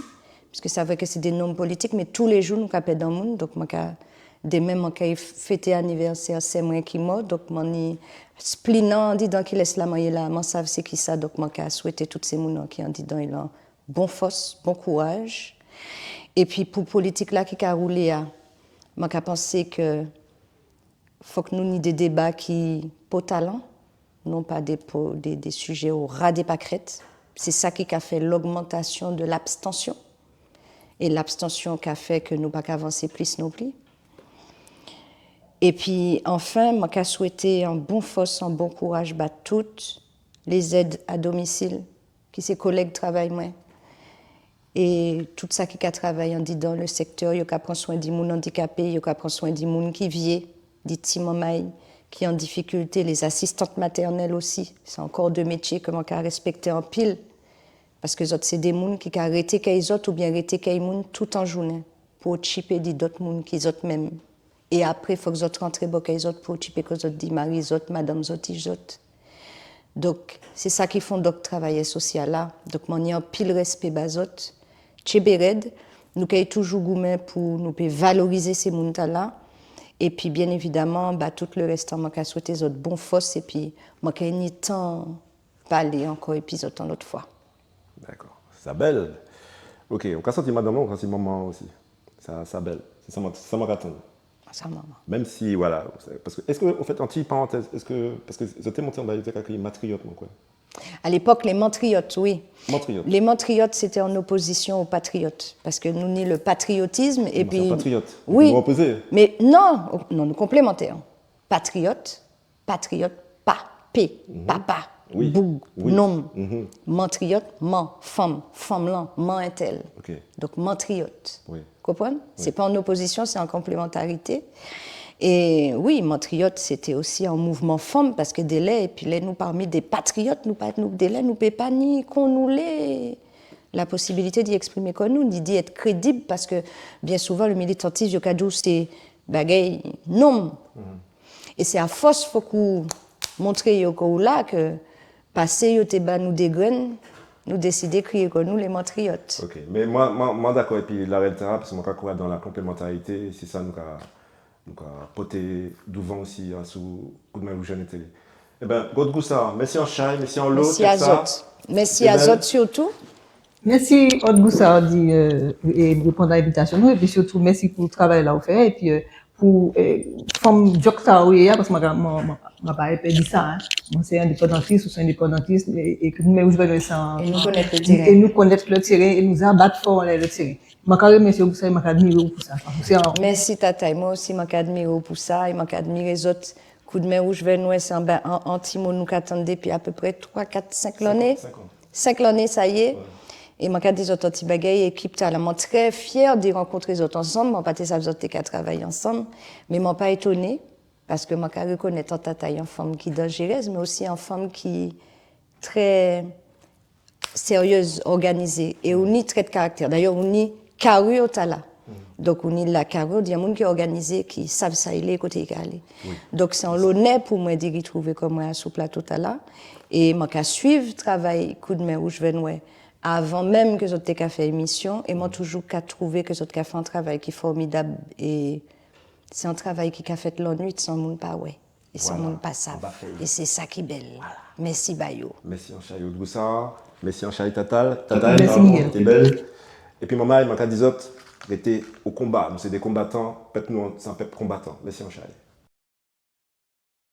piske sa vré ke sé dé nonm politik, mé toulé jou nou ka ped an moun, donk mwen ka, dèmen mwen ka fété anivèsè sè mwen ki mò, donk mwen ni spleen-an andidan kilès la mwen yé la, mwen sav sé kisa, donk mwen ka swété tout sé moun-lan ki andidan-y lan bon fos, bon kouraj. Épi pou politik-la ki ka woulé a, mwen ka pansé ke fok nou ni dé déba ki potalan, non pa dé po-, dé, dé sijé o ra dé pakret. Sé sa ki ka fè logmantasion de labstansion. É labstansion ka fè ke nou pa ka vansé plis non pli. Épi, anfen, mwen ka swété an bon fos, an bon kouraj ba tout lé zed a domisil ki sé kolèg travay mwen. É tout sa ki ka travay andidan le sektè, yo ka pran swen di moun andikapé, yo ka pran swen di moun ki vié, di ti manmay ki an difikilté, lé asistan matènel osi. Sé ankò dé métié ke mwen ka respekté anpil, paske zot sé dé moun ki ka rété kay zot oubien rété kay moun tout an jounen pou otjipé di dot moun ki zot menm. É apré, fok zot rantré bò kay zot pou otjipé kò zot di mari zot, madanm zot, ich zot. Donk, sé sa ki fondok travayè sosial la. Donk, mwen ni anpil respé ba zot. Tjenbé red, nou kay toujou goumen pou nou pé valorizé sé moun-tala. Épi, bien évidaman, ba tout le restan, mwen ka swété zot bon fos, épi mwen kay ni tan palé ankò épi zot an lot fwa. Dakò. Sa bel. OK, ou ka santi madanm-lan, ou ka santi manman osi. Sa, sa bel. Sé sa mwen, sa mwen ka tann. Sa manman. Menm si, voilà, sé, paske, es, an ti parantez, es, paske zot té monté anba, yo té ka kriyé matriyot, mwen kwè. À l'époque, les mantriotes, oui. Mantriyot. Les mantriotes, c'était en opposition aux patriotes. Parce que nous, ni le patriotisme, et puis... Sé patriyot. Oui. Mé non, non, nou konplémantè. Patriote, patriote, pa, P, papa. Wi. Boug, nonm. Mantriyot, man, fanm, fanm-lan, man entel. Donk, mantriyot. Konprann ? Sé pa an opozisyon, sé an konplémantarité. É wi, mantriyot, sé té osi an mouvman fanm, paske délè, épi lè nou pami dé patriyot, nou pa, nou, délè, nou pé pa ni kon nou lé la posibilité di eksprimé kò nou, ni di et krédib, paske bien souvan, le militantisme, yo ka di'w sé bagay nonm. É sé afos fok ou montré yo ke ou la, ke pasé yo té ba nou dé grenn, nou désidé kriyé kò nou lé mantriyot. OK. Mé mwen, mwen, mwen dakò épi larel-tala, paske mwen ka kwè dan la konplémantarité, sé sa nou ka, nou ka pòté douvan osi, asou Koudmen Wouj Vè Nwè Télé. Ében, Aude Goussard, mèsi anchay, mèsi anlo. Mèsi a zot. Mèsi a zot sirtou. Mèsi, Aude Goussard, di, euh, é réponn a envitasyon nou, épi sirtou, mèsi pou travay-la ou fè, épi, euh, pou, euh, fanm djok sa ou yé a, paske mwen, mwen, mwen, mwen pa pè di sa, en. Mwen sé endépandantis, ou sé endépandantis, é, é ke nou, mé ou jwenn sa. É nou konnet le téren. É nou konnet le téren, é nou za bat fò anlè le téren. Mwen ka rimèsié'w pou sa, é mwen ka admiré'w pou sa. Sé an... Mèsi, Tatay. Mwen osi, mwen ka admiré'w pou sa, é mwen ka admiré zot. Koudmen Wouj Vè Nwè, sé an, ben, an, an ti mo nou ka tann dépi apéprè twa, kat, senk lanné. Senk an. Senk lanné, sa yé. É mwen ka di zot an ti bagay, ékip-tala, mwen trè fiè di rankontré zot ansanm. Mwen pa té sav zot té ka travay ansanm, mé mwen pa étoné, paske mwen ka rikonnet an Tatay an fanm ki danjérez, mé osi an fanm ki trè sériez, òganizé, é ou ni tret karaktè. Dayè, ou ni kari-tala. Donk, ou ni la kari di an moun ki òganizé, ki sav sa i lé, koté i ka alé. Donk, sé an lonè pou mwen di ritrouvé kò mwen asou plato-tala. É mwen ka suiv travay Koudmen Wouj Vè Nwè avan menm ke zot té ka fè émisyon, é mwen toujou ka trouvé ke zot ka fè an travay ki fòmidab, é sé an travay ki ka fet lannuit san moun pa wè. É san moun pa sav. É sé sa ki bel. Mèsi ba yo. Mèsi anchay Aude Goussard. Mèsi anchay Tatay. Tatay, té bel. Épi manmay, mwen ka di zot, rété o konba. Nou sé dé konbatan. Pep nou, sé an pep konbatan. Mèsi anchay.